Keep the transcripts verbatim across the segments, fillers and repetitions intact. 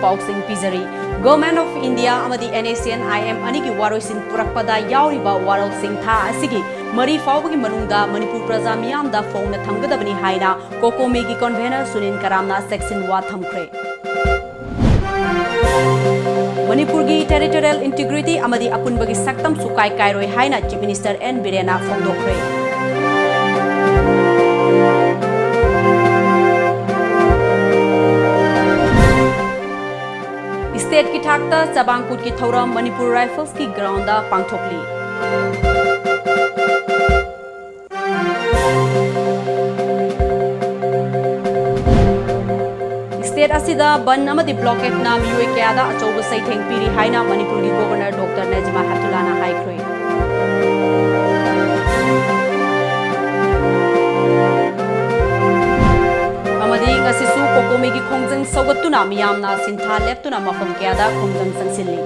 ꯄꯥꯎꯁꯤꯡ ꯄꯤꯖꯔꯤ꯫ Government of India ꯑꯃꯗꯤ NACN IM ꯑꯅꯤꯒꯤ ꯋꯥꯔꯣꯏꯁꯤꯟ ꯄꯨꯔꯛꯄꯗ ꯌꯥꯎꯔꯤꯕ ꯋꯥꯔꯣꯜꯁꯤꯡ ꯊꯥ ꯑꯁꯤꯒꯤ ꯃꯔꯤ ꯐꯥꯎꯕꯒꯤ ꯃꯅꯨꯡꯗ ꯃꯅꯤꯄꯨꯔ ꯄ꯭ꯔꯖꯥ ꯃꯤꯌꯥꯝꯗ ꯐꯣꯡꯅ ꯊꯝꯒꯗꯕꯅꯤ ꯍꯥꯏꯅ COCOMIꯒꯤ convener ꯁꯨꯅꯤꯜ ꯀꯔꯥꯝꯅ ꯆꯦꯛꯁꯤꯟꯋꯥ ꯊꯝꯈ꯭ꯔꯦ꯫ ꯃꯅꯤꯄꯨꯔꯒꯤ territorial integrity ꯑꯃꯗꯤ ꯑꯄꯨꯟꯕꯒꯤ ꯁꯛꯇꯝ ꯁꯨꯀꯥꯏ ꯀꯥꯏꯔꯣꯏ ꯍꯥꯏꯅ Chief Minister N ꯕꯤꯔꯦꯟꯅ ꯐꯣꯡꯗꯣꯛꯈ꯭ꯔꯦ꯫ Stateꯀꯤ ꯊꯥꯛꯇ ꯆꯕꯥꯡꯀꯨꯠꯀꯤ ꯊꯧꯔꯝ ꯃꯅꯤꯄꯨꯔ Riflesꯀꯤ groundꯗ ꯄꯥꯡꯊꯣꯛꯂꯤ꯫ State ꯑꯁꯤꯗ ꯕꯟ ꯑꯃꯗꯤ blockadeꯅ ꯃꯤꯑꯣꯏ ꯀꯌꯥꯗ ꯑꯆꯧꯕ ꯆꯩꯊꯦꯡ ꯄꯤꯔꯤ ꯍꯥꯏꯅ ꯃꯅꯤꯄꯨꯔꯒꯤ Governor Doctor ꯅꯖꯃꯥ ꯍꯦꯞꯇꯨꯂꯥꯅ ꯍꯥꯏꯈ꯭ꯔꯦ꯫ ꯑꯃꯗꯤ ꯉꯁꯤꯁꯨ COCOMIꯒꯤ ꯈꯣꯡꯖꯪ ꯁꯧꯒꯠꯇꯨꯅ ꯃꯤꯌꯥꯝꯅ ꯁꯤꯟꯊꯥ ꯂꯦꯞꯇꯨꯅ ꯃꯐꯝ ꯀꯌꯥꯗ ꯈꯣꯡꯖꯪ ꯆꯪꯁꯤꯜꯂꯤ꯫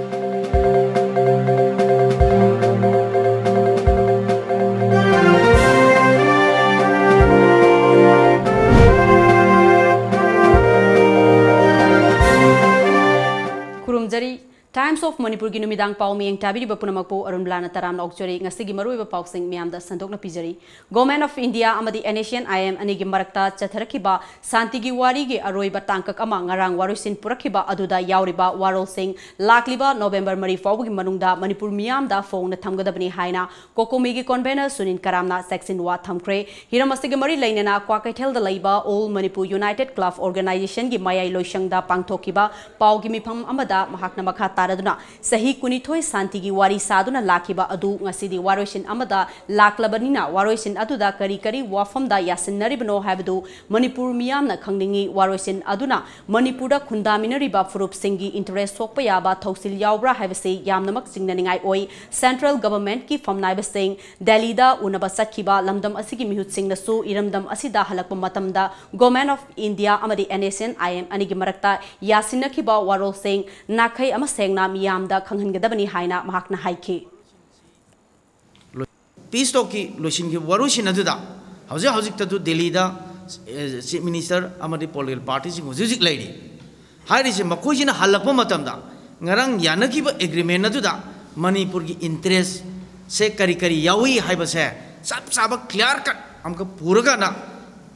ꯈꯨꯔꯨꯝꯖꯔꯤ꯫ Times of Manipurꯒꯤ ꯅꯨꯃꯤꯗꯥꯡ ꯄꯥꯎ ꯃꯤꯠꯌꯦꯡ ꯇꯥꯕꯤꯔꯤꯕ ꯄꯨꯝꯅꯃꯛꯄꯨ ꯑꯔꯨꯟꯕꯂꯥꯅ ꯇꯔꯥꯝꯅ ꯑꯣꯛꯆꯔꯤ꯫ ꯉꯁꯤꯒꯤ ꯃꯔꯨꯑꯣꯏꯕ ꯄꯥꯎꯁꯤꯡ ꯃꯤꯌꯥꯝꯗ ꯁꯟꯗꯣꯛꯅ ꯄꯤꯖꯔꯤ꯫ Government of India ꯑꯃꯗꯤ NACN IM ꯑꯅꯤꯒꯤ ꯃꯔꯛꯇ ꯆꯠꯊꯔꯛꯈꯤꯕ ꯁꯥꯟꯇꯤꯒꯤ ꯋꯥꯔꯤꯒꯤ ꯑꯔꯣꯏꯕ ꯇꯥꯡꯀꯛ ꯑꯃ ꯉꯔꯥꯡ ꯋꯥꯔꯣꯏꯁꯤꯟ ꯄꯨꯔꯛꯈꯤꯕ ꯑꯗꯨꯗ ꯌꯥꯎꯔꯤꯕ ꯋꯥꯔꯣꯜꯁꯤꯡ ꯂꯥꯛꯂꯤꯕ November ꯃꯔꯤ ꯐꯥꯎꯕꯒꯤ ꯃꯅꯨꯡꯗ ꯃꯅꯤꯄꯨꯔ ꯃꯤꯌꯥꯝꯗ ꯐꯣꯡꯅ ꯊꯝꯒꯗꯕꯅꯤ ꯍꯥꯏꯅ COCOMIꯒꯤ convener ꯁꯨꯅꯤꯜ ꯀꯔꯥꯝꯅ ꯆꯦꯛꯁꯤꯟꯋꯥ ꯊꯝꯈ꯭ꯔꯦ꯫ ꯍꯤꯔꯝ ꯑꯁꯤꯒ ꯃꯔꯤ ꯂꯩꯅꯅ ꯀ꯭ꯋꯥꯀꯩꯊꯦꯜꯗ ꯂꯩꯕ All Manipur United Club Organizationꯒꯤ ꯃꯌꯥꯏ ꯂꯣꯏꯁꯪꯗ ꯄꯥꯡꯊꯣꯛꯈꯤꯕ ꯄꯥꯎꯒꯤ ꯃꯤꯐꯝ ꯑꯃꯗ ꯃꯍꯥꯛꯅ ꯃꯈꯥ ꯇꯥꯔꯗꯨꯅ ꯆꯍꯤ ꯀꯨꯟꯅꯤꯊꯣꯏ ꯁꯥꯟꯇꯤꯒꯤ ꯋꯥꯔꯤ ꯁꯥꯗꯨꯅ ꯂꯥꯛꯈꯤꯕ ꯑꯗꯨ ꯉꯁꯤꯗꯤ ꯋꯥꯔꯣꯏꯁꯤꯟ ꯑꯃꯗ ꯂꯥꯛꯂꯕꯅꯤꯅ ꯋꯥꯔꯣꯏꯁꯤꯟ ꯑꯗꯨꯗ ꯀꯔꯤ ꯀꯔꯤ ꯋꯥꯐꯝꯗ ꯌꯥꯁꯤꯟꯅꯔꯤꯕꯅꯣ ꯍꯥꯏꯕꯗꯨ ꯃꯅꯤꯄꯨꯔ ꯃꯤꯌꯥꯝꯅ ꯈꯪꯅꯤꯡꯏ꯫ ꯋꯥꯔꯣꯏꯁꯤꯟ ꯑꯗꯨꯅ ꯃꯅꯤꯄꯨꯔꯗ ꯈꯨꯟꯗꯥꯃꯤꯟꯅꯔꯤꯕ ꯐꯨꯔꯨꯞꯁꯤꯡꯒꯤ interest ꯁꯣꯛꯄ ꯌꯥꯕ ꯊꯧꯁꯤꯜ ꯌꯥꯎꯕ꯭ꯔꯥ ꯍꯥꯏꯕꯁꯤ ꯌꯥꯝꯅꯃꯛ ꯆꯤꯡꯅꯅꯤꯡꯉꯥꯏ ꯑꯣꯏ꯫ Central Governmentꯀꯤ ꯐꯝꯅꯥꯏꯕꯁꯤꯡ ꯗꯦꯜꯂꯤꯗ ꯎꯅꯕ ꯆꯠꯈꯤꯕ ꯂꯝꯗꯝ ꯑꯁꯤꯒꯤ ꯃꯤꯍꯨꯠꯁꯤꯡꯅꯁꯨ ꯏꯔꯝꯗꯝ ꯑꯁꯤꯗ ꯍꯜꯂꯛꯄ ꯃꯇꯝꯗ Government of India ꯑꯃꯗꯤ NACN IM ꯑꯅꯤꯒꯤ ꯃꯔꯛꯇ ꯌꯥꯁꯤꯟꯅꯈꯤꯕ ꯋꯥꯔꯣꯜꯁꯤꯡ ꯅꯥꯈꯩ ꯑꯃ ꯁꯦꯡꯅ ꯃꯤꯌꯥꯝꯗ ꯈꯪꯍꯟꯒꯗꯕꯅꯤ ꯍꯥꯏꯅ ꯃꯍꯥꯛꯅ ꯍꯥꯏꯈꯤ꯫ Peace talkꯀꯤ ꯂꯣꯏꯁꯤꯟꯈꯤꯕ ꯋꯥꯔꯣꯏꯁꯤꯟ ꯑꯗꯨꯗ ꯍꯧꯖꯤꯛ ꯍꯧꯖꯤꯛꯇꯁꯨ ꯗꯦꯜꯂꯤꯗ, ꯑꯦ, Chief Minister ꯑꯃꯗꯤ political partyꯁꯤꯡ ꯍꯧꯖꯤꯛ ꯍꯧꯖꯤꯛ ꯂꯩꯔꯤ꯫ ꯍꯥꯏꯔꯤꯁꯦ ꯃꯈꯣꯏꯁꯤꯅ ꯍꯜꯂꯛꯄ ꯃꯇꯝꯗ ꯉꯔꯥꯡ ꯌꯥꯅꯈꯤꯕ ꯑꯦꯒ꯭ꯔꯤꯃꯦꯟ ꯑꯗꯨꯗ ꯃꯅꯤꯄꯨꯔꯒꯤ ꯏꯟꯇꯔꯦꯁꯁꯦ ꯀꯔꯤ ꯀꯔꯤ ꯌꯥꯎꯏ ꯍꯥꯏꯕꯁꯦ ꯆꯞ ꯆꯥꯕ ꯀ꯭ꯂꯤꯌꯥꯔ ꯀꯠ ꯑꯃꯈꯛ ꯄꯨꯔꯀꯥꯟꯗ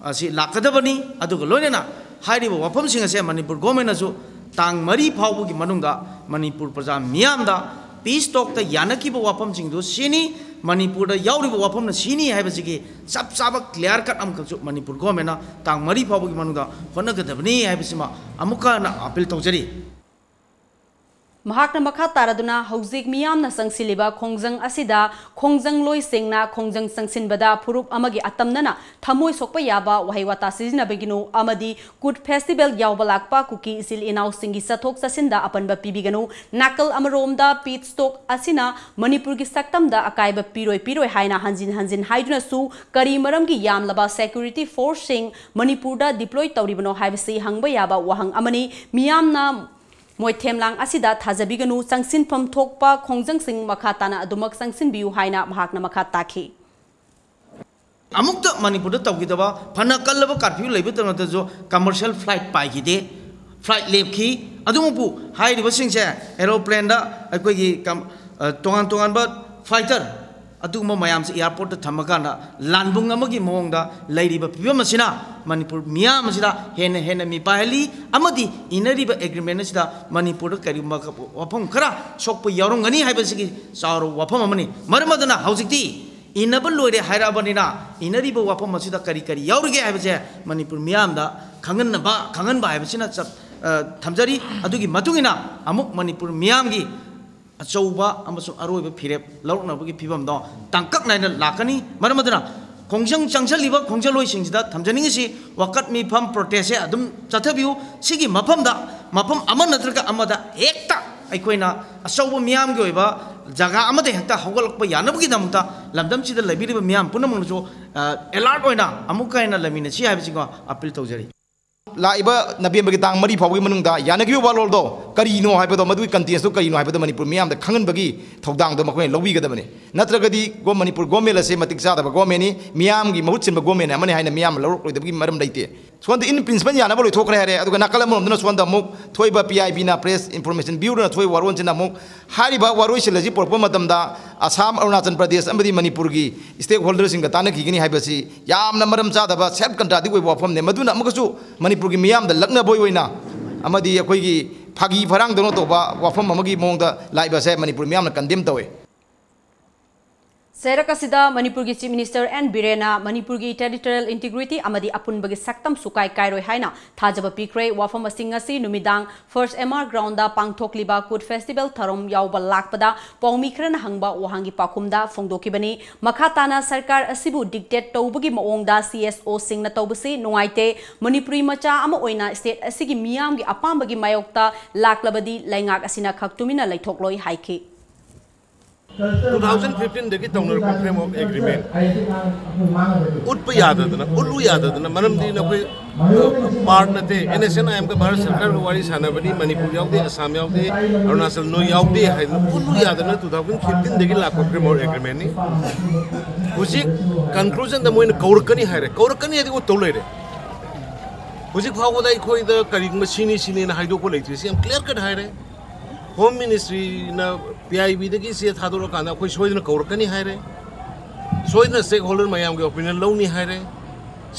ꯑꯁꯤ ꯂꯥꯛꯀꯗꯕꯅꯤ꯫ ꯑꯗꯨꯒ ꯂꯣꯏꯅꯅ ꯍꯥꯏꯔꯤꯕ ꯋꯥꯐꯝꯁꯤꯡ ꯑꯁꯦ ꯃꯅꯤꯄꯨꯔ ꯒꯣꯔꯃꯦꯟꯅꯁꯨ ꯇꯥꯡ ꯃꯔꯤ ꯐꯥꯎꯕꯒꯤ ꯃꯅꯨꯡꯗ ꯃꯅꯤꯄꯨꯔ ꯄ꯭ꯔꯖꯥ ꯃꯤꯌꯥꯝꯗ ꯄꯤꯁ ꯇꯣꯛꯇ ꯌꯥꯅꯈꯤꯕ ꯋꯥꯐꯝꯁꯤꯡꯗꯨ ꯁꯤꯅꯤ, ꯃꯅꯤꯄꯨꯔꯗ ꯌꯥꯎꯔꯤꯕ ꯋꯥꯐꯝꯅ ꯁꯤꯅꯤ ꯍꯥꯏꯕꯁꯤꯒꯤ ꯆꯞ ꯆꯥꯕ ꯀ꯭ꯂꯤꯌꯥꯔ ꯀꯠ ꯑꯃꯈꯛꯁꯨ ꯃꯅꯤꯄꯨꯔ ꯒꯣꯔꯃꯦꯟꯅ ꯇꯥꯡ ꯃꯔꯤ ꯐꯥꯎꯕꯒꯤ ꯃꯅꯨꯡꯗ ꯍꯣꯠꯅꯒꯗꯕꯅꯤ ꯍꯥꯏꯕꯁꯤꯃ ꯑꯃꯨꯛꯀ ꯍꯟꯅ ꯑꯄꯤꯜ ꯇꯧꯖꯔꯤ꯫ ꯃꯍꯥꯛꯅ ꯃꯈꯥ ꯇꯥꯔꯗꯨꯅ ꯍꯧꯖꯤꯛ ꯃꯤꯌꯥꯝꯅ ꯆꯪꯁꯤꯜꯂꯤꯕ ꯈꯣꯡꯖꯪ ꯑꯁꯤꯗ ꯈꯣꯡꯖꯪꯂꯣꯏꯁꯤꯡꯅ ꯈꯣꯡꯖꯪ ꯆꯪꯁꯤꯟꯕꯗ ꯐꯨꯔꯨꯞ ꯑꯃꯒꯤ ꯑꯇꯝꯅꯅ ꯊꯃꯣꯏ ꯁꯣꯛꯄ ꯌꯥꯕ ꯋꯥꯍꯩ ꯋꯥꯇꯥ ꯁꯤꯖꯤꯟꯅꯕꯤꯒꯅꯨ ꯑꯃꯗꯤ ꯀꯨꯠ ꯐꯦꯁꯇꯤꯚꯦꯜ ꯌꯥꯎꯕ ꯂꯥꯛꯄ ꯀꯨꯀꯤ ꯏꯆꯤꯜ ꯏꯅꯥꯎꯁꯤꯡꯒꯤ ꯆꯠꯊꯣꯛ ꯆꯠꯁꯤꯟꯗ ꯑꯄꯟꯕ ꯄꯤꯕꯤꯒꯅꯨ꯫ ꯅꯥꯀꯜ ꯑꯃꯔꯣꯝꯗ ꯄꯤꯠ ꯁ꯭ꯇꯣꯛ ꯑꯁꯤꯅ ꯃꯅꯤꯄꯨꯔꯒꯤ ꯁꯛꯇꯝꯗ ꯑꯀꯥꯏꯕ ꯄꯤꯔꯣꯏ ꯄꯤꯔꯣꯏ ꯍꯥꯏꯅ ꯍꯟꯖꯤꯟ ꯍꯟꯖꯤꯟ ꯍꯥꯏꯗꯨꯅꯁꯨ ꯀꯔꯤ ꯃꯔꯝꯒꯤ ꯌꯥꯝꯂꯕ ꯁꯦꯀ꯭ꯌꯨꯔꯤꯇꯤ ꯐꯣꯔꯁꯁꯤꯡ ꯃꯅꯤꯄꯨꯔꯗ ꯗꯤꯄ꯭ꯂꯣꯏ ꯇꯧꯔꯤꯕꯅꯣ ꯍꯥꯏꯕꯁꯤ ꯍꯪꯕ ꯌꯥꯕ ꯋꯥꯍꯪ ꯑꯃꯅꯤ꯫ ꯃꯤꯌꯥꯝꯅ ꯃꯣꯏꯊꯦꯝꯂꯥꯡ ꯑꯁꯤꯗ ꯊꯥꯖꯕꯤꯒꯅꯨ, ꯆꯪꯁꯤꯟꯐꯝ ꯊꯣꯛꯄ ꯈꯣꯡꯖꯪꯁꯤꯡ ꯃꯈꯥ ꯇꯥꯅ ꯑꯗꯨꯃꯛ ꯆꯪꯁꯤꯟꯕꯤꯌꯨ ꯍꯥꯏꯅ ꯃꯍꯥꯛꯅ ꯃꯈꯥ ꯇꯥꯈꯤ꯫ ꯑꯃꯨꯛꯇ ꯃꯅꯤꯄꯨꯔꯗ ꯇꯧꯈꯤꯗꯕ ꯐꯅ ꯀꯜꯂꯕ ꯀꯥꯔꯐ꯭ꯌꯨ ꯂꯩꯕ ꯃꯇꯝꯗꯁꯨ ꯀꯃꯔꯁꯤꯌꯦꯜ ꯐ꯭ꯂꯥꯏꯠ ꯄꯥꯏꯈꯤꯗꯦ, ꯐ꯭ꯂꯥꯏꯠ ꯂꯦꯞꯈꯤ꯫ ꯑꯗꯨꯃꯛꯄꯨ ꯍꯥꯏꯔꯤꯕꯁꯤꯡꯁꯦ ꯑꯦꯔꯣꯄ꯭ꯂꯦꯟꯗ ꯑꯩꯈꯣꯏꯒꯤ ꯀꯝ-, ꯑ, ꯇꯣꯉꯥꯟ ꯇꯣꯉꯥꯟꯕ ꯐꯥꯏꯇꯔ ꯑꯗꯨꯒꯨꯝꯕ ꯃꯌꯥꯝꯁꯦ ꯑꯦꯌꯥꯔꯄꯣꯔꯠꯇ ꯊꯝꯃꯀꯥꯟꯗ ꯂꯥꯟꯕꯨꯡ ꯑꯃꯒꯤ ꯃꯑꯣꯡꯗ ꯂꯩꯔꯤꯕ ꯐꯤꯕꯝ ꯑꯁꯤꯅ ꯃꯅꯤꯄꯨꯔ ꯃꯤꯌꯥꯝ ꯑꯁꯤꯗ ꯍꯦꯟꯅ ꯍꯦꯟꯅ ꯃꯤꯄꯥꯏꯍꯜꯂꯤ ꯑꯃꯗꯤ ꯏꯅꯔꯤꯕ ꯑꯦꯒ꯭ꯔꯤꯃꯦꯟ ꯑꯁꯤꯗ ꯃꯅꯤꯄꯨꯔꯗ ꯀꯔꯤꯒꯨꯝꯕ ꯋꯥꯐꯝ ꯈꯔ ꯁꯣꯛꯄ ꯌꯥꯎꯔꯝꯒꯅꯤ ꯍꯥꯏꯕꯁꯤꯒꯤ ꯆꯥꯎꯔꯕ ꯋꯥꯐꯝ ꯑꯃꯅꯤ꯫ ꯃꯔꯝ ꯑꯗꯨꯅ ꯍꯧꯖꯤꯛꯇꯤ ꯏꯟꯅꯕ ꯂꯣꯏꯔꯦ ꯍꯥꯏꯔꯛꯑꯕꯅꯤꯅ ꯏꯟꯅꯔꯤꯕ ꯋꯥꯐꯝ ꯑꯁꯤꯗ ꯀꯔꯤ ꯀꯔꯤ ꯌꯥꯎꯔꯤꯒꯦ ꯍꯥꯏꯕꯁꯦ ꯃꯅꯤꯄꯨꯔ ꯃꯤꯌꯥꯝꯗ ꯈꯪꯍꯟꯅꯕ, ꯈꯪꯍꯟꯕ ꯍꯥꯏꯕꯁꯤꯅ ꯆꯞ-, ꯑ, ꯊꯝꯖꯔꯤ꯫ ꯑꯗꯨꯒꯤ ꯃꯇꯨꯡ ꯏꯟꯅ ꯑꯃꯨꯛ ꯃꯅꯤꯄꯨꯔ ꯃꯤꯌꯥꯝꯒꯤ ꯑꯆꯧꯕ ꯑꯃꯁꯨꯡ ꯑꯔꯣꯏꯕ ꯐꯤꯔꯦꯞ ꯂꯧꯔꯛꯅꯕꯒꯤ ꯐꯤꯕꯝꯗꯣ ꯇꯥꯡꯀꯛ ꯅꯥꯏꯅ ꯂꯥꯛꯀꯅꯤ꯫ ꯃꯔꯝ ꯑꯗꯨꯅ ꯈꯣꯡꯖꯪ ꯆꯪꯁꯤꯜꯂꯤꯕ ꯈꯣꯡꯖꯪꯂꯣꯏꯁꯤꯡꯁꯤꯗ ꯊꯝꯖꯅꯤꯡꯉꯤꯁꯤ, ꯋꯥꯀꯠ ꯃꯤꯐꯝ ꯄ꯭ꯔꯣꯇꯦꯁꯁꯦ ꯑꯗꯨꯝ ꯆꯠꯊꯕꯤꯌꯨ꯫ ꯁꯤꯒꯤ ꯃꯐꯝꯗ, ꯃꯐꯝ ꯑꯃ ꯅꯠꯇ꯭ꯔꯒ ꯑꯃꯗ ꯍꯦꯛꯇ ꯑꯩꯈꯣꯏꯅ ꯑꯆꯧꯕ ꯃꯤꯌꯥꯝꯒꯤ ꯑꯣꯏꯕ ꯖꯒꯥ ꯑꯃꯗ ꯍꯦꯛꯇ ꯍꯧꯒꯠꯂꯛꯄ ꯌꯥꯅꯕꯒꯤꯗꯃꯛꯇ ꯂꯝꯗꯝꯁꯤꯗ ꯂꯩꯕꯤꯔꯤꯕ ꯃꯤꯌꯥꯝ ꯄꯨꯝꯅꯃꯛꯅꯁꯨ, ꯑ, ꯑꯦꯂꯥꯔꯠ ꯑꯣꯏꯅ ꯑꯃꯨꯛꯀ ꯍꯦꯟꯅ ꯂꯩꯃꯤꯟꯅꯁꯤ ꯍꯥꯏꯕꯁꯤꯀꯣ ꯑꯄꯤꯜ ꯇꯧꯖꯔꯤ꯫ ꯂꯥꯛꯏꯕ ꯅꯕꯦꯝꯕꯔꯒꯤ ꯇꯥꯡ ꯃꯔꯤ ꯐꯥꯎꯕꯒꯤ ꯃꯅꯨꯡꯗ ꯌꯥꯅꯈꯤꯕ ꯋꯥꯔꯣꯜꯗꯣ ꯀꯔꯤꯅꯣ ꯍꯥꯏꯕꯗꯣ, ꯃꯗꯨꯒꯤ ꯀꯟꯇꯦꯟꯁꯇꯣ ꯀꯔꯤꯅꯣ ꯍꯥꯏꯕꯗꯣ ꯃꯅꯤꯄꯨꯔ ꯃꯤꯌꯥꯝꯗ ꯈꯪꯍꯟꯕꯒꯤ ꯊꯧꯗꯥꯡꯗꯣ ꯃꯈꯣꯏꯅ ꯂꯧꯕꯤꯒꯗꯕꯅꯤ꯫ ꯅꯠꯇ꯭ꯔꯒꯗꯤ ꯒꯣ-, ꯃꯅꯤꯄꯨꯔ ꯒꯣꯔꯃꯦꯟ ꯑꯁꯦ ꯃꯇꯤꯛ ꯆꯥꯗꯕ ꯒꯣꯔꯃꯦꯟꯅꯤ, ꯃꯤꯌꯥꯝꯒꯤ ꯃꯍꯨꯠ ꯁꯤꯟꯕ ꯒꯣꯔꯃꯦꯟ ꯑꯃꯅꯤ ꯍꯥꯏꯅ ꯃꯤꯌꯥꯝꯅ ꯂꯧꯔꯛꯂꯣꯏꯗꯕꯒꯤ ꯃꯔꯝ ꯂꯩꯇꯦ꯫ ꯁꯣꯝꯗ in principle ꯌꯥꯅꯕ ꯂꯣꯏꯊꯣꯛꯈ꯭ꯔꯦ ꯍꯥꯏꯔꯦ, ꯑꯗꯨꯒ ꯅꯥꯀꯜ ꯑꯃꯔꯣꯝꯗꯅ ꯁꯣꯝꯗ ꯑꯃꯨꯛ ꯊꯣꯛꯏꯕ P I B ꯅ, Press Information Bureau ꯅ ꯊꯣꯛꯏꯕ ꯋꯥꯔꯣꯜꯁꯤꯅ ꯑꯃꯨꯛ ꯍꯥꯏꯔꯤꯕ ꯋꯥꯔꯣꯏꯁꯤꯜ ꯑꯁꯤ ꯄꯨꯔꯛꯄ ꯃꯇꯝꯗ ꯑꯁꯥꯝ, ꯑꯔꯨꯅꯥꯆꯜ ꯄ꯭ꯔꯗꯦꯁ ꯑꯃꯗꯤ ꯃꯅꯤꯄꯨꯔꯒꯤ stakeholder ꯁꯤꯡꯒ ꯇꯥꯟꯅꯈꯤꯒꯅꯤ ꯍꯥꯏꯕꯁꯤ ꯌꯥꯝꯅ ꯃꯔꯝ ꯆꯥꯗꯕ, self contradict ꯑꯣꯏꯕ ꯋꯥꯐꯝꯅꯤ꯫ ꯃꯗꯨꯅ ꯑꯃꯨꯛꯀꯁꯨ ꯃꯅꯤꯄꯨꯔꯒꯤ ꯃꯤꯌꯥꯝꯗ ꯂꯛꯅꯕꯣꯏ ꯑꯣꯏꯅ ꯑꯃꯗꯤ ꯑꯩꯈꯣꯏꯒꯤ ꯐꯥꯒꯤ ꯐꯔꯥꯡꯗꯧꯅ ꯇꯧꯕ ꯋꯥꯐꯝ ꯑꯃꯒꯤ ꯃꯑꯣꯡꯗ ꯂꯥꯛꯏꯕꯁꯦ ꯃꯅꯤꯄꯨꯔ ꯃꯤꯌꯥꯝꯅ condemn ꯇꯧꯏ꯫ ꯆꯩꯔꯛ ꯑꯁꯤꯗ ꯃꯅꯤꯄꯨꯔꯒꯤ Chief Minister N ꯕꯤꯔꯦꯟꯅ ꯃꯅꯤꯄꯨꯔꯒꯤ territorial integrity ꯑꯃꯗꯤ ꯑꯄꯨꯟꯕꯒꯤ ꯁꯛꯇꯝ ꯁꯨꯀꯥꯏ ꯀꯥꯏꯔꯣꯏ ꯍꯥꯏꯅ ꯊꯥꯖꯕ ꯄꯤꯈ꯭ꯔꯦ꯫ ꯋꯥꯐꯝ ꯑꯁꯤ ꯉꯁꯤ ꯅꯨꯃꯤꯗꯥꯡ First M R Ground ꯗ ꯄꯥꯡꯊꯣꯛꯂꯤꯕ ꯀꯨꯠ festival ꯊꯧꯔꯝ ꯌꯥꯎꯕ ꯂꯥꯛꯄꯗ ꯄꯥꯎꯃꯤ ꯈꯔꯅ ꯍꯪꯕ ꯋꯥꯍꯪꯒꯤ ꯄꯥꯎꯈꯨꯝꯗ ꯐꯣꯡꯗꯣꯛꯈꯤꯕꯅꯤ꯫ ꯃꯈꯥ ꯇꯥꯅ ꯁꯔꯀꯥꯔ ꯑꯁꯤꯕꯨ dictate ꯇꯧꯕꯒꯤ ꯃꯑꯣꯡꯗ C S O ꯁꯤꯡꯅ ꯇꯧꯕꯁꯤ ꯅꯨꯡꯉꯥꯏꯇꯦ꯫ ꯃꯅꯤꯄꯨꯔꯤ ꯃꯆꯥ ꯑꯃ ꯑꯣꯏꯅ state ꯑꯁꯤꯒꯤ ꯃꯤꯌꯥꯝꯒꯤ ꯑꯄꯥꯝꯕꯒꯤ ꯃꯥꯌꯣꯛꯇ ꯂꯥꯛꯂꯕꯗꯤ ꯂꯩꯉꯥꯛ ꯑꯁꯤꯅ ꯈꯛ ꯇꯨꯃꯤꯟꯅ ꯂꯩꯊꯣꯛꯂꯣꯏ ꯍꯥꯏꯈꯤ꯫ Two thousand fifteen ꯗꯒꯤ ꯇꯧꯅꯔꯛꯄ framework agreement ꯎꯠꯄ ꯌꯥꯗꯗꯅ, ꯎꯠꯂꯨ ꯌꯥꯗꯗꯅ, ꯃꯔꯝꯗꯤ ꯅꯈꯣꯏ part ꯅꯠꯇꯦ꯫ N S N I M ꯒ ꯚꯥꯔꯠ ꯁꯔꯀꯥꯔꯒ ꯋꯥꯔꯤ ꯁꯥꯟꯅꯕꯅꯤ, ꯃꯅꯤꯄꯨꯔ ꯌꯥꯎꯗꯦ, ꯑꯁꯥꯝ ꯌꯥꯎꯗꯦ, ꯑꯔꯨꯅꯥꯆꯜ ꯅꯣꯏ ꯌꯥꯎꯗꯦ ꯍꯥꯏꯗꯅ ꯎꯠꯂꯨ ꯌꯥꯗꯅ two thousand fifteen ꯗꯒꯤ ꯂꯥꯛꯄ framework agreement ꯅꯤ꯫ ꯍꯧꯖꯤꯛ conclusion ꯗ ꯃꯣꯏꯅ ꯀꯧꯔꯛꯀꯅꯤ ꯍꯥꯏꯔꯦ, ꯀꯧꯔꯛꯀꯅꯤ ꯍꯥꯏꯗꯤ ꯎꯠꯇꯧ ꯂꯩꯔꯦ꯫ ꯍꯧꯖꯤꯛ ꯐꯥꯎꯕꯗ ꯑꯩꯈꯣꯏꯗ ꯀꯔꯤꯒꯨꯝꯕ ꯁꯤꯅꯤ ꯁꯤꯅꯤꯅ ꯍꯥꯏꯗꯣꯛꯄ ꯂꯩꯇ꯭ꯔꯤ꯫ ꯁꯤ ꯌꯥꯝ clear cut ꯍꯥꯏꯔꯦ꯫ Home Ministry ꯅ P I B ꯗꯒꯤ ꯆꯦ ꯊꯥꯗꯣꯔꯛꯀꯥꯟꯗ ꯑꯩꯈꯣꯏ ꯁꯣꯏꯗꯅ ꯀꯧꯔꯛꯀꯅꯤ ꯍꯥꯏꯔꯦ꯫ ꯁꯣꯏꯗꯅ stakeholder ꯃꯌꯥꯝꯒꯤ opinion ꯂꯧꯅꯤ ꯍꯥꯏꯔꯦ꯫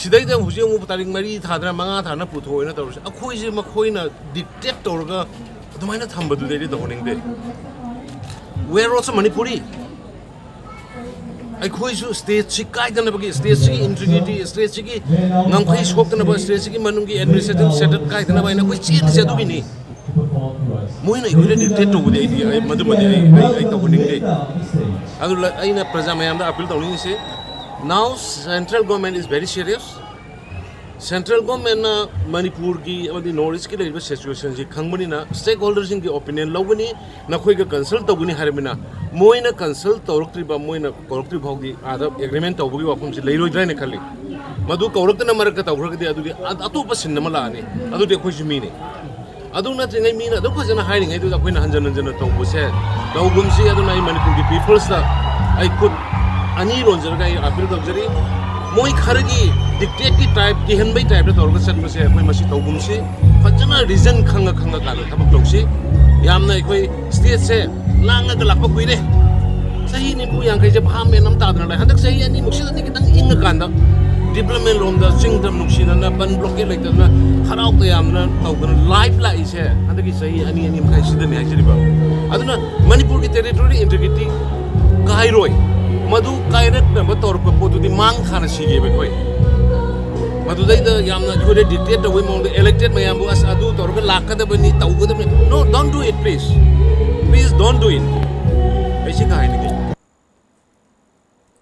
ꯁꯤꯗꯩꯗ ꯍꯧꯖꯤꯛ ꯑꯃꯨꯛ ꯇꯥꯔꯤꯛ ꯃꯔꯤ ꯊꯥꯗꯅ, ꯃꯉꯥ ꯊꯥꯗꯅ ꯄꯨꯊꯣꯛꯑꯣꯅ ꯇꯧꯔꯤꯁꯦ꯫ ꯑꯩꯈꯣꯏꯁꯦ ꯃꯈꯣꯏꯅ dictate ꯇꯧꯔꯒ ꯑꯗꯨꯃꯥꯏꯅ ꯊꯝꯕꯗꯨꯗꯤ ꯑꯩꯗꯤ ꯇꯧꯍꯟꯅꯤꯡꯗꯦ꯫ We are also Manipuri꯫ ꯑꯩꯈꯣꯏꯁꯨ state ꯁꯤ ꯀꯥꯏꯗꯅꯕꯒꯤ, state ꯁꯤꯒꯤ integrity, state ꯁꯤꯒꯤ ꯉꯝꯈꯩ ꯁꯣꯛꯇꯅꯕ, state ꯁꯤꯒꯤ ꯃꯅꯨꯡꯒꯤ administrative setup ꯀꯥꯏꯗꯅꯕ ꯍꯥꯏꯅ ꯑꯩꯈꯣꯏ ꯆꯦꯜꯂꯤꯁꯦ ꯑꯗꯨꯒꯤꯅꯤ꯫ ꯃꯣꯏꯅ ꯑꯩꯈꯣꯏꯗ dictate ꯇꯧꯕꯗꯤ ꯑꯩꯗꯤ, ꯑꯩ, ꯃꯗꯨꯃꯗꯤ ꯑꯩ, ꯑꯩ, ꯑꯩ ꯇꯧꯍꯟꯅꯤꯡꯗꯦ꯫ ꯑꯗꯨ ꯑꯩꯅ ꯄ꯭ꯔꯖꯥ ꯃꯌꯥꯝꯗ appeal ꯇꯧꯅꯤꯡꯉꯤꯁꯦ, now central government is very serious꯫ Central government ꯅ ꯃꯅꯤꯄꯨꯔꯒꯤ ꯑꯃꯗꯤ North East ꯀꯤ ꯂꯩꯔꯤꯕ situation ꯁꯤ ꯈꯪꯕꯅꯤꯅ stakeholder ꯁꯤꯡꯒꯤ opinion ꯂꯧꯒꯅꯤ꯫ ꯅꯈꯣꯏꯒ consult ꯇꯧꯒꯅꯤ ꯍꯥꯏꯔꯕꯅꯤꯅ, ꯃꯣꯏꯅ consult ꯇꯧꯔꯛꯇ꯭ꯔꯤꯕ, ꯃꯣꯏꯅ ꯀꯧꯔꯛꯇ꯭ꯔꯤ ꯐꯥꯎꯗꯤ ꯑꯥꯗ agreement ꯇꯧꯕꯒꯤ ꯋꯥꯐꯝꯁꯤ ꯂꯩꯔꯣꯏꯗ꯭ꯔꯥ ꯍꯥꯏꯅ ꯈꯜꯂꯤ꯫ ꯃꯗꯨ ꯀꯧꯔꯛꯇꯅ ꯃꯔꯛꯇ ꯇꯧꯈ꯭ꯔꯒꯗꯤ ꯑꯗꯨꯗꯤ ꯑ-, ꯑꯇꯣꯞꯄ ꯁꯤꯟ ꯑꯃ ꯂꯥꯛꯑꯅꯤ꯫ ꯑꯗꯨꯗꯤ ꯑꯩꯈꯣꯏꯁꯨ ꯃꯤꯅꯤ꯫ ꯑꯗꯨ ꯅꯠꯇ꯭ꯔꯤꯉꯩ ꯃꯤꯅ ꯑꯗꯨꯝ ꯐꯖꯅ ꯍꯥꯏꯔꯤꯉꯩꯗꯨꯗ ꯑꯩꯈꯣꯏꯅ ꯍꯟꯖꯟ ꯍꯟꯖꯟꯅ ꯇꯧꯕꯁꯦ ꯇꯧꯒꯨꯝꯁꯤ꯫ ꯑꯗꯨꯅ ꯑꯩ ꯃꯅꯤꯄꯨꯔꯒꯤ ꯄꯤꯄꯜꯁꯇ ꯑꯩ ꯈꯨꯠ ꯑꯅꯤ ꯂꯣꯟꯖꯔꯒ ꯑꯩ ꯑꯥꯄꯤꯜ ꯇꯧꯖꯔꯤ꯫ ꯃꯣꯏ ꯈꯔꯒꯤ ꯗꯤꯛꯇꯦꯠꯀꯤ ꯇꯥꯏꯞ, ꯀꯤꯍꯟꯕꯩ ꯇꯥꯏꯞꯇ ꯇꯧꯔꯒ ꯆꯠꯄꯁꯦ ꯑꯩꯈꯣꯏ ꯃꯁꯤ ꯇꯧꯒꯨꯝꯁꯤ꯫ ꯐꯖꯅ ꯔꯤꯖꯟ ꯈꯪꯉ ꯈꯪꯉ ꯀꯥꯟꯗ ꯊꯕꯛ ꯇꯧꯁꯤ꯫ ꯌꯥꯝꯅ ꯑꯩꯈꯣꯏ ꯁ꯭ꯇꯦꯠꯁꯦ ꯂꯥꯡꯉꯒ ꯂꯥꯛꯄ ꯀꯨꯏꯔꯦ꯫ ꯆꯍꯤ ꯅꯤꯐꯨ ꯌꯥꯡꯈꯩꯁꯦ ꯚꯥꯞ ꯃꯦꯟ ꯑꯃ ꯇꯥꯗꯅ ꯂꯩ꯫ ꯍꯟꯗꯛ ꯆꯍꯤ ꯑꯅꯤꯃꯨꯛꯁꯤꯗꯗꯤ ꯈꯤꯇꯪ ꯏꯪꯉꯀꯥꯟꯗ ꯗꯤꯕ꯭ꯂꯞꯃꯦꯟ ꯂꯣꯝꯗ ꯆꯤꯡꯗ ꯅꯨꯡꯁꯤꯅꯅ ꯕꯟ ꯕ꯭ꯂꯣꯀꯦꯠ ꯂꯩꯇꯗꯅ ꯍꯔꯥꯎ ꯇꯌꯥꯝꯅ ꯇꯧꯗꯅ ꯂꯥꯏꯐ ꯂꯥꯛꯏꯁꯦ ꯍꯟꯗꯛꯀꯤ ꯆꯍꯤ ꯑꯅꯤ, ꯑꯅꯤ ꯃꯈꯥꯏꯁꯤꯗꯅꯤ ꯍꯥꯏꯖꯔꯤꯕ꯫ ꯑꯗꯨꯅ ꯃꯅꯤꯄꯨꯔꯒꯤ ꯇꯦꯔꯤꯇꯣꯔꯤ ꯏꯟꯇꯤꯒ꯭ꯔꯤꯇꯤ ꯀꯥꯏꯔꯣꯏ꯫ ꯃꯗꯨ ꯀꯥꯏꯔꯛꯅꯕ ꯇꯧꯔꯛꯄ ꯄꯣꯠꯇꯨꯗꯤ ꯃꯥꯡ ꯊꯥꯅ ꯁꯤꯒꯦꯕ ꯑꯩꯈꯣꯏ꯫ ꯃꯗꯨꯗꯩꯗ ꯌꯥꯝꯅ ꯑꯩꯈꯣꯏꯗ ꯗꯤꯛꯇꯦꯠ ꯇꯧꯕꯒꯤ ꯃꯑꯣꯡꯗ ꯏꯂꯦꯛꯇꯦꯠ ꯃꯌꯥꯝꯕꯨ ꯑꯁ ꯑꯗꯨ ꯇꯧꯔꯒ ꯂꯥꯛꯀꯗꯕꯅꯤ, ꯇꯧꯒꯗꯕꯅꯤ꯫ No, don't do it, please. Please don't do it. ꯑꯩ ꯁꯤ ꯈꯛ ꯍꯥꯏꯅꯤꯡꯉꯤ꯫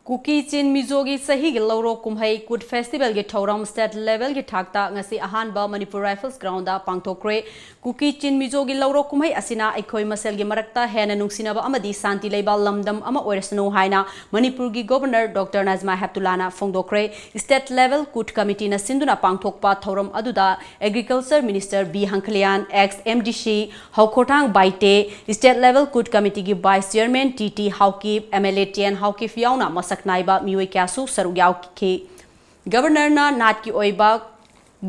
ꯀꯨꯀꯤ ꯆꯤꯟ ꯃꯤꯖꯣꯒꯤ ꯆꯍꯤꯒꯤ ꯂꯧꯔꯣꯛ ꯀꯨꯝꯍꯩ ꯀꯨꯠ ꯐꯦꯁꯇꯤꯚꯦꯜꯒꯤ ꯊꯧꯔꯝ ꯁ꯭ꯇꯦꯠ ꯂꯦꯚꯦꯜꯒꯤ ꯊꯥꯛꯇ ꯉꯁꯤ ꯑꯍꯥꯟꯕ ꯃꯅꯤꯄꯨꯔ ꯔꯥꯏꯐꯜꯁ ꯒ꯭ꯔꯥꯎꯟꯗ ꯄꯥꯡꯊꯣꯛꯈ꯭ꯔꯦ꯫ ꯀꯨꯀꯤ ꯆꯤꯟ ꯃꯤꯖꯣꯒꯤ ꯂꯧꯔꯣꯛ ꯀꯨꯝꯍꯩ ꯑꯁꯤꯅ ꯑꯩꯈꯣꯏ ꯃꯁꯦꯜꯒꯤ ꯃꯔꯛꯇ ꯍꯦꯟꯅ ꯅꯨꯡꯁꯤꯅꯕ ꯑꯃꯗꯤ ꯁꯥꯟꯇꯤ ꯂꯩꯕ ꯂꯝꯗꯝ ꯑꯃ ꯑꯣꯏꯔꯁꯅꯨ ꯍꯥꯏꯅ ꯃꯅꯤꯄꯨꯔꯒꯤ ꯒꯣꯚꯔꯅꯔ ꯗꯣꯛꯇꯔ ꯅꯖꯃꯥ ꯍꯦꯞꯇꯨꯂꯥꯅ ꯐꯣꯡꯗꯣꯛꯈ꯭ꯔꯦ꯫ ꯁ꯭ꯇꯦꯠ ꯂꯦꯚꯦꯜ ꯀꯨꯠ ꯀꯃꯤꯇꯤꯅ ꯁꯤꯟꯗꯨꯅ ꯄꯥꯡꯊꯣꯛꯄ ꯊꯧꯔꯝ ꯑꯗꯨꯗ agriculture minister V Hangkhalian, ex M D C Haokhorthang ꯕꯥꯏꯇꯦ, ꯁ꯭ꯇꯦꯠ ꯂꯦꯚꯦꯜ ꯀꯨꯠ ꯀꯃꯤꯇꯤꯒꯤ vice chairman T T Haokip, M L A T N Haokip ꯌꯥꯎꯅ ꯃꯁꯛ ꯅꯥꯏꯕ ꯃꯤꯑꯣꯏ ꯀꯌꯥꯁꯨ ꯁꯔꯨꯛ ꯌꯥꯎꯈꯤ꯫ ꯒꯕꯔꯅꯔꯅ ꯅꯥꯠꯀꯤ ꯑꯣꯏꯕ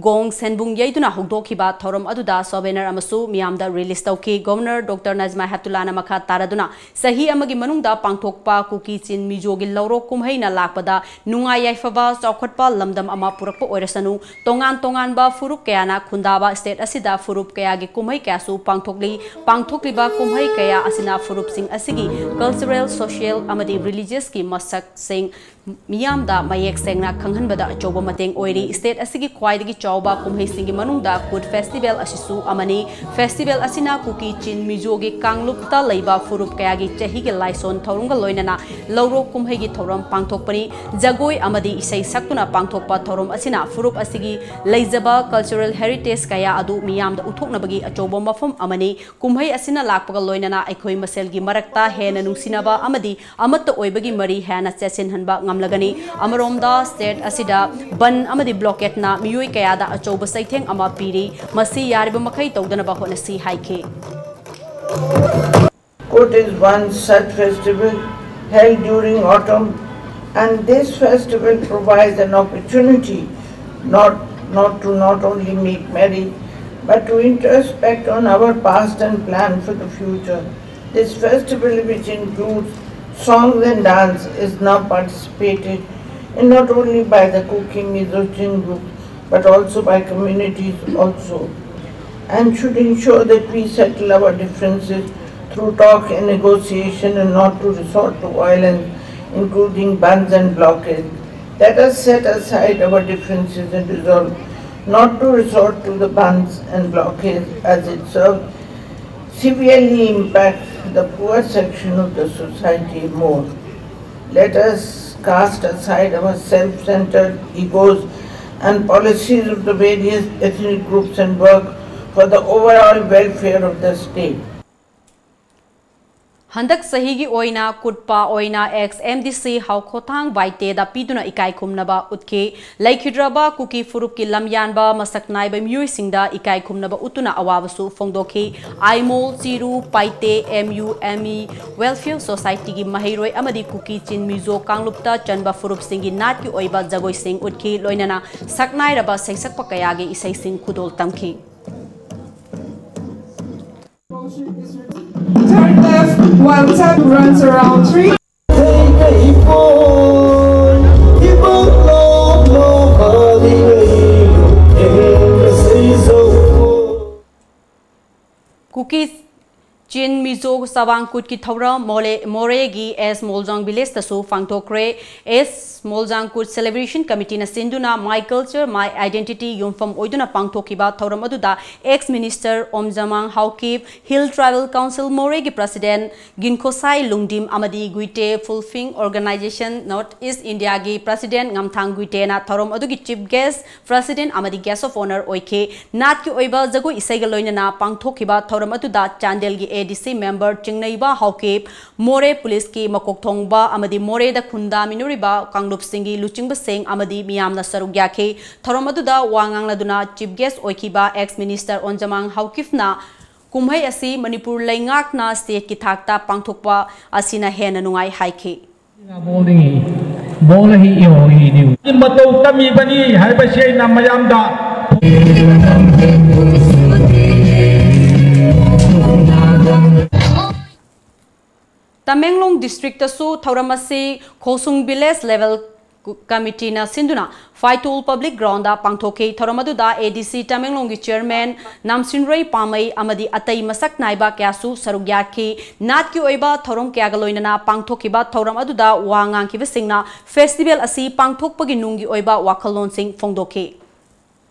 ꯒꯣꯡ ꯁꯦꯟꯕꯨꯡ ꯌꯩꯗꯨꯅ ꯍꯧꯗꯣꯛꯈꯤꯕ ꯊꯧꯔꯝ ꯑꯗꯨꯗ ꯁꯣꯚꯦꯅꯔ ꯑꯃꯁꯨ ꯃꯤꯌꯥꯝꯗ ꯔꯤꯂꯤꯁ ꯇꯧꯈꯤ꯫ ꯒꯕꯔꯅꯔ ꯗꯣꯛꯇꯔ ꯅꯖꯃꯥ ꯍꯦꯞꯇꯨꯂꯥꯅ ꯃꯈꯥ ꯇꯥꯔꯗꯨꯅ ꯆꯍꯤ ꯑꯃꯒꯤ ꯃꯅꯨꯡꯗ ꯄꯥꯡꯊꯣꯛꯄ ꯀꯨꯀꯤ ꯆꯤꯟ ꯃꯤꯖꯣꯒꯤ ꯂꯧꯔꯣꯛ ꯀꯨꯝꯍꯩꯅ ꯂꯥꯛꯄꯗ ꯅꯨꯡꯉꯥꯏ ꯌꯥꯏꯐꯕ ꯆꯥꯎꯈꯠꯄ ꯂꯝꯗꯝ ꯑꯃ ꯄꯨꯔꯛꯄ ꯑꯣꯏꯔꯁꯅꯨ, ꯇꯣꯉꯥꯟ ꯇꯣꯉꯥꯟꯕ ꯐꯨꯔꯨꯞ ꯀꯌꯥꯅ ꯈꯨꯟꯗꯥꯕ ꯁ꯭ꯇꯦꯠ ꯑꯁꯤꯗ ꯐꯨꯔꯨꯞ ꯀꯌꯥꯒꯤ ꯀꯨꯝꯍꯩ ꯀꯌꯥꯁꯨ ꯄꯥꯡꯊꯣꯛꯂꯤ꯫ ꯄꯥꯡꯊꯣꯛꯂꯤꯕ ꯀꯨꯝꯍꯩ ꯀꯌꯥ ꯑꯁꯤꯅ ꯐꯨꯔꯨꯞꯁꯤꯡ ꯑꯁꯤꯒꯤ ꯀꯜꯆꯔꯦꯜ, ꯁꯣꯁꯤꯌꯦꯜ ꯑꯃꯗꯤ ꯔꯤꯂꯤꯖꯤꯌꯁꯀꯤ ꯃꯁꯛꯁꯤꯡ ꯃꯤꯌꯥꯝꯗ ꯃꯌꯦꯛ ꯁꯦꯡꯅ ꯈꯪꯍꯟꯕꯗ ꯑꯆꯧꯕ ꯃꯇꯦꯡ ꯑꯣꯏꯔꯤ꯫ ꯁ꯭ꯇꯦꯠ ꯑꯁꯤꯒꯤ ꯈ꯭ꯋꯥꯏꯗꯒꯤ ꯆꯥꯎꯕ ꯀꯨꯝꯍꯩꯁꯤꯡꯒꯤ ꯃꯅꯨꯡꯗ ꯀꯨꯠ ꯐꯦꯁꯇꯤꯚꯦꯜ ꯑꯁꯤꯁꯨ ꯑꯃꯅꯤ꯫ ꯐꯦꯁꯇꯤꯚꯦꯜ ꯑꯁꯤꯅ ꯀꯨꯀꯤ ꯆꯤꯟ ꯃꯤꯖꯣꯒꯤ ꯀꯥꯡꯂꯨꯞꯇ ꯂꯩꯕ ꯐꯨꯔꯨꯞ ꯀꯌꯥꯒꯤ ꯆꯍꯤꯒꯤ ꯂꯥꯏꯁꯣꯟ ꯊꯧꯔꯝꯒ ꯂꯣꯏꯅꯅ ꯂꯧꯔꯣꯛ ꯀꯨꯝꯍꯩꯒꯤ ꯊꯧꯔꯝ ꯄꯥꯡꯊꯣꯛꯄꯅꯤ꯫ ꯖꯒꯣꯏ ꯑꯃꯗꯤ ꯏꯁꯩ ꯁꯛꯇꯨꯅ ꯄꯥꯡꯊꯣꯛꯄ ꯊꯧꯔꯝ ꯑꯁꯤꯅ ꯐꯨꯔꯨꯞ ꯑꯁꯤꯒꯤ ꯂꯩꯖꯕ ꯀꯜꯆꯔꯦꯜ ꯍꯦꯔꯤꯇꯦꯖ ꯀꯌꯥ ꯑꯗꯨ ꯃꯤꯌꯥꯝꯗ ꯎꯠꯊꯣꯛꯅꯕꯒꯤ ꯑꯆꯧꯕ ꯃꯐꯝ ꯑꯃꯅꯤ꯫ ꯀꯨꯝꯍꯩ ꯑꯁꯤꯅ ꯂꯥꯛꯄꯒ ꯂꯣꯏꯅꯅ ꯑꯩꯈꯣꯏ ꯃꯁꯦꯜꯒꯤ ꯃꯔꯛꯇ ꯍꯦꯟꯅ ꯅꯨꯡꯁꯤꯅꯕ ꯑꯃꯗꯤ ꯑꯃꯠꯇ ꯑꯣꯏꯕꯒꯤ ꯃꯔꯤ ꯍꯦꯟꯅ ꯆꯦꯠꯁꯤꯟꯍꯟꯕ ꯂꯒꯅꯤ꯫ ꯑꯃꯔꯣꯝꯗ, state ꯑꯁꯤꯗ ꯕꯟ ꯑꯃꯗꯤ blockade ꯅ ꯃꯤꯑꯣꯏ ꯀꯌꯥꯗ ꯑꯆꯧꯕ ꯆꯩꯊꯦꯡ ꯑꯃ ꯄꯤꯔꯤ꯫ ꯃꯁꯤ ꯌꯥꯔꯤꯕ ꯃꯈꯩ ꯇꯧꯗꯅꯕ ꯍꯣꯠꯅꯁꯤ ꯍꯥꯏꯈꯤ꯫ Kut is one such festival held during autumn, and this festival provides an opportunity not, not to not only make merry, but to introspect on our past and plan for the future. This festival, which includes songs and dance, is now participated in not only by the Kuki Mizo Chin group, but also by communities also, and should ensure that we settle our differences through talk and negotiation and not to resort to violence, including bans and blockades. Let us set aside our differences and resolve not to resort to the bans and blockades, as it serves severely impacts the poor section of the society more. Let us cast aside our self-centered egos and policies of the various ethnic groups and work for the overall welfare of the state. ꯍꯟꯗꯛ ꯆꯍꯤꯒꯤ ꯑꯣꯏꯅ ꯀꯨꯠꯄ ꯑꯣꯏꯅ ex M D C ꯍꯥꯎꯈꯣꯊꯥꯡ ꯕꯥꯏꯇꯦꯗ ꯄꯤꯗꯨꯅ ꯏꯀꯥꯏ ꯈꯨꯝꯅꯕ ꯎꯠꯈꯤ꯫ ꯂꯩꯈꯤꯗ꯭ꯔꯕ ꯀꯨꯀꯤ ꯐꯨꯔꯨꯞꯀꯤ ꯂꯝꯌꯥꯟꯕ ꯃꯁꯛ ꯅꯥꯏꯕ ꯃꯤꯑꯣꯏꯁꯤꯡꯗ ꯏꯀꯥꯏ ꯈꯨꯝꯅꯕ ꯎꯠꯇꯨꯅ ꯑꯋꯥꯕꯁꯨ ꯐꯣꯡꯗꯣꯛꯈꯤ꯫ ꯑꯥꯏꯃꯣꯜ, ꯆꯤꯔꯨ, ꯄꯥꯏꯇꯦ, M U M E Welfare Society ꯒꯤ ꯃꯍꯩꯔꯣꯏ ꯑꯃꯗꯤ ꯀꯨꯀꯤ ꯆꯤꯟ ꯃꯤꯖꯣ ꯀꯥꯡꯂꯨꯞꯇ ꯆꯟꯕ ꯐꯨꯔꯨꯞꯁꯤꯡꯒꯤ ꯅꯥꯠꯀꯤ ꯑꯣꯏꯕ ꯖꯒꯣꯏꯁꯤꯡ ꯎꯠꯈꯤ, ꯂꯣꯏꯅꯅ ꯁꯛꯅꯥꯏꯔꯕ ꯁꯩꯁꯛꯄ ꯀꯌꯥꯒꯤ ꯏꯁꯩꯁꯤꯡ ꯈꯨꯗꯣꯜ ꯇꯝꯈꯤ꯫ Turn left while tap runs around three. ꯀꯨꯀꯤ ꯆꯤꯟ ꯃꯤꯖꯣ ꯆꯕꯥꯡ ꯀꯨꯠꯀꯤ ꯊꯧꯔꯝ ꯃꯣꯂꯦ-, ꯃꯣꯔꯦꯒꯤ ꯑꯦꯁ ꯃꯣꯜꯖꯥꯡ ꯚꯤꯂꯦꯖꯇꯁꯨ ꯄꯥꯡꯊꯣꯛꯈ꯭ꯔꯦ꯫ ꯑꯦꯁ ꯃꯣꯜꯖꯥꯡ ꯀꯨꯠ celebration committee ꯅ ꯁꯤꯟꯗꯨꯅ My Culture, My Identity ꯌꯨꯝꯐꯝ ꯑꯣꯏꯗꯨꯅ ꯄꯥꯡꯊꯣꯛꯈꯤꯕ ꯊꯧꯔꯝ ꯑꯗꯨꯗ ex minister ꯑꯣꯝꯖꯃꯥꯡ Haokip, Hill Tribal Council ꯃꯣꯔꯦꯒꯤ president ꯒꯤꯟꯈꯣꯁꯥꯏ ꯂꯨꯡꯗꯤꯝ ꯑꯃꯗꯤ ꯒꯨꯏꯇꯦ Fulfing Organization North East India ꯒꯤ president ꯉꯝꯊꯥꯡ ꯒꯨꯏꯇꯦꯅ ꯊꯧꯔꯝ ꯑꯗꯨꯒꯤ chief guest, president ꯑꯃꯗꯤ guest of honour ꯑꯣꯏꯈꯤ꯫ ꯅꯥꯠꯀꯤ ꯑꯣꯏꯕ ꯖꯒꯣꯏ ꯏꯁꯩꯒ ꯂꯣꯏꯅꯅ ꯄꯥꯡꯊꯣꯛꯈꯤꯕ ꯊꯧꯔꯝ ꯑꯗꯨꯗ ꯆꯥꯟꯗꯦꯜꯒꯤ ꯑꯦ ꯗꯤ ꯁꯤ member ꯆꯤꯡꯅꯩꯕ ꯍꯥꯎꯀꯤꯞ, ꯃꯣꯔꯦ ꯄꯨꯂꯤꯁꯀꯤ ꯃꯀꯣꯛ ꯊꯣꯡꯕ ꯑꯃꯗꯤ ꯃꯣꯔꯦꯗ ꯈꯨꯟꯗꯥꯃꯤꯟꯅꯔꯤꯕ ꯀꯥꯡꯂꯨꯞꯁꯤꯡꯒꯤ ꯂꯨꯆꯤꯡꯕꯁꯤꯡ ꯑꯃꯗꯤ ꯃꯤꯌꯥꯝꯅ ꯁꯔꯨꯛ ꯌꯥꯈꯤ꯫ ꯊꯧꯔꯝ ꯑꯗꯨꯗ ꯋꯥ ꯉꯥꯡꯂꯗꯨꯅ chief guest ꯑꯣꯏꯈꯤꯕ ex minister ꯑꯣꯟꯖꯃꯥꯡ ꯍꯥꯎꯀꯤꯞꯅ ꯀꯨꯝꯍꯩ ꯑꯁꯤ ꯃꯅꯤꯄꯨꯔ ꯂꯩꯉꯥꯛꯅ stateꯀꯤ ꯊꯥꯛꯇ ꯄꯥꯡꯊꯣꯛꯄ ꯑꯁꯤꯅ ꯍꯦꯟꯅ ꯅꯨꯡꯉꯥꯏ ꯍꯥꯏꯈꯤ꯫ ꯃꯇꯧ ꯇꯝꯃꯤꯕꯅꯤ ꯍꯥꯏꯕꯁꯤ ꯑꯩꯅ ꯃꯌꯥꯝꯗ ꯇꯃꯦꯡꯂꯣꯡ districtꯇꯁꯨ ꯊꯧꯔꯝ ꯑꯁꯤ ꯈꯣꯁꯨꯡ village level committeeꯅ ꯁꯤꯟꯗꯨꯅ ꯐꯥꯏꯇꯣꯜ public groundꯗ ꯄꯥꯡꯊꯣꯛꯈꯤ꯫ ꯊꯧꯔꯝ ꯑꯗꯨꯗ ꯑꯦ ꯗꯤ ꯁꯤ ꯇꯃꯦꯡꯂꯣꯡꯒꯤ chairman ꯅꯥꯝꯁꯤꯟꯔꯣꯏ ꯄꯥꯃꯩ ꯑꯃꯗꯤ ꯑꯇꯩ ꯃꯁꯛ ꯅꯥꯏꯕ ꯀꯌꯥꯁꯨ ꯁꯔꯨꯛ ꯌꯥꯈꯤ꯫ ꯅꯥꯠꯀꯤ ꯑꯣꯏꯕ ꯊꯧꯔꯝ ꯀꯌꯥꯒ ꯂꯣꯏꯅꯅ ꯄꯥꯡꯊꯣꯛꯈꯤꯕ ꯊꯧꯔꯝ ꯑꯗꯨꯗ ꯋꯥ ꯉꯥꯡꯈꯤꯕꯁꯤꯡꯅ festival ꯑꯁꯤ ꯄꯥꯡꯊꯣꯛꯄꯒꯤ ꯅꯨꯡꯒꯤ ꯑꯣꯏꯕ ꯋꯥꯈꯜꯂꯣꯟꯁꯤꯡ ꯐꯣꯡꯗꯣꯛꯈꯤ꯫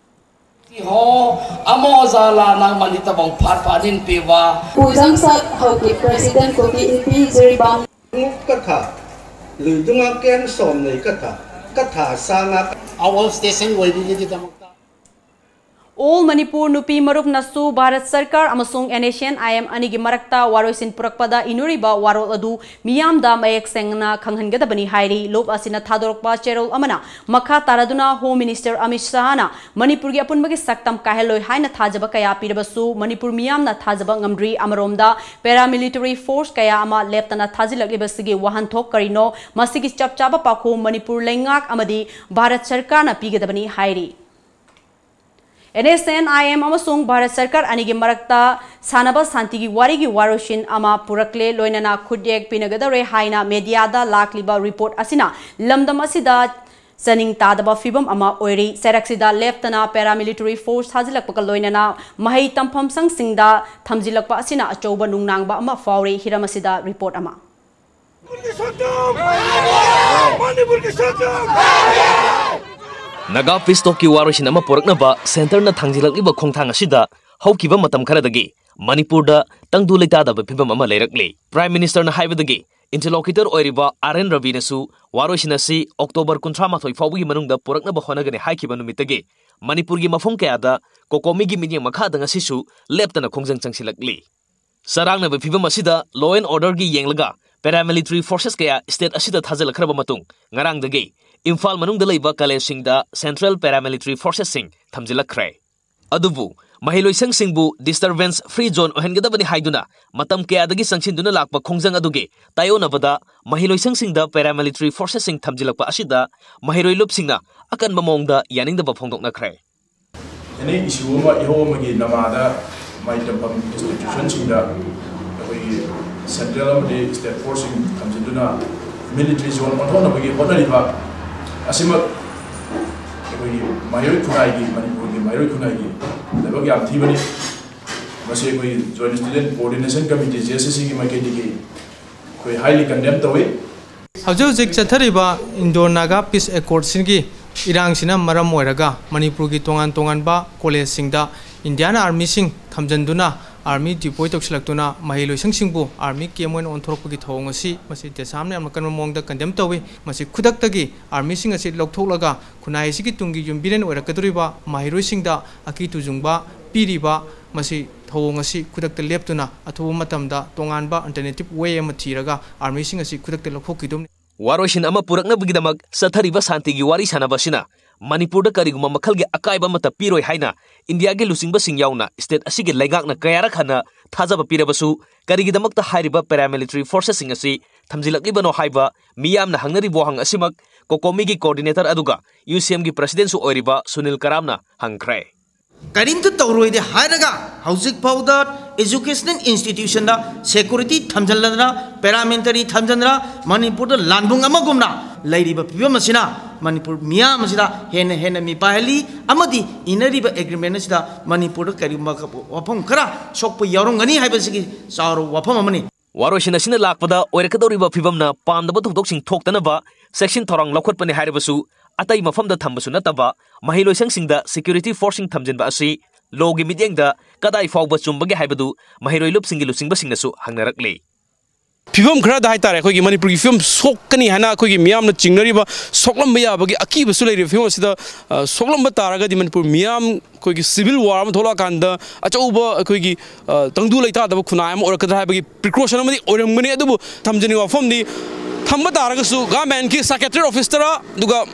ꯍꯣ, ꯑꯃꯣ ꯖꯥꯂꯥ ꯅꯪ ꯃꯅꯤ ꯇꯕꯣꯡ ꯐꯥꯠ ꯐꯥꯅꯤꯟ ꯄꯤꯕ꯫ ꯄꯨꯖꯪꯁꯛ ꯍꯧꯒꯤ president ꯀꯣꯀꯤ ꯏꯟꯄꯤ ꯖꯤꯔꯤꯕꯥꯝ꯫ ꯀꯊꯥ, ꯂꯨꯏꯗꯨꯉꯥ ꯀꯦꯟ ꯁꯣꯝꯅꯩ ꯀꯊꯥ, ꯀꯊꯥ ꯁꯥꯉꯥ꯫ ꯑꯋꯜ station ꯑꯣꯏꯕꯤꯒꯤꯗꯃꯛꯇ꯫ All ꯃꯅꯤꯄꯨꯔ ꯅꯨꯄꯤ ꯃꯔꯨꯞꯅꯁꯨ ꯚꯥꯔꯠ ꯁꯔꯀꯥꯔ ꯑꯃꯁꯨꯡ N S N I M ꯑꯅꯤꯒꯤ ꯃꯔꯛꯇ ꯋꯥꯔꯣꯏꯁꯤꯟ ꯄꯨꯔꯛꯄꯗ ꯏꯅꯨꯔꯤꯕ ꯋꯥꯔꯣꯜ ꯑꯗꯨ ꯃꯤꯌꯥꯝꯗ ꯃꯌꯦꯛ ꯁꯦꯡꯅ ꯈꯪꯍꯟꯒꯗꯕꯅꯤ ꯍꯥꯏꯔꯤ꯫ ꯂꯨꯞ ꯑꯁꯤꯅ ꯊꯥꯗꯣꯔꯛꯄ ꯆꯦꯔꯣꯜ ꯑꯃꯅ ꯃꯈꯥ ꯇꯥꯔꯗꯨꯅ Home Minister ꯑꯃꯤꯠ ꯁꯥꯍꯅ ꯃꯅꯤꯄꯨꯔꯒꯤ ꯑꯄꯨꯟꯕꯒꯤ ꯁꯛꯇꯝ ꯀꯥꯏꯍꯜꯂꯣꯏ ꯍꯥꯏꯅ ꯊꯥꯖꯕ ꯀꯌꯥ ꯄꯤꯔꯕꯁꯨ ꯃꯅꯤꯄꯨꯔ ꯃꯤꯌꯥꯝꯅ ꯊꯥꯖꯕ ꯉꯝꯗ꯭ꯔꯤ꯫ ꯑꯃꯔꯣꯝꯗ paramilitary force ꯀꯌꯥ ꯑꯃ ꯂꯦꯞꯇꯅ ꯊꯥꯖꯤꯜꯂꯛꯂꯤꯕꯁꯤꯒꯤ ꯋꯥꯍꯟꯊꯣꯛ ꯀꯔꯤꯅꯣ? ꯃꯁꯤꯒꯤ ꯆꯞ ꯆꯥꯕ ꯄꯥꯎꯈꯨꯝ ꯃꯅꯤꯄꯨꯔ ꯂꯩꯉꯥꯛ ꯑꯃꯗꯤ ꯚꯥꯔꯠ ꯁꯔꯀꯥꯔꯅ ꯄꯤꯒꯗꯕꯅꯤ ꯍꯥꯏꯔꯤ꯫ N S N I M ꯑꯃꯁꯨꯡ ꯚꯥꯔꯠ ꯁꯔꯀꯥꯔ ꯑꯅꯤꯒꯤ ꯃꯔꯛꯇ ꯁꯥꯟꯅꯕ ꯁꯥꯟꯇꯤꯒꯤ ꯋꯥꯔꯤꯒꯤ ꯋꯥꯔꯣꯏꯁꯤꯟ ꯑꯃ ꯄꯨꯔꯛꯂꯦ, ꯂꯣꯏꯅꯅ ꯈꯨꯠꯌꯦꯛ ꯄꯤꯅꯒꯗꯧꯔꯦ ꯍꯥꯏꯅ mediaꯗ ꯂꯥꯛꯂꯤꯕ report ꯑꯁꯤꯅ ꯂꯝꯗꯝ ꯑꯁꯤꯗ ꯆꯥꯅꯤꯡ ꯇꯥꯗꯕ ꯐꯤꯕꯝ ꯑꯃ ꯑꯣꯏꯔꯤ꯫ ꯆꯩꯔꯛꯁꯤꯗ ꯂꯦꯞꯇꯅ paramilitary force ꯊꯥꯖꯤꯜꯂꯛꯄꯒ ꯂꯣꯏꯅꯅ ꯃꯍꯩ ꯇꯝꯐꯝ ꯁꯪꯁꯤꯡꯗ ꯊꯝꯖꯤꯜꯂꯛꯄ ꯑꯁꯤꯅ ꯑꯆꯧꯕ ꯅꯨꯡꯅꯥꯡꯕ ꯑꯃ ꯐꯥꯎꯔꯤ꯫ ꯍꯤꯔꯝ ꯑꯁꯤꯗ report ꯑꯃ꯫ ꯅꯥꯒꯥ peace talkꯀꯤ ꯋꯥꯔꯣꯏꯁꯤꯟ ꯑꯃ ꯄꯨꯔꯛꯅꯕ centreꯅ ꯊꯥꯡꯖꯤꯜꯂꯛꯂꯤꯕ ꯈꯣꯡꯊꯥꯡ ꯑꯁꯤꯗ ꯍꯧꯈꯤꯕ ꯃꯇꯝ ꯈꯔꯗꯒꯤ ꯃꯅꯤꯄꯨꯔꯗ ꯇꯪꯗꯨ ꯂꯩꯇꯥꯗꯕ ꯐꯤꯕꯝ ꯑꯃ ꯂꯩꯔꯛꯂꯤ꯫ Prime Ministerꯅ ꯍꯥꯏꯕꯗꯒꯤ interlocutor ꯑꯣꯏꯔꯤꯕ ꯑꯥꯔ ꯑꯦꯟ ꯔꯕꯤꯅꯁꯨ ꯋꯥꯔꯣꯏꯁꯤꯟ ꯑꯁꯤ October ꯀꯨꯟꯊ꯭ꯔꯥ ꯃꯥꯊꯣꯏ ꯐꯥꯎꯕꯒꯤ ꯃꯅꯨꯡꯗ ꯄꯨꯔꯛꯅꯕ ꯍꯣꯠꯅꯒꯅꯤ ꯍꯥꯏꯈꯤꯕ ꯅꯨꯃꯤꯠꯇꯒꯤ ꯃꯅꯤꯄꯨꯔꯒꯤ ꯃꯐꯝ ꯀꯌꯥꯗ COCOMIꯒꯤ ꯃꯤꯠꯌꯦꯡ ꯃꯈꯥꯗ ꯉꯁꯤꯁꯨ ꯂꯦꯞꯇꯅ ꯈꯣꯡꯖꯪ ꯆꯪꯁꯤꯜꯂꯛꯂꯤ꯫ ꯆꯔꯥꯡꯅꯕ ꯐꯤꯕꯝ ꯑꯁꯤꯗ law and order ꯒꯤ ꯌꯦꯡꯂꯒ paramilitary forces ꯀꯌꯥ state ꯑꯁꯤꯗ ꯊꯥꯖꯤꯜꯂꯛꯈ꯭ꯔꯕ ꯃꯇꯨꯡ, ꯉꯔꯥꯡꯗꯒꯤ ꯏꯝꯐꯥꯜ ꯃꯅꯨꯡꯗ ꯂꯩꯕ college ꯁꯤꯡꯗ central paramilitary forces ꯁꯤꯡ ꯊꯝꯖꯤꯜꯂꯛꯈ꯭ꯔꯦ꯫ ꯑꯗꯨꯕꯨ ꯃꯍꯩꯂꯣꯏꯁꯪꯁꯤꯡꯕꯨ disturbance free zone ꯑꯣꯏꯍꯟꯒꯗꯕꯅꯤ ꯍꯥꯏꯗꯨꯅ ꯃꯇꯝ ꯀꯌꯥꯗꯒꯤ ꯆꯪꯁꯤꯟꯗꯨꯅ ꯂꯥꯛꯄ ꯈꯣꯡꯖꯪ ꯑꯗꯨꯒꯤ ꯇꯥꯏꯑꯣꯟꯅꯕꯗ ꯃꯍꯩꯂꯣꯏꯁꯪꯁꯤꯡꯗ paramilitary forces ꯁꯤꯡ ꯊꯝꯖꯤꯜꯂꯛꯄ ꯑꯁꯤꯗ ꯃꯍꯩꯔꯣꯏ ꯂꯨꯞꯁꯤꯡꯅ ꯑꯀꯟꯕ ꯃꯑꯣꯡꯗ ꯌꯥꯅꯤꯡꯗꯕ ꯐꯣꯡꯗꯣꯛꯅꯈ꯭ꯔꯦ꯫ ꯑꯦꯅꯤ ꯏꯁꯨ ꯑꯃ, ꯏꯍꯧ ꯑꯃꯒꯤ ꯅꯃꯥꯗ ꯃꯍꯩ ꯇꯝꯐꯝ ꯏꯟꯁꯇꯤꯇ꯭ꯌꯨꯁꯟꯁꯤꯡꯗ ꯑꯩꯈꯣꯏꯒꯤ ꯁꯦꯟꯇ꯭ꯔꯦꯜ ꯑꯃꯗꯤ ꯁ꯭ꯇꯦꯠ ꯐꯣꯔꯁꯁꯤꯡ ꯊꯝꯖꯤꯟꯗꯨꯅ ꯃꯤꯂꯤꯇꯔꯤ ꯖꯣꯟ ꯑꯣꯟꯊꯣꯛꯅꯕꯒꯤ ꯍꯣꯠꯅꯔꯤꯕ ꯑꯁꯤꯃꯛ ꯑꯩꯈꯣꯏꯒꯤ ꯃꯍꯩꯔꯣꯏ ꯈꯨꯟꯅꯥꯏꯒꯤ, ꯃꯅꯤꯄꯨꯔꯒꯤ ꯃꯍꯩꯔꯣꯏ ꯈꯨꯟꯅꯥꯏꯒꯤ ꯂꯥꯏꯕꯛ ꯌꯥꯝ ꯊꯤꯕꯅꯤ꯫ ꯃꯁꯤ ꯑꯩꯈꯣꯏ Joint Student Coordination Committee, J S C C ꯒꯤ ꯃꯥꯏꯀꯩꯗꯒꯤ ꯑꯩꯈꯣꯏ highly condemn ꯇꯧꯏ꯫ ꯍꯧꯖꯤꯛ ꯍꯧꯖꯤꯛ ꯆꯠꯊꯔꯤꯕ ꯏꯟꯗꯣ ꯅꯥꯒꯥ ꯄꯤꯁ ꯑꯦꯀꯣꯔꯗꯁꯤꯡꯒꯤ ꯏꯔꯥꯡꯁꯤꯅ ꯃꯔꯝ ꯑꯣꯏꯔꯒ ꯃꯅꯤꯄꯨꯔꯒꯤ ꯇꯣꯉꯥꯟ ꯇꯣꯉꯥꯟꯕ ꯀꯣꯂꯦꯖꯁꯤꯡꯗ ꯏꯟꯗꯤꯌꯥꯟ ꯑꯥꯔꯃꯤꯁꯤꯡ ꯊꯝꯖꯤꯟꯗꯨꯅ, ꯑꯥꯔꯃꯤ ꯗꯤꯄ꯭ꯂꯣꯏ ꯇꯧꯁꯤꯜꯂꯛꯇꯨꯅ ꯃꯍꯩꯂꯣꯏꯁꯪꯁꯤꯡꯕꯨ ꯑꯥꯔꯃꯤ ꯀꯦꯝ ꯑꯣꯏꯅ ꯑꯣꯟꯊꯣꯔꯛꯄꯒꯤ ꯊꯧꯑꯣꯡ ꯑꯁꯤ, ꯃꯁꯤ ꯗꯦꯁꯥꯝꯅ ꯌꯥꯝꯅ ꯀꯟꯕ ꯃꯑꯣꯡꯗ ꯀꯟꯗꯦꯝ ꯇꯧꯏ꯫ ꯃꯁꯤ ꯈꯨꯗꯛꯇꯒꯤ ꯑꯥꯔꯃꯤꯁꯤꯡ ꯑꯁꯤ ꯂꯧꯊꯣꯛꯂꯒ ꯈꯨꯟꯅꯥꯏ ꯑꯁꯤꯒꯤ ꯇꯨꯡꯒꯤ ꯌꯨꯝꯕꯤꯔꯦꯟ ꯑꯣꯏꯔꯛꯀꯗꯧꯔꯤꯕ ꯃꯍꯩꯔꯣꯏꯁꯤꯡꯗ ꯑꯀꯤ ꯇꯨꯖꯨꯡꯕ ꯄꯤꯔꯤꯕ ꯃꯁꯤ ꯊꯧꯑꯣꯡ ꯑꯁꯤ ꯈꯨꯗꯛꯇ ꯂꯦꯞꯇꯨꯅ ꯑꯊꯨꯕ ꯃꯇꯝꯗ ꯇꯣꯉꯥꯟꯕ alternative way ꯑꯃ ꯊꯤꯔꯒ ꯑꯥꯔꯃꯤꯁꯤꯡ ꯑꯁꯤ ꯈꯨꯗꯛꯇ ꯂꯧꯊꯣꯛꯈꯤꯗꯧꯅꯤ꯫ ꯋꯥꯔꯣꯏꯁꯤꯟ ꯑꯃ ꯄꯨꯔꯛꯅꯕꯒꯤꯗꯃꯛ ꯆꯠꯊꯔꯤꯕ ꯁꯥꯟꯇꯤꯒꯤ ꯋꯥꯔꯤ ꯁꯥꯟꯅꯕ ꯑꯁꯤꯅ ꯃꯅꯤꯄꯨꯔꯗ ꯀꯔꯤꯒꯨꯝꯕ ꯃꯈꯜꯒꯤ ꯑꯀꯥꯏꯕ ꯑꯃꯠꯇ ꯄꯤꯔꯣꯏ ꯍꯥꯏꯅ ꯏꯟꯗꯤꯌꯥꯒꯤ ꯂꯨꯆꯤꯡꯕꯁꯤꯡ ꯌꯥꯎꯅ state ꯑꯁꯤꯒꯤ ꯂꯩꯉꯥꯛꯅ ꯀꯌꯥꯔꯛ ꯍꯟꯅ ꯊꯥꯖꯕ ꯄꯤꯔꯕꯁꯨ, ꯀꯔꯤꯒꯤꯗꯃꯛꯇ ꯍꯥꯏꯔꯤꯕ paramilitary forcesꯁꯤꯡ ꯑꯁꯤ ꯊꯝꯖꯤꯜꯂꯛꯂꯤꯕꯅꯣ ꯍꯥꯏꯕ ꯃꯤꯌꯥꯝꯅ ꯍꯪꯅꯔꯤꯕ ꯋꯥꯍꯪ ꯑꯁꯤꯃꯛ ꯀꯣꯀꯣꯃꯤꯒꯤ coordinator ꯑꯗꯨꯒ UCMꯒꯤ presidentꯁꯨ ꯑꯣꯏꯔꯤꯕ ꯁꯨꯅꯤꯜ ꯀꯔꯥꯝꯅ ꯍꯪꯈ꯭ꯔꯦ꯫ ꯀꯔꯤꯝꯇ ꯇꯧꯔꯣꯏꯗꯦ ꯍꯥꯏꯔꯒ ꯍꯧꯖꯤꯛ ꯐꯥꯎꯗ educational institutionꯗ security ꯊꯝꯖꯤꯜꯂꯗꯅ, paramilitary ꯊꯝꯖꯤꯟꯗꯅ, ꯃꯅꯤꯄꯨꯔꯗ ꯂꯥꯟꯕꯨꯡ ꯑꯃꯒꯨꯝꯅ ꯂꯩꯔꯤꯕ ꯐꯤꯕꯝ ꯑꯁꯤꯅ ꯃꯅꯤꯄꯨꯔ ꯃꯤꯌꯥꯝ ꯑꯁꯤꯗ ꯍꯦꯟꯅ ꯍꯦꯟꯅ ꯃꯤꯄꯥꯏꯍꯜꯂꯤ ꯑꯃꯗꯤ ꯏꯅꯔꯤꯕ agreement ꯑꯁꯤꯗ ꯃꯅꯤꯄꯨꯔꯗ ꯀꯔꯤꯒꯨꯝꯕ ꯋꯥꯐꯝ ꯈꯔ ꯁꯣꯛꯄ ꯌꯥꯎꯔꯝꯒꯅꯤ ꯍꯥꯏꯕꯁꯤꯒꯤ ꯆꯥꯎꯔꯕ ꯋꯥꯐꯝ ꯑꯃꯅꯤ꯫ ꯋꯥꯔꯣꯏꯁꯤꯟ ꯑꯁꯤꯅ ꯂꯥꯛꯄꯗ ꯑꯣꯏꯔꯛꯀꯗꯧꯔꯤꯕ ꯐꯤꯕꯝꯅ ꯄꯥꯝꯗꯕ ꯊꯧꯗꯣꯛꯁꯤꯡ ꯊꯣꯛꯇꯅꯕ ꯆꯦꯛꯁꯤꯟ ꯊꯧꯔꯥꯡ ꯂꯧꯈꯠꯄꯅꯤ ꯍꯥꯏꯔꯕꯁꯨ, ꯑꯇꯩ ꯃꯐꯝꯗ ꯊꯝꯕꯁꯨ ꯅꯠꯇꯕ ꯃꯍꯩꯂꯣꯏꯁꯪꯁꯤꯡꯗ security forceꯁꯤꯡ ꯊꯝꯖꯤꯟꯕ ꯑꯁꯤ lawꯒꯤ ꯃꯤꯠꯌꯦꯡꯗ ꯀꯗꯥꯏ ꯐꯥꯎꯕ ꯆꯨꯝꯕꯒꯦ ꯍꯥꯏꯕꯗꯨ ꯃꯍꯩꯔꯣꯏ ꯂꯨꯞꯁꯤꯡꯒꯤ ꯂꯨꯆꯤꯡꯕꯁꯤꯡꯅꯁꯨ ꯍꯪꯅꯔꯛꯂꯤ꯫ ꯐꯤꯕꯝ ꯈꯔꯗ ꯍꯥꯏꯇꯥꯔꯦ, ꯑꯩꯈꯣꯏꯒꯤ ꯃꯅꯤꯄꯨꯔꯒꯤ ꯐꯤꯕꯝ ꯁꯣꯛꯀꯅꯤ ꯍꯥꯏꯅ ꯑꯩꯈꯣꯏꯒꯤ ꯃꯤꯌꯥꯝꯅ ꯆꯤꯡꯅꯔꯤꯕ, ꯁꯣꯛꯂꯝꯕ ꯌꯥꯕꯒꯤ ꯑꯀꯤꯕꯁꯨ ꯂꯩꯔꯤꯕ ꯐꯤꯕꯝ ꯑꯁꯤꯗ, ꯑ, ꯁꯣꯛꯂꯝꯕ ꯇꯥꯔꯒꯗꯤ ꯃꯅꯤꯄꯨꯔ ꯃꯤꯌꯥꯝ ꯑꯩꯈꯣꯏꯒꯤ civil war ꯑꯃ ꯊꯣꯛꯂꯛꯑꯀꯥꯟꯗ ꯑꯆꯧꯕ ꯑꯩꯈꯣꯏꯒꯤ, ꯑ, ꯇꯪꯗꯨ ꯂꯩꯇꯥꯗꯕ ꯈꯨꯟꯅꯥꯏ ꯑꯃ ꯑꯣꯏꯔꯛꯀꯗ꯭ꯔꯥ ꯍꯥꯏꯕꯒꯤ precaution ꯑꯃꯗꯤ ꯑꯣꯏꯔꯝꯒꯅꯤ꯫ ꯑꯗꯨꯕꯨ ꯊꯝꯖꯅꯤꯡꯕ ꯋꯥꯐꯝꯗꯤ, ꯊꯝꯕ ꯇꯥꯔꯒꯁꯨ governmentꯀꯤ secretariat officeꯇꯔ, ꯑꯗꯨꯒ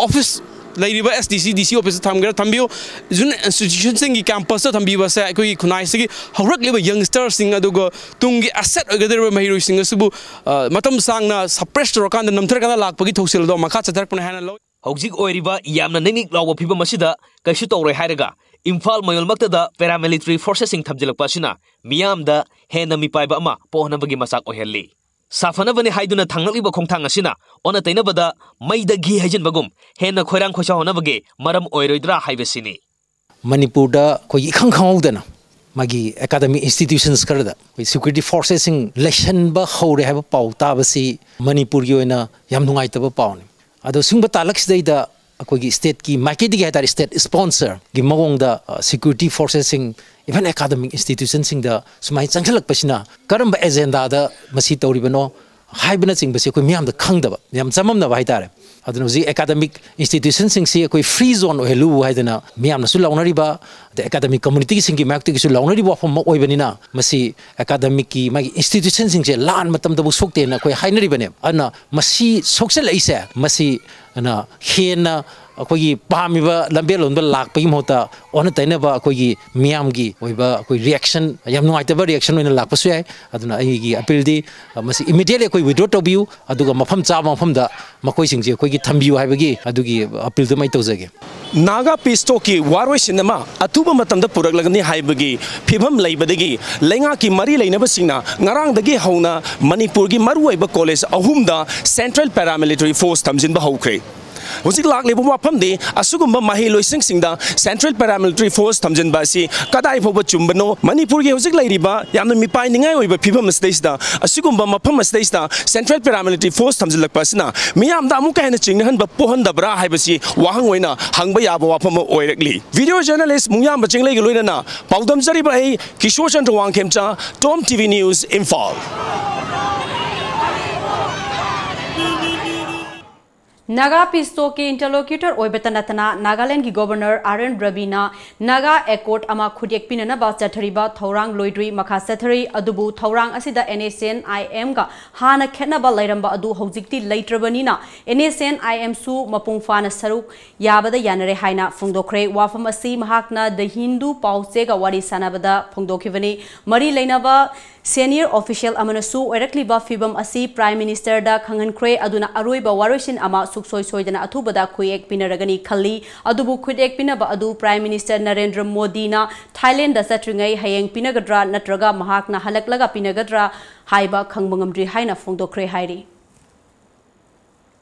office ꯂꯩꯔꯤꯕ S D C, D C officeꯇ ꯊꯝꯒꯦꯔꯥ ꯊꯝꯕꯤꯌꯨ, education institutionꯁꯤꯡꯒꯤ campusꯇ ꯊꯝꯕꯤꯕꯁꯦ ꯑꯩꯈꯣꯏꯒꯤ ꯈꯨꯟꯅꯥꯏꯁꯤꯒꯤ ꯍꯧꯔꯛꯂꯤꯕ youngsterꯁꯤꯡ, ꯑꯗꯨꯒ ꯇꯨꯡꯒꯤ asset ꯑꯣꯏꯒꯗꯧꯔꯤꯕ ꯃꯍꯩꯔꯣꯏꯁꯤꯡ ꯑꯁꯤꯕꯨ, ꯑ, ꯃꯇꯝ ꯁꯥꯡꯅ suppress ꯇꯧꯔꯀꯥꯟꯗ, ꯅꯝꯊꯔꯀꯥꯟꯗ ꯂꯥꯛꯄꯒꯤ ꯊꯧꯁꯤꯜ ꯑꯗꯣ ꯃꯈꯥ ꯆꯠꯊꯔꯛꯄꯅ ꯍꯥꯏꯅ ꯂꯧꯏ꯫ ꯍꯧꯖꯤꯛ ꯑꯣꯏꯔꯤꯕ ꯌꯥꯝꯅ ꯅꯤꯛ ꯅꯤꯛ ꯂꯥꯎꯕ ꯐꯤꯕꯝ ꯑꯁꯤꯗ ꯀꯩꯁꯨ ꯇꯧꯔꯣꯏ ꯍꯥꯏꯔꯒ, ꯏꯝꯐꯥꯜ ꯃꯌꯣꯜꯃꯛꯇꯗ paramilitary forcesꯁꯤꯡ ꯊꯝꯖꯤꯜꯂꯛꯄ ꯑꯁꯤꯅ ꯃꯤꯌꯥꯝꯗ ꯍꯦꯟꯅ ꯃꯤꯄꯥꯏꯕ ꯑꯃ ꯄꯣꯛꯍꯟꯅꯕꯒꯤ ꯃꯆꯥꯛ ꯑꯣꯏꯍꯜꯂꯤ꯫ ꯁꯥꯐꯅꯕꯅꯤ ꯍꯥꯏꯗꯨꯅ ꯊꯥꯡꯂꯛꯂꯤꯕ ꯈꯣꯡꯊꯥꯡ ꯑꯁꯤꯅ ꯑꯣꯟꯅ ꯇꯩꯅꯕꯗ ꯃꯩꯗ ꯘꯤ ꯍꯩꯖꯤꯟꯕꯒꯨꯝ ꯍꯦꯟꯅ ꯈꯣꯏꯔꯥꯡ ꯈꯣꯏꯁꯥꯎꯅꯕꯒꯤ ꯃꯔꯝ ꯑꯣꯏꯔꯣꯏꯗ꯭ꯔꯥ ꯍꯥꯏꯕꯁꯤꯅꯤ꯫ ꯃꯅꯤꯄꯨꯔꯗ ꯑꯩꯈꯣꯏꯒꯤ ꯏꯈꯪ ꯈꯪꯍꯧꯗꯅ ꯃꯥꯒꯤ academic institutions ꯈꯔꯗ ꯑꯩꯈꯣꯏ security forcesꯁꯤꯡ ꯂꯩꯁꯟꯕ ꯍꯧꯔꯦ ꯍꯥꯏꯕ ꯄꯥꯎ ꯇꯥꯕꯁꯤ ꯃꯅꯤꯄꯨꯔꯒꯤ ꯑꯣꯏꯅ ꯌꯥꯝ ꯅꯨꯡꯉꯥꯏꯇꯕ ꯄꯥꯎꯅꯤ꯫ ꯑꯗꯣ ꯁꯤꯒꯨꯝꯕ ꯇꯥꯂꯛꯁꯤꯗꯩꯗ ꯑꯩꯈꯣꯏꯒꯤ stateꯀꯤ ꯃꯥꯏꯀꯩꯗꯒꯤ ꯍꯥꯏꯇꯥꯔꯦ, state sponsorꯒꯤ ꯃꯑꯣꯡꯗ, ꯑ, security forcesꯁꯤꯡ, even academic institutionꯁꯤꯡꯗ ꯁꯨꯃꯥꯏꯅ ꯆꯪꯁꯤꯜꯂꯛꯄꯁꯤꯅ ꯀꯔꯝꯕ agendaꯗ ꯃꯁꯤ ꯇꯧꯔꯤꯕꯅꯣ ꯍꯥꯏꯕꯅꯆꯤꯡꯕꯁꯤ ꯑꯩꯈꯣꯏ ꯃꯤꯌꯥꯝꯗ ꯈꯪꯗꯕ, ꯌꯥꯝ ꯆꯃꯝꯅꯕ ꯍꯥꯏꯇꯥꯔꯦ꯫ ꯑꯗꯨꯅ ꯍꯧꯖꯤꯛ academic institutionꯁꯤꯡꯁꯤ ꯑꯩꯈꯣꯏ free zone ꯑꯣꯏꯍꯜꯂꯨ ꯍꯥꯏꯗꯅ ꯃꯤꯌꯥꯝꯅꯁꯨ ꯂꯥꯎꯅꯔꯤꯕ, ꯑꯗꯩ academic communityꯁꯤꯡꯒꯤ ꯃꯥꯏꯌꯣꯛꯇꯒꯤꯁꯨ ꯂꯥꯎꯅꯔꯤꯕ ꯋꯥꯐꯝ ꯑꯃ ꯑꯣꯏꯕꯅꯤꯅ, ꯃꯁꯤ academicꯀꯤ ꯃꯥꯒꯤ institutionꯁꯤꯡꯁꯦ ꯂꯥꯟ ꯃꯇꯝꯗꯕꯨ ꯁꯣꯛꯇꯦꯅ ꯑꯩꯈꯣꯏ ꯍꯥꯏꯅꯔꯤꯕꯅꯦ꯫ ꯑꯗꯨꯅ ꯃꯁꯤ ꯁꯣꯛꯆꯜꯂꯛꯏꯁꯦ, ꯃꯁꯤ ꯑꯅ ꯍꯦꯟꯅ ꯑꯩꯈꯣꯏꯒꯤ ꯄꯥꯝꯃꯤꯕ ꯂꯝꯕꯦꯜꯂꯣꯟꯗ ꯂꯥꯛꯄꯒꯤ ꯃꯍꯨꯠꯇ ꯑꯣꯟꯅ ꯇꯩꯅꯕ ꯑꯩꯈꯣꯏꯒꯤ ꯃꯤꯌꯥꯝꯒꯤ ꯑꯣꯏꯕ ꯑꯩꯈꯣꯏ reaction, ꯌꯥꯝ ꯅꯨꯡꯉꯥꯏꯇꯕ reaction ꯑꯣꯏꯅ ꯂꯥꯛꯄꯁꯨ ꯌꯥꯏ꯫ ꯑꯗꯨꯅ ꯑꯩꯒꯤ appealꯗꯤ, ꯑ, ꯃꯁꯤ immediately ꯑꯩꯈꯣꯏ withdraw ꯇꯧꯕꯤꯌꯨ, ꯑꯗꯨꯒ ꯃꯐꯝ ꯆꯥꯕ ꯃꯐꯝꯗ ꯃꯈꯣꯏꯁꯤꯡꯁꯦ ꯑꯩꯈꯣꯏꯒꯤ ꯊꯝꯕꯤꯌꯨ ꯍꯥꯏꯕꯒꯤ ꯑꯗꯨꯒꯤ appealꯗꯨꯃ ꯑꯩ ꯇꯧꯖꯒꯦ꯫ ꯅꯥꯒꯥ peace talkꯀꯤ ꯋꯥꯔꯣꯏꯁꯤꯟ ꯑꯃ ꯑꯊꯨꯕ ꯃꯇꯝꯗ ꯄꯨꯔꯛꯂꯒꯅꯤ ꯍꯥꯏꯕꯒꯤ ꯐꯤꯕꯝ ꯂꯩꯕꯗꯒꯤ ꯂꯩꯉꯥꯛꯀꯤ ꯃꯔꯤ ꯂꯩꯅꯕꯁꯤꯡꯅ ꯉꯔꯥꯡꯗꯒꯤ ꯍꯧꯅ ꯃꯅꯤꯄꯨꯔꯒꯤ ꯃꯔꯨꯑꯣꯏꯕ college ꯑꯍꯨꯝꯗ central paramilitary force ꯊꯝꯖꯤꯟꯕ ꯍꯧꯈ꯭ꯔꯦ꯫ ꯍꯧꯖꯤꯛ ꯂꯥꯛꯂꯤꯕ ꯋꯥꯐꯝꯗꯤ, ꯑꯁꯤꯒꯨꯝꯕ ꯃꯍꯩꯂꯣꯏꯁꯪꯁꯤꯡꯗ central paramilitary force ꯊꯝꯖꯤꯟꯕ ꯑꯁꯤ ꯀꯗꯥꯏ ꯐꯥꯎꯕ ꯆꯨꯝꯕꯅꯣ? ꯃꯅꯤꯄꯨꯔꯒꯤ ꯍꯧꯖꯤꯛ ꯂꯩꯔꯤꯕ ꯌꯥꯝꯅ ꯃꯤꯄꯥꯏꯅꯤꯡꯉꯥꯏ ꯑꯣꯏꯕ ꯐꯤꯕꯝ ꯑꯁꯤꯗꯩꯁꯤꯗ, ꯑꯁꯤꯒꯨꯝꯕ ꯃꯐꯝ ꯑꯁꯤꯗꯩꯁꯤꯗ central paramilitary force ꯊꯝꯖꯤꯜꯂꯛꯄ ꯑꯁꯤꯅ ꯃꯤꯌꯥꯝꯗ ꯑꯃꯨꯛꯀ ꯍꯦꯟꯅ ꯆꯤꯡꯅꯍꯟꯕ ꯄꯣꯛꯍꯟꯗꯕ꯭ꯔꯥ ꯍꯥꯏꯕꯁꯤ ꯋꯥꯍꯪ ꯑꯣꯏꯅ ꯍꯪꯕ ꯌꯥꯕ ꯋꯥꯐꯝ ꯑꯃ ꯑꯣꯏꯔꯛꯂꯤ꯫ Video journalist ꯃꯨꯡꯌꯥꯝꯕ ꯆꯤꯡꯂꯩꯒ ꯂꯣꯏꯅꯅ ꯄꯥꯎꯗꯝꯖꯔꯤꯕ ꯑꯩ Kishore Chandra Wangkhemcha, Tom T V News, Imphal. Naga peace ꯇꯣꯛꯀꯤ ꯏꯟꯇꯔꯂꯣꯀ꯭ꯌꯨꯇꯔ ꯑꯣꯏꯕꯇ ꯅꯠꯇꯅ ꯅꯥꯒꯥꯂꯦꯟꯗꯒꯤ ꯒꯣꯕꯔꯅꯔ ꯑꯥꯔ ꯑꯦꯟ ꯔꯕꯤꯅ ꯅꯥꯒꯥ ꯑꯦꯀꯣꯔꯗ ꯑꯃ ꯈꯨꯠꯌꯦꯛ ꯄꯤꯅꯅꯕ ꯆꯠꯊꯔꯤꯕ ꯊꯧꯔꯥꯡ ꯂꯣꯏꯗ꯭ꯔꯤ, ꯃꯈꯥ ꯆꯠꯊꯔꯤ꯫ ꯑꯗꯨꯕꯨ ꯊꯧꯔꯥꯡ ꯑꯁꯤꯗ ꯑꯦꯟ ꯑꯦꯁ ꯑꯦꯟ ꯑꯥꯏ ꯑꯦꯝꯒ ꯍꯥꯟꯅ ꯈꯦꯠꯅꯕ ꯂꯩꯔꯝꯕ ꯑꯗꯨ ꯍꯧꯖꯤꯛꯇꯤ ꯂꯩꯇ꯭ꯔꯕꯅꯤꯅ ꯑꯦꯟ ꯑꯦꯁ ꯑꯦꯟ ꯑꯥꯏ ꯑꯦꯝꯁꯨ ꯃꯄꯨꯡ ꯐꯥꯅ ꯁꯔꯨꯛ ꯌꯥꯕꯗ ꯌꯥꯅꯔꯦ ꯍꯥꯏꯅ ꯐꯣꯡꯗꯣꯛꯈ꯭ꯔꯦ꯫ ꯋꯥꯐꯝ ꯑꯁꯤ ꯃꯍꯥꯛꯅ ꯗ ꯍꯤꯟꯗꯨ ꯄꯥꯎꯆꯦꯒ ꯋꯥꯔꯤ ꯁꯥꯟꯅꯕꯗ ꯐꯣꯡꯗꯣꯛꯈꯤꯕꯅꯤ꯫ ꯃꯔꯤ ꯂꯩꯅꯕ ꯁꯦꯅꯤꯌꯔ ꯑꯣꯐꯤꯁꯤꯌꯦꯜ ꯑꯃꯅꯁꯨ ꯑꯣꯏꯔꯛꯂꯤꯕ ꯐꯤꯕꯝ ꯑꯁꯤ ꯄ꯭ꯔꯥꯏꯝ ꯃꯤꯅꯤꯁꯇꯔꯗ ꯈꯪꯍꯟꯈ꯭ꯔꯦ꯫ ꯑꯗꯨꯅ ꯑꯔꯣꯏꯕ ꯋꯥꯔꯣꯏꯁꯤꯟ ꯑꯃ ꯁꯨꯛꯁꯣꯏ ꯁꯣꯏꯗꯅ ꯑꯊꯨꯕꯗ ꯈꯨꯠꯌꯦꯛ ꯄꯤꯅꯔꯒꯅꯤ ꯈꯜꯂꯤ꯫ ꯑꯗꯨꯕꯨ ꯈꯨꯠꯌꯦꯛ ꯄꯤꯅꯕ ꯑꯗꯨ ꯄ꯭ꯔꯥꯏꯝ ꯃꯤꯅꯤꯁꯇꯔ ꯅꯔꯦꯟꯗ꯭ꯔ ꯃꯣꯗꯤꯅ ꯊꯥꯏꯂꯦꯟꯗ ꯆꯠꯇ꯭ꯔꯤꯉꯩ ꯍꯌꯦꯡ ꯄꯤꯅꯒꯗ꯭ꯔꯥ ꯅꯠꯇ꯭ꯔꯒ ꯃꯍꯥꯛꯅ ꯍꯜꯂꯛꯂꯒ ꯄꯤꯅꯒꯗ꯭ꯔꯥ ꯍꯥꯏꯕ ꯈꯪꯕ ꯉꯝꯗ꯭ꯔꯤ ꯍꯥꯏꯅ ꯐꯣꯡꯗꯣꯛꯈ꯭ꯔꯦ ꯍꯥꯏꯔꯤ꯫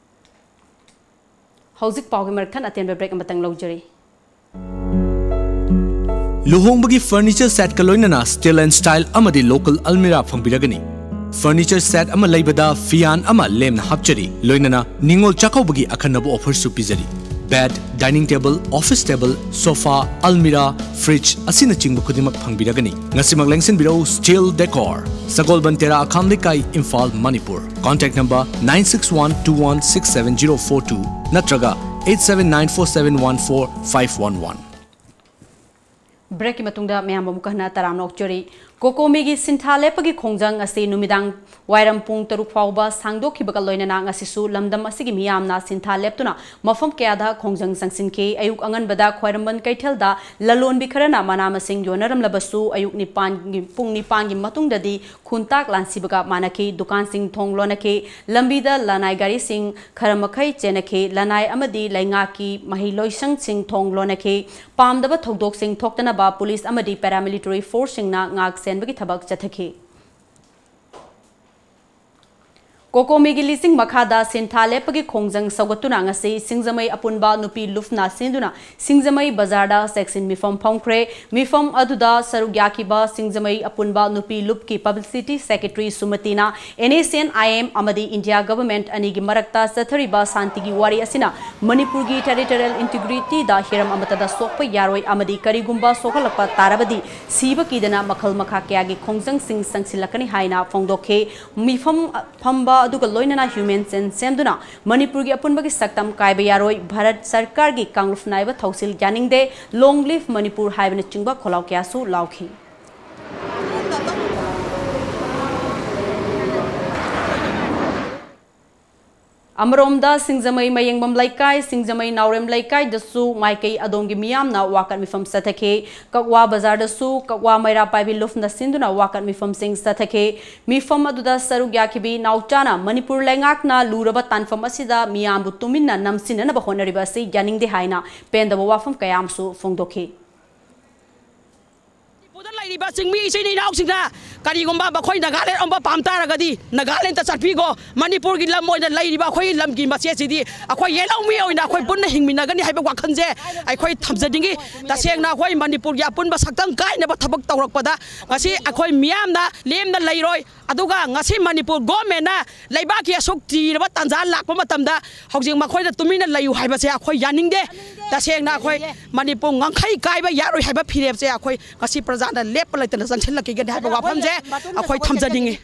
ꯍꯧꯖꯤꯛ ꯄꯥꯎꯒꯤ ꯃꯔꯛ ꯊꯠꯅ ꯑꯇꯦꯟꯕ ꯕ꯭ꯔꯦꯛ ꯑꯃꯇꯪ ꯂꯧꯖꯔꯤ꯫ ꯂꯨꯍꯣꯡꯕꯒꯤ ꯐꯔꯅꯤꯆꯔ ꯁꯦꯠꯀ ꯂꯣꯏꯅꯅ ꯁ꯭ꯇꯤꯜ ꯑꯦꯟ ꯁ꯭ꯇꯥꯏꯜ ꯑꯃꯗꯤ ꯂꯣꯀꯦꯜ ꯑꯜꯃꯤꯔꯥ ꯐꯪꯕꯤꯔꯒꯅꯤ꯫ ꯐꯔꯅꯤꯆꯔ ꯁꯦꯠ ꯑꯃ ꯂꯩꯕꯗ ꯐꯤꯌꯥꯟ ꯑꯃ ꯂꯦꯝꯅ ꯍꯥꯞꯆꯔꯤ, ꯂꯣꯏꯅꯅ ꯅꯤꯉꯣꯜ ꯆꯥꯛꯀꯧꯕꯒꯤ ꯑꯈꯟꯅꯕ ꯑꯣꯐꯔꯁꯨ ꯄꯤꯖꯔꯤ꯫ Bed, dining table, office table, sofa, ꯑꯜꯃꯤꯔꯥ, ꯐ꯭ꯔꯤꯖ ꯑꯁꯤꯅꯆꯤꯡꯕ ꯈꯨꯗꯤꯡꯃꯛ ꯐꯪꯕꯤꯔꯒꯅꯤ꯫ ꯉꯁꯤꯃꯛ ꯂꯦꯡꯁꯤꯟꯕꯤꯔꯛꯎ ꯁ꯭ꯇꯤꯜ ꯗꯦꯀꯣꯔ, ꯁꯒꯣꯜꯕꯟ ꯇꯦꯔꯥ, ꯑꯈꯥꯝ ꯂꯩꯀꯥꯏ, Imphal, Manipur. Contact number nine six one two one six seven zero four two ꯅꯠꯇ꯭ꯔꯒ eight seven nine four seven one four five one one꯫ ꯕ꯭ꯔꯦꯛꯀꯤ ꯃꯇꯨꯡꯗ ꯃꯌꯥꯝ ꯑꯃꯨꯛꯀ ꯍꯟꯅ ꯇꯔꯥꯝꯅ ꯑꯣꯛꯆꯔꯤ꯫ ꯀꯣꯀꯣꯃꯤꯒꯤ ꯁꯤꯟꯊꯥ ꯂꯦꯞꯄꯒꯤ ꯈꯣꯡꯖꯪ ꯑꯁꯤ ꯅꯨꯃꯤꯗꯥꯡ ꯋꯥꯏꯔꯝ ꯄꯨꯡ ꯇꯔꯨꯛ ꯐꯥꯎꯕ ꯁꯥꯡꯗꯣꯛꯈꯤꯕꯒ ꯂꯣꯏꯅꯅ ꯉꯁꯤꯁꯨ ꯂꯝꯗꯝ ꯑꯁꯤꯒꯤ ꯃꯤꯌꯥꯝꯅ ꯁꯤꯟꯊꯥ ꯂꯦꯞꯇꯨꯅ ꯃꯐꯝ ꯀꯌꯥꯗ ꯈꯣꯡꯖꯪ ꯆꯪꯁꯤꯟꯈꯤ꯫ ꯑꯌꯨꯛ ꯑꯉꯟꯕꯗ ꯈ꯭ꯋꯥꯏꯔꯝꯕꯟ ꯀꯩꯊꯦꯜꯗ ꯂꯂꯣꯟꯕꯤ ꯈꯔꯅ ꯃꯅꯥ ꯃꯁꯤꯡ ꯌꯣꯟꯅꯔꯝꯂꯕꯁꯨ, ꯑꯌꯨꯛ ꯅꯤꯄꯥꯟꯒꯤ, ꯄꯨꯡ ꯅꯤꯄꯥꯟꯒꯤ ꯃꯇꯨꯡꯗꯗꯤ ꯈꯨꯟꯇꯥꯛ ꯂꯥꯟꯁꯤꯕꯒ ꯃꯥꯟꯅꯈꯤ꯫ ꯗꯨꯀꯥꯟꯁꯤꯡ ꯊꯣꯡ ꯂꯣꯟꯅꯈꯤ꯫ ꯂꯝꯕꯤꯗ ꯂꯅꯥꯏ ꯒꯥꯔꯤꯁꯤꯡ ꯈꯔ ꯃꯈꯩ ꯆꯦꯟꯅꯈꯤ꯫ ꯂꯅꯥꯏ ꯑꯃꯗꯤ ꯂꯩꯉꯥꯛꯀꯤ ꯃꯍꯩꯂꯣꯏꯁꯪꯁꯤꯡ ꯊꯣꯡ ꯂꯣꯟꯅꯈꯤ꯫ ꯄꯥꯝꯗꯕ ꯊꯧꯗꯣꯛꯁꯤꯡ ꯊꯣꯛꯇꯅꯕ ꯄꯨꯂꯤꯁ ꯑꯃꯗꯤ ꯄꯦꯔꯥꯃꯤꯂꯤꯇꯔꯤ ꯐꯣꯔꯁꯁꯤꯡꯅ ꯉꯥꯛ ꯁꯦꯟꯕꯒꯤ ꯊꯕꯛ ꯆꯠꯊꯈꯤ꯫ ꯀꯣꯀꯣꯃꯤꯒꯤ ꯂꯤꯁꯤꯡ ꯃꯈꯥꯗ ꯁꯤꯟꯊꯥ ꯂꯦꯞꯄꯒꯤ ꯈꯣꯡꯖꯪ ꯁꯧꯒꯠꯇꯨꯅ ꯉꯁꯤ ꯁꯤꯡꯖꯃꯩ ꯑꯄꯨꯟꯕ ꯅꯨꯄꯤ ꯂꯨꯞꯅ ꯁꯤꯟꯗꯨꯅ ꯁꯤꯡꯖꯃꯩ ꯕꯖꯥꯔꯗ ꯆꯦꯛꯁꯤꯟ ꯃꯤꯐꯝ ꯐꯝꯈ꯭ꯔꯦ꯫ ꯃꯤꯐꯝ ꯑꯗꯨꯗ ꯁꯔꯨꯛ ꯌꯥꯈꯤꯕ ꯁꯤꯡꯖꯃꯩ ꯑꯄꯨꯟꯕ ꯅꯨꯄꯤ ꯂꯨꯞꯀꯤ ꯄꯕ꯭ꯂꯤꯁꯤꯇꯤ ꯁꯦꯀ꯭ꯔꯦꯇꯔꯤ ꯁꯨꯃꯇꯤꯅ N S N I M ꯑꯃꯗꯤ ꯏꯟꯗꯤꯌꯥ ꯒꯚꯔꯟꯃꯦꯟꯠ ꯑꯅꯤꯒꯤ ꯃꯔꯛꯇ ꯆꯠꯊꯔꯤꯕ ꯁꯥꯟꯇꯤꯒꯤ ꯋꯥꯔꯤ ꯑꯁꯤꯅ ꯃꯅꯤꯄꯨꯔꯒꯤ ꯇꯦꯔꯤꯇꯣꯔꯤꯌꯦꯜ ꯏꯟꯇꯤꯒ꯭ꯔꯤꯇꯤꯗ ꯍꯤꯔꯝ ꯑꯃꯠꯇꯗ ꯁꯣꯛꯄ ꯌꯥꯔꯣꯏ ꯑꯃꯗꯤ ꯀꯔꯤꯒꯨꯝꯕ ꯁꯣꯛꯍꯜꯂꯛꯄ ꯇꯥꯔꯕꯗꯤ ꯁꯤꯕ ꯀꯤꯗꯅ ꯃꯈꯜ ꯃꯈꯥ ꯀꯌꯥꯒꯤ ꯈꯣꯡꯖꯪꯁꯤꯡ ꯆꯪꯁꯤꯜꯂꯛꯀꯅꯤ ꯍꯥꯏꯅ ꯐꯣꯡꯗꯣꯛꯈꯤ꯫ ꯃꯤꯐꯝ ꯐꯝꯕ ꯑꯗꯨꯒ ꯂꯣꯏꯅꯅ ꯍ꯭ꯌꯨꯃꯦꯟ ꯆꯦꯟ ꯁꯦꯝꯗꯨꯅ ꯃꯅꯤꯄꯨꯔꯒꯤ ꯑꯄꯨꯟꯕꯒꯤ ꯁꯛꯇꯝ ꯀꯥꯏꯕ ꯌꯥꯔꯣꯏ, ꯚꯥꯔꯠ ꯁꯔꯀꯥꯔꯒꯤ ꯀꯥꯡꯂꯨꯞ ꯅꯥꯏꯕ ꯊꯧꯁꯤꯜ ꯌꯥꯅꯤꯡꯗꯦ, ꯂꯣꯡ ꯂꯤꯚ ꯃꯅꯤꯄꯨꯔ ꯍꯥꯏꯕꯅꯆꯤꯡꯕ ꯈꯣꯜꯂꯥꯎ ꯀꯌꯥꯁꯨ ꯂꯥꯎꯈꯤ꯫ ꯑꯃꯔꯣꯝꯗ ꯁꯤꯡꯖꯃꯩ ꯃꯌꯦꯡꯕꯝ ꯂꯩꯀꯥꯏ, ꯁꯤꯡꯖꯃꯩ ꯅꯥꯎꯔꯦꯝ ꯂꯩꯀꯥꯏꯗꯁꯨ ꯃꯥꯏꯀꯩ ꯑꯗꯣꯝꯒꯤ ꯃꯤꯌꯥꯝꯅ ꯋꯥꯀꯠ ꯃꯤꯐꯝ ꯆꯠꯊꯈꯤ꯫ ꯀꯛꯋꯥ ꯕꯖꯥꯔꯗꯁꯨ ꯀꯛꯋꯥ ꯃꯩꯔꯥ ꯄꯥꯏꯕꯤ ꯂꯨꯞꯅ ꯁꯤꯟꯗꯨꯅ ꯋꯥꯀꯠ ꯃꯤꯐꯝꯁꯤꯡ ꯆꯠꯊꯈꯤ꯫ ꯃꯤꯐꯝ ꯑꯗꯨꯗ ꯁꯔꯨꯛ ꯌꯥꯈꯤꯕꯤ ꯅꯥꯎꯆꯥꯅ ꯃꯅꯤꯄꯨꯔ ꯂꯩꯉꯥꯛꯅ ꯂꯨꯔꯕ ꯇꯥꯟꯐꯝ ꯑꯁꯤꯗ ꯃꯤꯌꯥꯝꯕꯨ ꯇꯨꯃꯤꯟꯅ ꯅꯝꯁꯤꯟꯅꯅꯕ ꯍꯣꯠꯅꯔꯤꯕ ꯑꯁꯤ ꯌꯥꯅꯤꯡꯗꯦ ꯍꯥꯏꯅ ꯄꯦꯟꯗꯕ ꯋꯥꯐꯝ ꯀꯌꯥ ꯑꯃꯁꯨ ꯐꯣꯡꯗꯣꯛꯈꯤ꯫ ꯃꯅꯤꯄꯨꯔꯗ ꯂꯩꯔꯤꯕ ꯆꯤꯡꯃꯤ ꯏꯆꯤꯟ ꯏꯅꯥꯎꯁꯤꯡꯅ ꯀꯔꯤꯒꯨꯝꯕ ꯃꯈꯣꯏ ꯅꯥꯒꯥꯂꯦꯟ ꯑꯣꯟꯕ ꯄꯥꯝ ꯇꯥꯔꯒꯗꯤ ꯅꯥꯒꯥꯂꯦꯟꯗ ꯆꯠꯄꯤꯈꯣ꯫ ꯃꯅꯤꯄꯨꯔꯒꯤ ꯂꯝ ꯑꯣꯏꯅ ꯂꯩꯔꯤꯕ ꯑꯩꯈꯣꯏꯒꯤ ꯂꯝꯒꯤ ꯃꯆꯦꯠꯁꯤꯗꯤ ꯑꯩꯈꯣꯏ ꯌꯦꯜꯍꯧꯃꯤ ꯑꯣꯏꯅ ꯑꯩꯈꯣꯏ ꯄꯨꯟꯅ ꯍꯤꯡꯃꯤꯟꯅꯒꯅꯤ ꯍꯥꯏꯕ ꯋꯥꯈꯜꯁꯦ ꯑꯩꯈꯣꯏ ꯊꯝꯖꯅꯤꯡꯉꯤ꯫ ꯇꯁꯦꯡꯅ ꯑꯩꯈꯣꯏ ꯃꯅꯤꯄꯨꯔꯒꯤ ꯑꯄꯨꯟꯕ ꯁꯛꯇꯝ ꯀꯥꯏꯅꯕ ꯊꯕꯛ ꯇꯧꯔꯛꯄꯗ ꯉꯁꯤ ꯑꯩꯈꯣꯏ ꯃꯤꯌꯥꯝꯅ ꯂꯦꯝꯅ ꯂꯩꯔꯣꯏ꯫ ꯑꯗꯨꯒ ꯉꯁꯤ ꯃꯅꯤꯄꯨꯔ ꯒꯣꯔꯃꯦꯟꯅ ꯂꯩꯕꯥꯛꯀꯤ ꯑꯁꯨꯛ ꯊꯤꯔꯕ ꯇꯥꯟꯖꯥ ꯂꯥꯛꯄ ꯃꯇꯝꯗ ꯍꯧꯖꯤꯛ ꯃꯈꯣꯏꯗ ꯇꯨꯃꯤꯟꯅ ꯂꯩꯌꯨ ꯍꯥꯏꯕꯁꯦ ꯑꯩꯈꯣꯏ ꯌꯥꯅꯤꯡꯗꯦ꯫ ꯇꯁꯦꯡꯅ ꯑꯩꯈꯣꯏ ꯃꯅꯤꯄꯨꯔ ꯉꯝꯈꯩ ꯀꯥꯏꯕ ꯌꯥꯔꯣꯏ ꯍꯥꯏꯕ ꯐꯤꯔꯦꯞꯁꯦ ꯑꯩꯈꯣꯏ ꯉꯁꯤ ꯄ꯭ꯔꯖꯥꯅ ꯂꯦꯞꯄ ꯂꯩꯇꯅ ꯆꯪꯁꯤꯜꯂꯛꯈꯤꯒꯅꯤ ꯍꯥꯏꯕ ꯋꯥꯐꯝꯁꯦ ꯑꯩꯈꯣꯏ ꯊꯝꯖꯅꯤꯡꯉꯤ꯫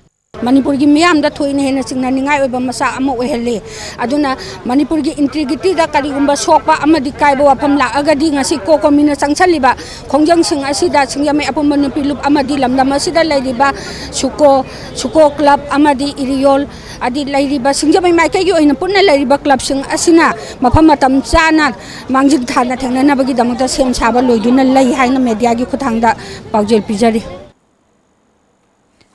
ꯃꯅꯤꯄꯨꯔꯒꯤ ꯃꯤꯌꯥꯝꯗ ꯊꯣꯏꯅ ꯍꯦꯟꯅ ꯆꯤꯡꯅꯅꯤꯡꯉꯥꯏ ꯑꯣꯏꯕ ꯃꯆꯥꯛ ꯑꯃ ꯑꯣꯏꯍꯜꯂꯤ꯫ ꯑꯗꯨꯅ ꯃꯅꯤꯄꯨꯔꯒꯤ ꯏꯟꯇꯤꯒ꯭ꯔꯤꯇꯤꯗ ꯀꯔꯤꯒꯨꯝꯕ ꯁꯣꯛꯄ ꯑꯃꯗꯤ ꯀꯥꯏꯕ ꯋꯥꯐꯝ ꯂꯥꯛꯑꯒꯗꯤ ꯉꯁꯤ ꯀꯣꯀꯣꯃꯤꯅ ꯆꯪꯁꯤꯜꯂꯤꯕ ꯈꯣꯡꯖꯪꯁꯤꯡ ꯑꯁꯤꯗ ꯁꯤꯡꯖꯃꯩ ꯑꯄꯨꯟꯕ ꯅꯨꯄꯤ ꯂꯨꯞ ꯑꯃꯗꯤ ꯂꯝꯗꯝ ꯑꯁꯤꯗ ꯂꯩꯔꯤꯕ ꯁꯨꯀꯣ, ꯁꯨꯀꯣ ꯀ꯭ꯂꯕ ꯑꯃꯗꯤ ꯏꯔꯤꯌꯣꯜ, ꯍꯥꯏꯗꯤ ꯂꯩꯔꯤꯕ ꯁꯤꯡꯖꯃꯩ ꯃꯥꯏꯀꯩꯒꯤ ꯑꯣꯏꯅ ꯄꯨꯟꯅ ꯂꯩꯔꯤꯕ ꯀ꯭ꯂꯕꯁꯤꯡ ꯑꯁꯤꯅ ꯃꯐꯝ ꯃꯇꯝ ꯆꯥꯅ ꯃꯥꯡꯖꯤꯜ ꯊꯥꯅ ꯊꯦꯡꯅꯅꯕꯒꯤꯗꯃꯛꯇ ꯁꯦꯝ ꯁꯥꯕ ꯂꯣꯏꯗꯨꯅ ꯂꯩ ꯍꯥꯏꯅ ꯃꯦꯗꯤꯌꯥꯒꯤ ꯈꯨꯠꯊꯥꯡꯗ ꯄꯥꯎꯖꯦꯜ ꯄꯤꯖꯔꯤ꯫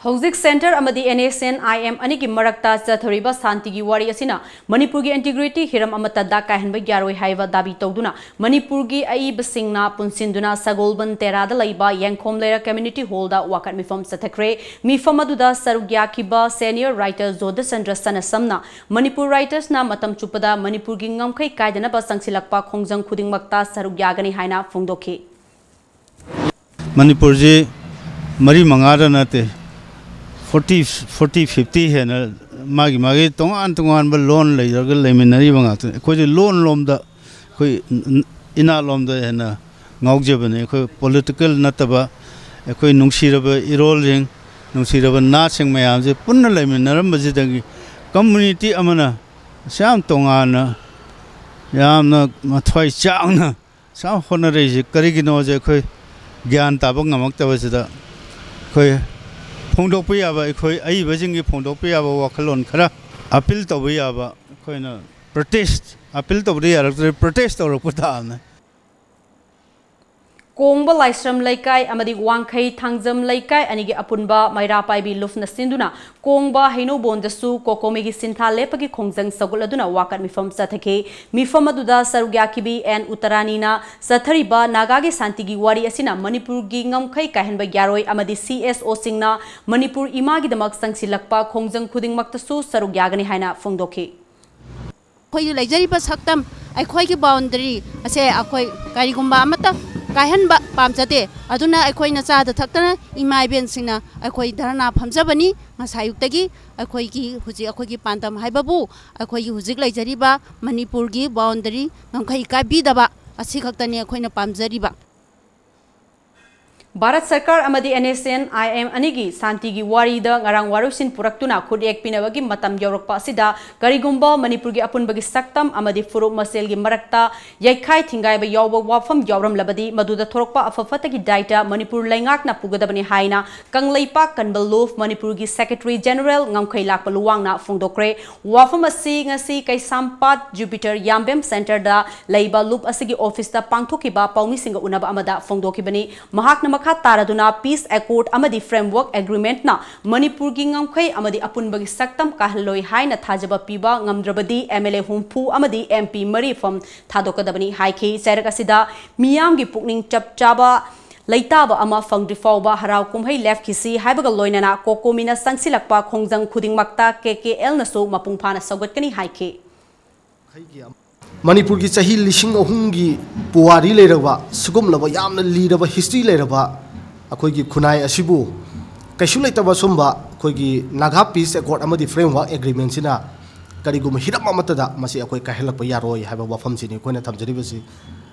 ꯍꯧꯖꯤꯛ ꯁꯦꯟꯇꯔ ꯑꯃꯗꯤ N S N I M ꯑꯅꯤꯒꯤ ꯃꯔꯛꯇ ꯆꯠꯊꯔꯤꯕ ꯁꯥꯟꯇꯤꯒꯤ ꯋꯥꯔꯤ ꯑꯁꯤꯅ ꯃꯅꯤꯄꯨꯔꯒꯤ ꯏꯟꯇꯤꯒ꯭ꯔꯤꯇꯤ ꯍꯤꯔꯝ ꯑꯃꯠꯇ ꯗꯥꯛ ꯀꯥꯏꯍꯟꯕ ꯌꯥꯔꯣꯏ ꯍꯥꯏꯕ ꯗꯥꯕꯤ ꯇꯧꯗꯨꯅ ꯃꯅꯤꯄꯨꯔꯒꯤ ꯑꯏꯕꯁꯤꯡꯅ ꯄꯨꯟꯁꯤꯟꯗꯨꯅ ꯁꯒꯣꯜꯕꯟ ꯇꯦꯔꯥꯗ ꯂꯩꯕ ꯌꯦꯡꯈꯣꯝ ꯂꯩꯔꯛ ꯀꯝꯃ꯭ꯌꯨꯅꯤꯇꯤ ꯍꯣꯜꯗ ꯋꯥꯀꯠ ꯃꯤꯐꯝ ꯆꯠꯊꯈ꯭ꯔꯦ꯫ ꯃꯤꯐꯝ ꯑꯗꯨꯗ ꯁꯔꯨꯛ ꯌꯥꯈꯤꯕ ꯁꯦꯅꯤꯌꯔ ꯔꯥꯏꯇꯔ ꯖꯣꯙꯆꯟꯗ꯭ꯔ ꯁꯅꯥꯁꯝꯅ ꯃꯅꯤꯄꯨꯔ ꯔꯥꯏꯇꯔꯁꯅ ꯃꯇꯝ ꯆꯨꯞꯄꯗ ꯃꯅꯤꯄꯨꯔꯒꯤ ꯉꯝꯈꯩ ꯀꯥꯏꯗꯅꯕ ꯆꯪꯁꯤꯜꯂꯛꯄ ꯈꯣꯡꯖꯪ ꯈꯨꯗꯤꯡꯃꯛꯇ ꯁꯔꯨꯛ ꯌꯥꯒꯅꯤ ꯍꯥꯏꯅ ꯐꯣꯡꯗꯣꯛꯈꯤ꯫ ꯃꯅꯤꯄꯨꯔꯁꯤ ꯃꯔꯤ ꯃꯉꯥꯗ ꯅꯠꯇꯦ, ꯐꯣꯔꯇꯤ, ꯐꯣꯔꯇꯤ, ꯐꯤꯐꯇꯤ ꯍꯦꯟꯅ ꯃꯥꯒꯤ ꯃꯥꯒꯤ ꯇꯣꯉꯥꯟ ꯇꯣꯉꯥꯟꯕ ꯂꯣꯟ ꯂꯩꯔꯒ ꯂꯩꯃꯤꯟꯅꯔꯤꯕ ꯉꯥꯛꯇꯅꯤ꯫ ꯑꯩꯈꯣꯏꯁꯦ ꯂꯣꯟ ꯂꯣꯝꯗ ꯑꯩꯈꯣꯏ ꯏꯅꯥꯠꯂꯣꯝꯗ ꯍꯦꯟꯅ ꯉꯥꯎꯖꯕꯅꯤ꯫ ꯑꯩꯈꯣꯏ ꯄꯣꯂꯤꯇꯤꯀꯦꯜ ꯅꯠꯇꯕ, ꯑꯩꯈꯣꯏ ꯅꯨꯡꯁꯤꯔꯕ ꯏꯔꯣꯜꯁꯤꯡ, ꯅꯨꯡꯁꯤꯔꯕ ꯅꯥꯠꯁꯤꯡ ꯃꯌꯥꯝꯁꯦ ꯄꯨꯟꯅ ꯂꯩꯃꯤꯟꯅꯔꯝꯕꯁꯤꯗꯒꯤ ꯀꯝꯃꯨꯅꯤꯇꯤ ꯑꯃꯅ ꯑꯁꯨꯛ ꯌꯥꯝ ꯇꯣꯉꯥꯟꯅ, ꯌꯥꯝꯅ ꯃꯊ꯭ꯋꯥꯏ ꯆꯥꯛꯅ ꯑꯁꯨꯛ ꯌꯥꯝ ꯍꯣꯠꯅꯔꯛꯏꯁꯦ ꯀꯔꯤꯒꯤꯅꯣꯁꯦ ꯑꯩꯈꯣꯏ ꯒ꯭ꯌꯥꯟ ꯇꯥꯕ ꯉꯝꯃꯛꯇꯕꯁꯤꯗ ꯑꯩꯈꯣꯏ ꯐꯣꯡꯗꯣꯛꯄ ꯌꯥꯕ, ꯑꯩꯈꯣꯏ ꯑꯏꯕꯁꯤꯡꯒꯤ ꯐꯣꯡꯗꯣꯛꯄ ꯌꯥꯕ ꯋꯥꯈꯜꯂꯣꯟ ꯈꯔ ꯑꯄꯤꯜ ꯇꯧꯕ ꯌꯥꯕ, ꯑꯩꯈꯣꯏꯅ ꯄ꯭ꯔꯣꯇꯦꯁ, ꯑꯄꯤꯜ ꯇꯧꯕꯗꯤ ꯌꯥꯔꯛꯇ꯭ꯔꯦ, ꯄ꯭ꯔꯣꯇꯦꯁ ꯇꯧꯔꯛꯄ ꯇꯥꯕꯅꯦ꯫ ꯀꯣꯡꯕ ꯂꯥꯏꯁ꯭ꯔꯝ ꯂꯩꯀꯥꯏ ꯑꯃꯗꯤ ꯋꯥꯡꯈꯩ ꯊꯥꯡꯖꯝ ꯂꯩꯀꯥꯏ ꯑꯅꯤꯒꯤ ꯑꯄꯨꯟꯕ ꯃꯩꯔꯥ ꯄꯥꯏꯕꯤ ꯂꯨꯞꯅ ꯁꯤꯟꯗꯨꯅ ꯀꯣꯡꯕ ꯍꯩꯅꯧꯕꯣꯟꯗꯁꯨ ꯀꯣꯀꯣꯃꯤꯒꯤ ꯁꯤꯟꯊꯥ ꯂꯦꯞꯄꯒꯤ ꯈꯣꯡꯖꯪ ꯁꯧꯒꯠꯂꯗꯨꯅ ꯋꯥꯀꯠ ꯃꯤꯐꯝ ꯆꯠꯊꯈꯤ꯫ ꯃꯤꯐꯝ ꯑꯗꯨꯗ ꯁꯔꯨꯛ ꯌꯥꯈꯤꯕꯤ ꯑꯦꯟ ꯎꯇꯔꯥꯅꯤꯅ ꯆꯠꯊꯔꯤꯕ ꯅꯥꯒꯥꯒꯤ ꯁꯥꯟꯇꯤꯒꯤ ꯋꯥꯔꯤ ꯑꯁꯤꯅ ꯃꯅꯤꯄꯨꯔꯒꯤ ꯉꯝꯈꯩ ꯀꯥꯏꯍꯟꯕ ꯌꯥꯔꯣꯏ ꯑꯃꯗꯤ ꯁꯤ ꯑꯦꯁ ꯑꯣꯁꯤꯡꯅ ꯃꯅꯤꯄꯨꯔ ꯏꯃꯥꯒꯤꯗꯃꯛ ꯆꯪꯁꯤꯜꯂꯛꯄ ꯈꯣꯡꯖꯪ ꯈꯨꯗꯤꯡꯃꯛꯇꯁꯨ ꯁꯔꯨꯛ ꯌꯥꯒꯅꯤ ꯍꯥꯏꯅ ꯐꯣꯡꯗꯣꯛꯈꯤ꯫ ꯑꯩꯈꯣꯏꯒꯤ ꯂꯩꯖꯔꯤꯕ ꯁꯛꯇꯝ, ꯑꯩꯈꯣꯏꯒꯤ ꯕꯥꯎꯟꯗꯔꯤ ꯑꯁꯦ ꯑꯩꯈꯣꯏ ꯀꯔꯤꯒꯨꯝꯕ ꯑꯃꯠꯇ ꯀꯥꯏꯍꯟꯕ ꯄꯥꯝꯖꯗꯦ꯫ ꯑꯗꯨꯅ ꯑꯩꯈꯣꯏꯅ ꯆꯥꯗ ꯊꯛꯇꯅ ꯏꯃꯥ ꯏꯕꯦꯟꯁꯤꯡꯅ ꯑꯩꯈꯣꯏ ꯙꯔꯅꯥ ꯐꯝꯖꯕꯅꯤ꯫ ꯉꯁꯥꯏ ꯑꯌꯨꯛꯇꯒꯤ ꯑꯩꯈꯣꯏꯒꯤ ꯍꯧꯖꯤꯛ ꯑꯩꯈꯣꯏꯒꯤ ꯄꯥꯟꯗꯝ ꯍꯥꯏꯕꯕꯨ ꯑꯩꯈꯣꯏꯒꯤ ꯍꯧꯖꯤꯛ ꯂꯩꯖꯔꯤꯕ ꯃꯅꯤꯄꯨꯔꯒꯤ ꯕꯥꯎꯟꯗꯔꯤ ꯉꯝꯈꯩ ꯀꯥꯏꯕꯤꯗꯕ ꯑꯁꯤ ꯈꯛꯇꯅꯤ ꯑꯩꯈꯣꯏꯅ ꯄꯥꯝꯖꯔꯤꯕ꯫ ꯚꯥꯔꯠ ꯁꯔꯀꯥꯔ ꯑꯃꯗꯤ N S N I M ꯑꯅꯤꯒꯤ ꯁꯥꯟꯇꯤꯒꯤ ꯋꯥꯔꯤꯗ ꯉꯔꯥꯡ ꯋꯥꯔꯣꯏꯁꯤꯟ ꯄꯨꯔꯛꯇꯨꯅ ꯈꯨꯠꯌꯦꯛ ꯄꯤꯅꯕꯒꯤ ꯃꯇꯝ ꯌꯧꯔꯛꯄ ꯑꯁꯤꯗ ꯀꯔꯤꯒꯨꯝꯕ ꯃꯅꯤꯄꯨꯔꯒꯤ ꯑꯄꯨꯟꯕꯒꯤ ꯁꯛꯇꯝ ꯑꯃꯗꯤ ꯐꯨꯔꯨꯞ ꯃꯁꯦꯜꯒꯤ ꯃꯔꯛꯇ ꯌꯩꯈꯥꯏ ꯊꯤꯡꯒꯥꯏꯕ ꯌꯥꯎꯕ ꯋꯥꯐꯝ ꯌꯥꯎꯔꯝꯂꯕꯗꯤ ꯃꯗꯨꯗ ꯊꯣꯔꯛꯄ ꯑꯐ ꯐꯠꯇꯒꯤ ꯗꯥꯏꯇ ꯃꯅꯤꯄꯨꯔ ꯂꯩꯉꯥꯛꯅ ꯄꯨꯒꯗꯕꯅꯤ ꯍꯥꯏꯅ ꯀꯪꯂꯩꯄꯥꯛ ꯀꯟꯕ ꯂꯨꯞ ꯃꯅꯤꯄꯨꯔꯒꯤ ꯁꯦꯀ꯭ꯔꯦꯇꯔꯤ ꯖꯦꯅꯔꯦꯜ ꯉꯝꯈꯩ ꯂꯥꯛꯄ ꯂꯨꯋꯥꯡꯅ ꯐꯣꯡꯗꯣꯛꯈ꯭ꯔꯦ꯫ ꯋꯥꯐꯝ ꯑꯁꯤ ꯉꯁꯤ ꯀꯩꯁꯥꯝꯄꯥꯠ ꯖꯨꯄꯤꯇꯔ ꯌꯥꯝꯕꯦꯝ ꯁꯦꯟꯇꯔꯗ ꯂꯩꯕ ꯂꯨꯞ ꯑꯁꯤꯒꯤ ꯑꯣꯐꯤꯁꯇ ꯄꯥꯡꯊꯣꯛꯈꯤꯕ ꯄꯥꯎꯃꯤꯁꯤꯡꯒ ꯎꯅꯕ ꯑꯃꯗ ꯐꯣꯡꯗꯣꯛꯈꯤꯕꯅꯤ꯫ ꯃꯍꯥꯛꯅ ꯃꯈꯥ ꯇꯥꯔꯗꯨꯅ ꯄꯤꯁ ꯑꯦꯀꯣꯔꯗ ꯑꯃꯗꯤ ꯐ꯭ꯔꯦꯝꯋꯔꯛ ꯑꯦꯒ꯭ꯔꯤꯃꯦꯟꯠꯅ ꯃꯅꯤꯄꯨꯔꯒꯤ ꯉꯝꯈꯩ ꯑꯃꯗꯤ ꯑꯄꯨꯟꯕꯒꯤ ꯁꯛꯇꯝ ꯀꯥꯏꯍꯜꯂꯣꯏ ꯍꯥꯏꯅ ꯊꯥꯖꯕ ꯄꯤꯕ ꯉꯝꯗ꯭ꯔꯕꯗꯤ ꯑꯦꯝ ꯑꯦꯜ ꯑꯦ ꯍꯨꯝꯐꯨ ꯑꯃꯗꯤ ꯑꯦꯝ ꯄꯤ ꯃꯔꯤꯐꯝ ꯊꯥꯗꯣꯛꯀꯗꯕꯅꯤ ꯍꯥꯏꯈꯤ꯫ ꯆꯩꯔꯛ ꯑꯁꯤꯗ ꯃꯤꯌꯥꯝꯒꯤ ꯄꯨꯛꯅꯤꯡ ꯆꯞ ꯆꯥꯕ ꯂꯩꯇꯥꯕ ꯑꯃ ꯐꯪꯗ꯭ꯔꯤ ꯐꯥꯎꯕ ꯍꯔꯥꯎ ꯀꯨꯝꯍꯩ ꯂꯦꯞꯈꯤꯁꯤ ꯍꯥꯏꯕꯒ ꯂꯣꯏꯅꯅ ꯀꯣꯀꯣꯃꯤꯅ ꯆꯪꯁꯤꯜꯂꯛꯄ ꯈꯣꯡꯖꯪ ꯈꯨꯗꯤꯡꯃꯛꯇ ꯀꯦ ꯀꯦ ꯑꯦꯜꯅꯁꯨ ꯃꯄꯨꯡ ꯐꯥꯅ ꯁꯧꯒꯠꯀꯅꯤ ꯍꯥꯏꯈꯤ꯫ ꯃꯅꯤꯄꯨꯔꯒꯤ ꯆꯍꯤ ꯂꯤꯁꯤꯡ ꯑꯍꯨꯝꯒꯤ ꯄꯨꯋꯥꯔꯤ ꯂꯩꯔꯕ, ꯁꯤꯒꯨꯝꯂꯕ ꯌꯥꯝꯅ ꯂꯤꯔꯕ ꯍꯤꯁꯇ꯭ꯔꯤ ꯂꯩꯔꯕ ꯑꯩꯈꯣꯏꯒꯤ ꯈꯨꯟꯅꯥꯏ ꯑꯁꯤꯕꯨ ꯀꯩꯁꯨ ꯂꯩꯇꯕ ꯁꯨꯝꯕ ꯑꯩꯈꯣꯏꯒꯤ ꯅꯥꯒꯥ ꯄꯤꯁ ꯑꯦꯀꯣꯔꯗ ꯑꯃꯗꯤ ꯐ꯭ꯔꯦꯝꯋꯔꯛ ꯑꯦꯒ꯭ꯔꯤꯃꯦꯟꯁꯤꯅ ꯀꯔꯤꯒꯨꯝꯕ ꯍꯤꯔꯝ ꯑꯃꯠꯇꯗ ꯃꯁꯤ ꯑꯩꯈꯣꯏ ꯀꯥꯏꯍꯜꯂꯛꯄ ꯌꯥꯔꯣꯏ ꯍꯥꯏꯕ ꯋꯥꯐꯝꯁꯤꯅꯤ ꯑꯩꯈꯣꯏꯅ ꯊꯝꯖꯔꯤꯕꯁꯤ꯫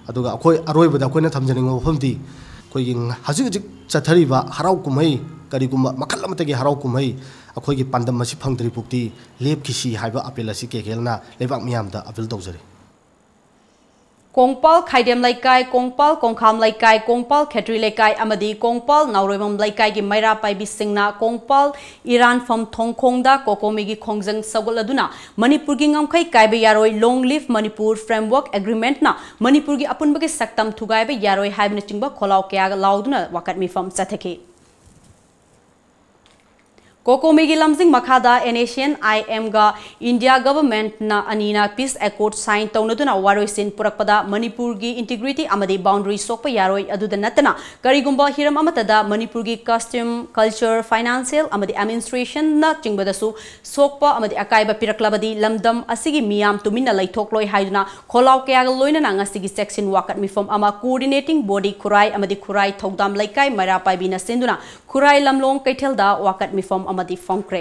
ꯑꯗꯨꯒ ꯑꯩꯈꯣꯏ ꯑꯔꯣꯏꯕꯗ ꯑꯩꯈꯣꯏꯅ ꯊꯝꯖꯅꯤꯡꯕ ꯋꯥꯐꯝꯗꯤ ꯑꯩꯈꯣꯏꯒꯤ ꯍꯧꯖꯤꯛ ꯍꯧꯖꯤꯛ ꯆꯠꯊꯔꯤꯕ ꯍꯔꯥꯎ ꯀꯨꯝꯍꯩ ꯀꯔꯤꯒꯨꯝꯕ ꯃꯈꯜ ꯑꯃꯠꯇꯒꯤ ꯍꯔꯥꯎ ꯀꯨꯝꯍꯩ ꯑꯩꯈꯣꯏꯒꯤ ꯄꯥꯟꯗꯝ ꯑꯁꯤ ꯐꯪꯗ꯭ꯔꯤ ꯐꯥꯎꯗꯤ ꯂꯦꯞꯈꯤꯁꯤ ꯍꯥꯏꯕ ꯑꯥꯄꯦꯜ ꯑꯁꯤ ꯀꯦ ꯀꯦ ꯑꯦꯜꯅ ꯂꯩꯕꯥꯛ ꯃꯤꯌꯥꯝꯗ ꯑꯥꯄꯤꯜ ꯇꯧꯖꯔꯤ꯫ ꯀꯣꯡꯄꯥꯜ ꯈꯥꯏꯗꯦꯝ ꯂꯩꯀꯥꯏ, ꯀꯣꯡꯄꯥꯜ ꯀꯣꯡꯈꯥꯝ ꯂꯩꯀꯥꯏ, ꯀꯣꯡꯄꯥꯜ ꯈꯦꯇ꯭ꯔꯤ ꯂꯩꯀꯥꯏ ꯑꯃꯗꯤ ꯀꯣꯡꯄꯥꯜ ꯅꯥꯎꯔꯦꯝꯕꯝ ꯂꯩꯀꯥꯏꯒꯤ ꯃꯩꯔꯥ ꯄꯥꯏꯕꯤꯁꯤꯡꯅ ꯀꯣꯡꯄꯥꯜ ꯏꯔꯥꯟꯐꯝ ꯊꯣꯡꯈꯣꯡꯗ ꯀꯣꯀꯣꯃꯤꯒꯤ ꯈꯣꯡꯖꯪ ꯁꯧꯒꯠꯂꯗꯨꯅ ꯃꯅꯤꯄꯨꯔꯒꯤ ꯉꯝꯈꯩ ꯀꯥꯏꯕ ꯌꯥꯔꯣꯏ, Long Live Manipur Framework Agreement ꯅ ꯃꯅꯤꯄꯨꯔꯒꯤ ꯑꯄꯨꯟꯕꯒꯤ ꯁꯛꯇꯝ ꯊꯨꯒꯥꯏꯕ ꯌꯥꯔꯣꯏ ꯍꯥꯏꯕꯅꯆꯤꯡꯕ ꯈꯣꯜꯂꯥꯎ ꯀꯌꯥꯒ ꯂꯥꯎꯗꯨꯅ ꯋꯥꯀꯠ ꯃꯤꯐꯝ ꯆꯠꯊꯈꯤ꯫ ꯀꯣꯀꯣꯃꯤꯒꯤ ꯂꯝꯖꯤꯡ ꯃꯈꯥꯗ ꯑꯦꯟ ꯑꯦꯁ ꯑꯦꯟ ꯑꯥꯏ ꯑꯦꯝꯒ ꯏꯟꯗꯤꯌꯥ ꯒꯚꯔꯟꯃꯦꯟꯠꯅ ꯑꯅꯤꯅ peace accord sign ꯇꯧꯅꯗꯨꯅ ꯋꯥꯔꯣꯏꯁꯤꯟ ꯄꯨꯔꯛꯄꯗ ꯃꯅꯤꯄꯨꯔꯒꯤ integrity ꯑꯃꯗꯤ boundary ꯁꯣꯛꯄ ꯌꯥꯔꯣꯏ꯫ ꯑꯗꯨꯗ ꯅꯠꯇꯅ ꯀꯔꯤꯒꯨꯝꯕ ꯍꯤꯔꯝ ꯑꯃꯠꯇꯗ ꯃꯅꯤꯄꯨꯔꯒꯤ custom, culture, financial ꯑꯃꯗꯤ administration ꯅꯆꯤꯡꯕꯗꯁꯨ ꯁꯣꯛꯄ ꯑꯃꯗꯤ ꯑꯀꯥꯏꯕ ꯄꯤꯔꯛꯂꯕꯗꯤ ꯂꯝꯗꯝ ꯑꯁꯤꯒꯤ ꯃꯤꯌꯥꯝ ꯇꯨꯃꯤꯟꯅ ꯂꯩꯊꯣꯛꯂꯣꯏ ꯍꯥꯏꯗꯨꯅ ꯈꯣꯜꯂꯥꯎ ꯀꯌꯥꯒ ꯂꯣꯏꯅꯅ ꯉꯁꯤꯒꯤ ꯆꯦꯛꯁꯤꯟ ꯋꯥꯀꯠ ꯃꯤꯐꯝ ꯑꯃ coordinating body ꯈꯨꯔꯥꯏ ꯑꯃꯗꯤ ꯈꯨꯔꯥꯏ ꯊꯧꯗꯥꯝ ꯂꯩꯀꯥꯏ ꯃꯩꯔꯥ ꯄꯥꯏꯕꯤꯅ ꯁꯤꯟꯗꯨꯅ ꯈꯨꯔꯥꯏ ꯂꯝꯂꯣꯡ ꯀꯩꯊꯦꯜꯗ ꯋꯥꯀꯠ ꯃꯤꯐꯝ ꯑꯃꯗꯤ ꯐꯝꯈ꯭ꯔꯦ꯫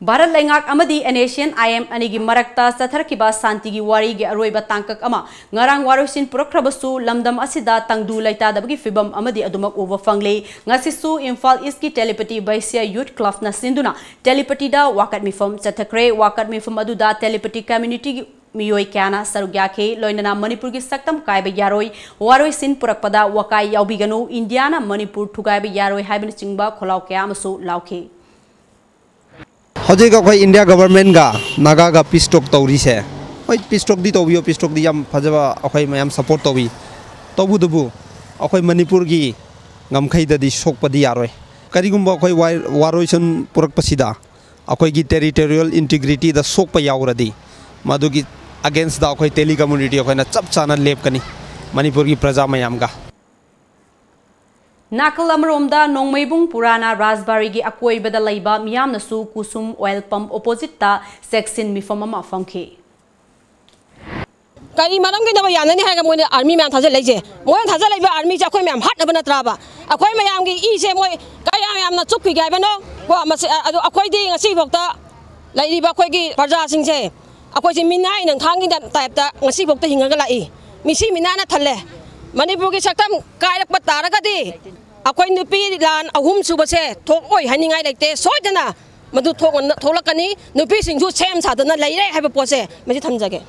ꯚꯥꯔꯠ ꯂꯩꯉꯥꯛ ꯑꯃꯗꯤ N S N I M ꯑꯅꯤꯒꯤ ꯃꯔꯛꯇ ꯆꯠꯊꯔꯛꯈꯤꯕ ꯁꯥꯟꯇꯤꯒꯤ ꯋꯥꯔꯤꯒꯤ ꯑꯔꯣꯏꯕ ꯇꯥꯡꯀꯛ ꯑꯃ ꯉꯔꯥꯡ ꯋꯥꯔꯣꯏꯁꯤꯟ ꯄꯨꯔꯛꯈ꯭ꯔꯕꯁꯨ, ꯂꯝꯗꯝ ꯑꯁꯤꯗ ꯇꯪꯗꯨ ꯂꯩꯇꯥꯗꯕꯒꯤ ꯐꯤꯚꯝ ꯑꯃꯗꯤ ꯑꯗꯨꯃꯛ ꯎꯕ ꯐꯪꯂꯤ꯫ ꯉꯁꯤꯁꯨ ꯏꯝꯐꯥꯜ ꯏꯁꯀꯤ Telepathy Vaishya Youth Clubꯅ ꯁꯤꯟꯗꯨꯅ Telepathyꯗ ꯋꯥꯀꯠ ꯃꯤꯐꯝ ꯆꯠꯊꯈ꯭ꯔꯦ꯫ ꯋꯥꯀꯠ ꯃꯤꯐꯝ ꯑꯗꯨꯗ Telepathy communityꯒꯤ ꯃꯤꯑꯣꯏ ꯀꯌꯥꯅ ꯁꯔꯨꯛ ꯌꯥꯈꯤ꯫ ꯂꯣꯏꯅꯅ ꯃꯅꯤꯄꯨꯔꯒꯤ ꯁꯛꯇꯝ ꯀꯥꯏꯕ ꯌꯥꯔꯣꯏ, ꯋꯥꯔꯣꯏꯁꯤꯟ ꯄꯨꯔꯛꯄꯗ ꯋꯥꯀꯥꯏ ꯌꯥꯎꯕꯤꯒꯅꯨ, ꯏꯟꯗꯤꯌꯥꯅ ꯃꯅꯤꯄꯨꯔ ꯊꯨꯒꯥꯏꯕ ꯌꯥꯔꯣꯏ ꯍꯥꯏꯕꯅꯆꯤꯡꯕ ꯈꯣꯜꯂꯥꯎ ꯀꯌꯥ ꯑꯃꯁꯨ ꯂꯥꯎꯈꯤ꯫ ꯍꯧꯖꯤꯛ ꯑꯩꯈꯣꯏ ꯏꯟꯗꯤꯌꯥ ꯒꯚꯔꯟꯃꯦꯟꯠꯒ ꯅꯥꯒꯥꯒ peace talk ꯇꯧꯔꯤꯁꯦ, ꯍꯣꯏ, peace talkꯗꯤ ꯇꯧꯕꯤꯌꯣ, peace talkꯗꯤ ꯌꯥꯝ ꯐꯖꯕ, ꯑꯩꯈꯣꯏ ꯃꯌꯥꯝ support ꯇꯧꯏ꯫ ꯇꯧꯕꯇꯕꯨ ꯑꯩꯈꯣꯏ ꯃꯅꯤꯄꯨꯔꯒꯤ ꯉꯝꯈꯩꯗꯗꯤ ꯁꯣꯛꯄꯗꯤ ꯌꯥꯔꯣꯏ꯫ ꯀꯔꯤꯒꯨꯝꯕ ꯑꯩꯈꯣꯏ ꯋꯥꯏ-, ꯋꯥꯔꯣꯏꯁꯤꯟ ꯄꯨꯔꯛꯄꯁꯤꯗ ꯑꯩꯈꯣꯏꯒꯤ territorial integrityꯗ ꯁꯣꯛꯄ ꯌꯥꯎꯔꯗꯤ, ꯃꯗꯨꯒꯤ againstꯇ ꯑꯩꯈꯣꯏ ꯇꯦꯂꯤ community ꯑꯩꯈꯣꯏꯅ ꯆꯞ ꯆꯥꯅ ꯂꯦꯞꯀꯅꯤ ꯃꯅꯤꯄꯨꯔꯒꯤ ꯄ꯭ꯔꯖꯥ ꯃꯌꯥꯝꯒ꯫ ꯅꯥꯀꯜ ꯑꯃꯔꯣꯝꯗ ꯅꯣꯡꯃꯩꯕꯨꯡ ꯄꯨꯔꯥꯅ ꯔꯥꯖꯕꯥꯔꯤꯒꯤ ꯑꯀꯣꯏꯕꯗ ꯂꯩꯕ ꯃꯤꯌꯥꯝꯅꯁꯨ ꯀꯨꯁꯨꯝ oil pump oppositeꯇ ꯆꯦꯛꯁꯤꯟ ꯃꯤꯐꯝ ꯑꯃ ꯐꯝꯈꯤ꯫ ꯀꯔꯤ ꯃꯔꯝꯒꯤꯅꯣꯕ ꯌꯥꯅꯅꯤ ꯍꯥꯏꯔꯒ ꯃꯣꯏꯅ army ꯃꯌꯥꯝ ꯊꯥꯖꯤꯜꯂꯛꯏꯁꯦ? ꯃꯣꯏꯅ ꯊꯥꯖꯤꯜꯂꯛꯏꯕ armyꯁꯦ ꯑꯩꯈꯣꯏ ꯃꯌꯥꯝ ꯍꯥꯠꯅꯕ ꯅꯠꯇ꯭ꯔꯕ? ꯑꯩꯈꯣꯏ ꯃꯌꯥꯝꯒꯤ ꯏꯁꯦ ꯃꯣꯏ ꯀꯌꯥꯝ ꯌꯥꯝꯅ ꯆꯨꯞꯈꯤꯒꯦ ꯍꯥꯏꯕꯅꯣ? ꯀꯣ, ꯃꯁꯤ, ꯑ-, ꯑꯗꯣ ꯑꯩꯈꯣꯏꯗꯤ ꯉꯁꯤꯐꯥꯎꯗ ꯂꯩꯔꯤꯕ ꯑꯩꯈꯣꯏꯒꯤ ꯄ꯭ꯔꯖꯥꯁꯤꯡꯁꯦ, ꯑꯩꯈꯣꯏꯁꯦ ꯃꯤꯅꯥꯏ ꯅꯪꯊꯥꯡꯒꯤ typeꯇ ꯉꯁꯤꯐꯥꯎꯗ ꯍꯤꯡꯉꯒ ꯂꯥꯛꯏ꯫ ꯃꯤꯁꯤ ꯃꯤꯅꯥꯅ ꯊꯜꯂꯦ꯫ ꯃꯅꯤꯄꯨꯔꯒꯤ ꯁꯛꯇꯝ ꯀꯥꯏꯔꯛꯄ ꯇꯥꯔꯒꯗꯤ ꯑꯩꯈꯣꯏ ꯅꯨꯄꯤ ꯂꯥꯟ ꯑꯍꯨꯝ ꯁꯨꯕꯁꯦ ꯊꯣꯛꯑꯣꯏ ꯍꯥꯏꯅꯤꯡꯉꯥꯏ ꯂꯩꯇꯦ꯫ ꯁꯣꯏꯗꯅ ꯃꯗꯨ ꯊꯣꯛ-, ꯊꯣꯛꯂꯛꯀꯅꯤ꯫ ꯅꯨꯄꯤꯁꯤꯡꯁꯨ ꯁꯦꯝ ꯁꯥꯗꯨꯅ ꯂꯩꯔꯦ ꯍꯥꯏꯕ ꯄꯣꯠꯁꯦ ꯃꯁꯤ ꯊꯝꯖꯒꯦ꯫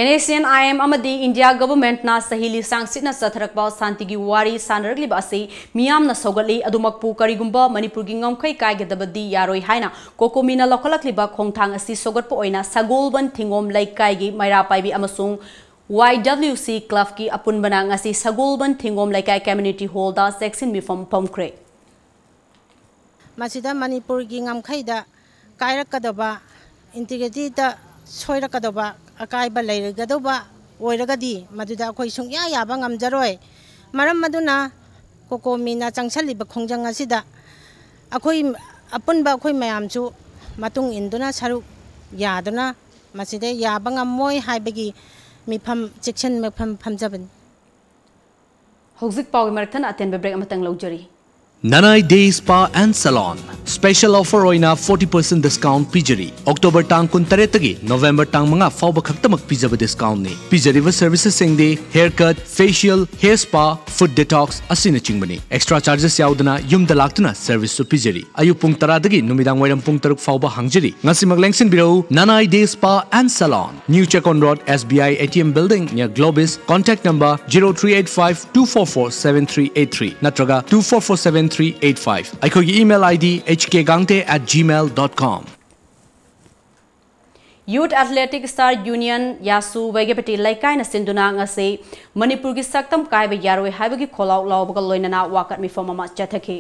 NSCN-IM ꯑꯃꯗꯤ ꯏꯟꯗꯤꯌꯥ ꯒꯚꯔꯟꯃꯦꯟꯠꯅ ꯆꯍꯤ ꯂꯤꯁꯥꯡ ꯁꯤꯠꯅ ꯆꯠꯊꯔꯛꯄ ꯁꯥꯟꯇꯤꯒꯤ ꯋꯥꯔꯤ ꯁꯥꯟꯅꯔꯛꯂꯤꯕ ꯑꯁꯤ ꯃꯤꯌꯥꯝꯅ ꯁꯧꯒꯠꯂꯤ꯫ ꯑꯗꯨꯃꯛꯄꯨ ꯀꯔꯤꯒꯨꯝꯕ ꯃꯅꯤꯄꯨꯔꯒꯤ ꯉꯝꯈꯩ ꯀꯥꯏꯒꯗꯕꯗꯤ ꯌꯥꯔꯣꯏ ꯍꯥꯏꯅ ꯀꯣꯀꯣꯃꯤꯅ ꯂꯧꯈꯠꯂꯛꯂꯤꯕ ꯈꯣꯡꯊꯥꯡ ꯑꯁꯤ ꯁꯧꯒꯠꯄ ꯑꯣꯏꯅ ꯁꯒꯣꯜꯕꯟ ꯊꯤꯡꯒꯣꯝ ꯂꯩꯀꯥꯏꯒꯤ ꯃꯩꯔꯥ ꯄꯥꯏꯕꯤ ꯑꯃꯁꯨꯡ YWC club-ꯀꯤ ꯑꯄꯨꯟꯕꯅ ꯉꯁꯤ ꯁꯒꯣꯜꯕꯟ ꯊꯤꯡꯒꯣꯝ ꯂꯩꯀꯥꯏ community hall-ꯗ ꯆꯦꯛꯁꯤꯟ ꯃꯤꯐꯝ ꯐꯝꯈ꯭ꯔꯦ꯫ ꯃꯁꯤꯗ ꯃꯅꯤꯄꯨꯔꯒꯤ ꯉꯝꯈꯩꯗ ꯀꯥꯏꯔꯛꯀꯗꯕ, integrity-ꯗ ꯁꯣꯏꯔꯛꯀꯗꯕ, ꯑꯀꯥꯏꯕ ꯂꯩꯔꯒꯗꯧꯕ ꯑꯣꯏꯔꯒꯗꯤ ꯃꯗꯨꯗ ꯑꯩꯈꯣꯏ ꯁꯨꯡꯌꯥ ꯌꯥꯕ ꯉꯝꯖꯔꯣꯏ꯫ ꯃꯔꯝ ꯑꯗꯨꯅ ꯀꯣꯀꯣꯃꯤꯅ ꯆꯪꯁꯜꯂꯤꯕ ꯈꯣꯡꯖꯪ ꯑꯁꯤꯗ ꯑꯩꯈꯣꯏ ꯑꯄꯨꯟꯕ ꯑꯩꯈꯣꯏ ꯃꯌꯥꯝꯁꯨ ꯃꯇꯨꯡ ꯏꯟꯗꯨꯅ ꯁꯔꯨꯛ ꯌꯥꯗꯨꯅ ꯃꯁꯤꯗ ꯌꯥꯕ ꯉꯝꯃꯣꯏ ꯍꯥꯏꯕꯒꯤ ꯃꯤꯐꯝ, ꯆꯦꯛꯁꯤꯟ ꯃꯤꯐꯝ ꯐꯝꯖꯕꯅꯤ꯫ ꯍꯧꯖꯤꯛ ꯄꯥꯎꯒꯤ ꯃꯔꯛ ꯊꯠꯅ ꯑꯇꯦꯟꯕ break ꯑꯃꯇꯪ ꯂꯧꯖꯔꯤ꯫ Nanai Day Spa and Salon special offer ꯑꯣꯏꯅ forty percent discount ꯄꯤꯖꯔꯤ꯫ October ꯇꯥꯡ ꯀꯨꯟꯇꯔꯦꯠꯇꯒꯤ November ꯇꯥꯡ ꯃꯉꯥ ꯐꯥꯎꯕ ꯈꯛꯇꯃꯛ ꯄꯤꯖꯕ discount-ꯅꯤ꯫ ꯄꯤꯖꯔꯤꯕ services-ꯁꯤꯡꯗꯤ hair cut, facial, hair spa, foot detox ꯑꯁꯤꯅꯆꯤꯡꯕꯅꯤ꯫ Extra charges ꯌꯥꯎꯗꯅ ꯌꯨꯝꯗ ꯂꯥꯛꯇꯨꯅ service-ꯁꯨ ꯄꯤꯖꯔꯤ꯫ ꯑꯌꯨꯛ ꯄꯨꯡ ꯇꯔꯥꯗꯒꯤ ꯅꯨꯃꯤꯗꯥꯡ ꯋꯥꯏꯔꯝ ꯄꯨꯡ ꯇꯔꯨꯛ ꯐꯥꯎꯕ ꯍꯥꯡꯖꯔꯤ꯫ ꯉꯁꯤꯃꯛ ꯂꯦꯡꯁꯤꯟꯕꯤꯔꯛꯎ, Nanai Day Spa and Salon, New Checkon Road, SBI ATM Building, near Globis, contact number zero three eight five two four four seven three eight three ꯅꯠꯇ꯭ꯔꯒ two four four seven three eight five꯫ ꯑꯩꯈꯣꯏꯒꯤ email ID H K gangte at gmail dot com꯫ Youth Athletic Star Union, YASU, ꯋꯦꯒꯦꯄꯇꯤ ꯂꯩꯀꯥꯏꯅ ꯁꯤꯟꯗꯨꯅ ꯉꯁꯤ ꯃꯅꯤꯄꯨꯔꯒꯤ ꯁꯛꯇꯝ ꯀꯥꯏꯕ ꯌꯥꯔꯣꯏ ꯍꯥꯏꯕꯒꯤ ꯈꯣꯜꯂꯥꯎ ꯂꯥꯎꯕꯒ ꯂꯣꯏꯅꯅ ꯋꯥꯀꯠ ꯃꯤꯐꯝ ꯑꯃ ꯆꯠꯊꯈꯤ꯫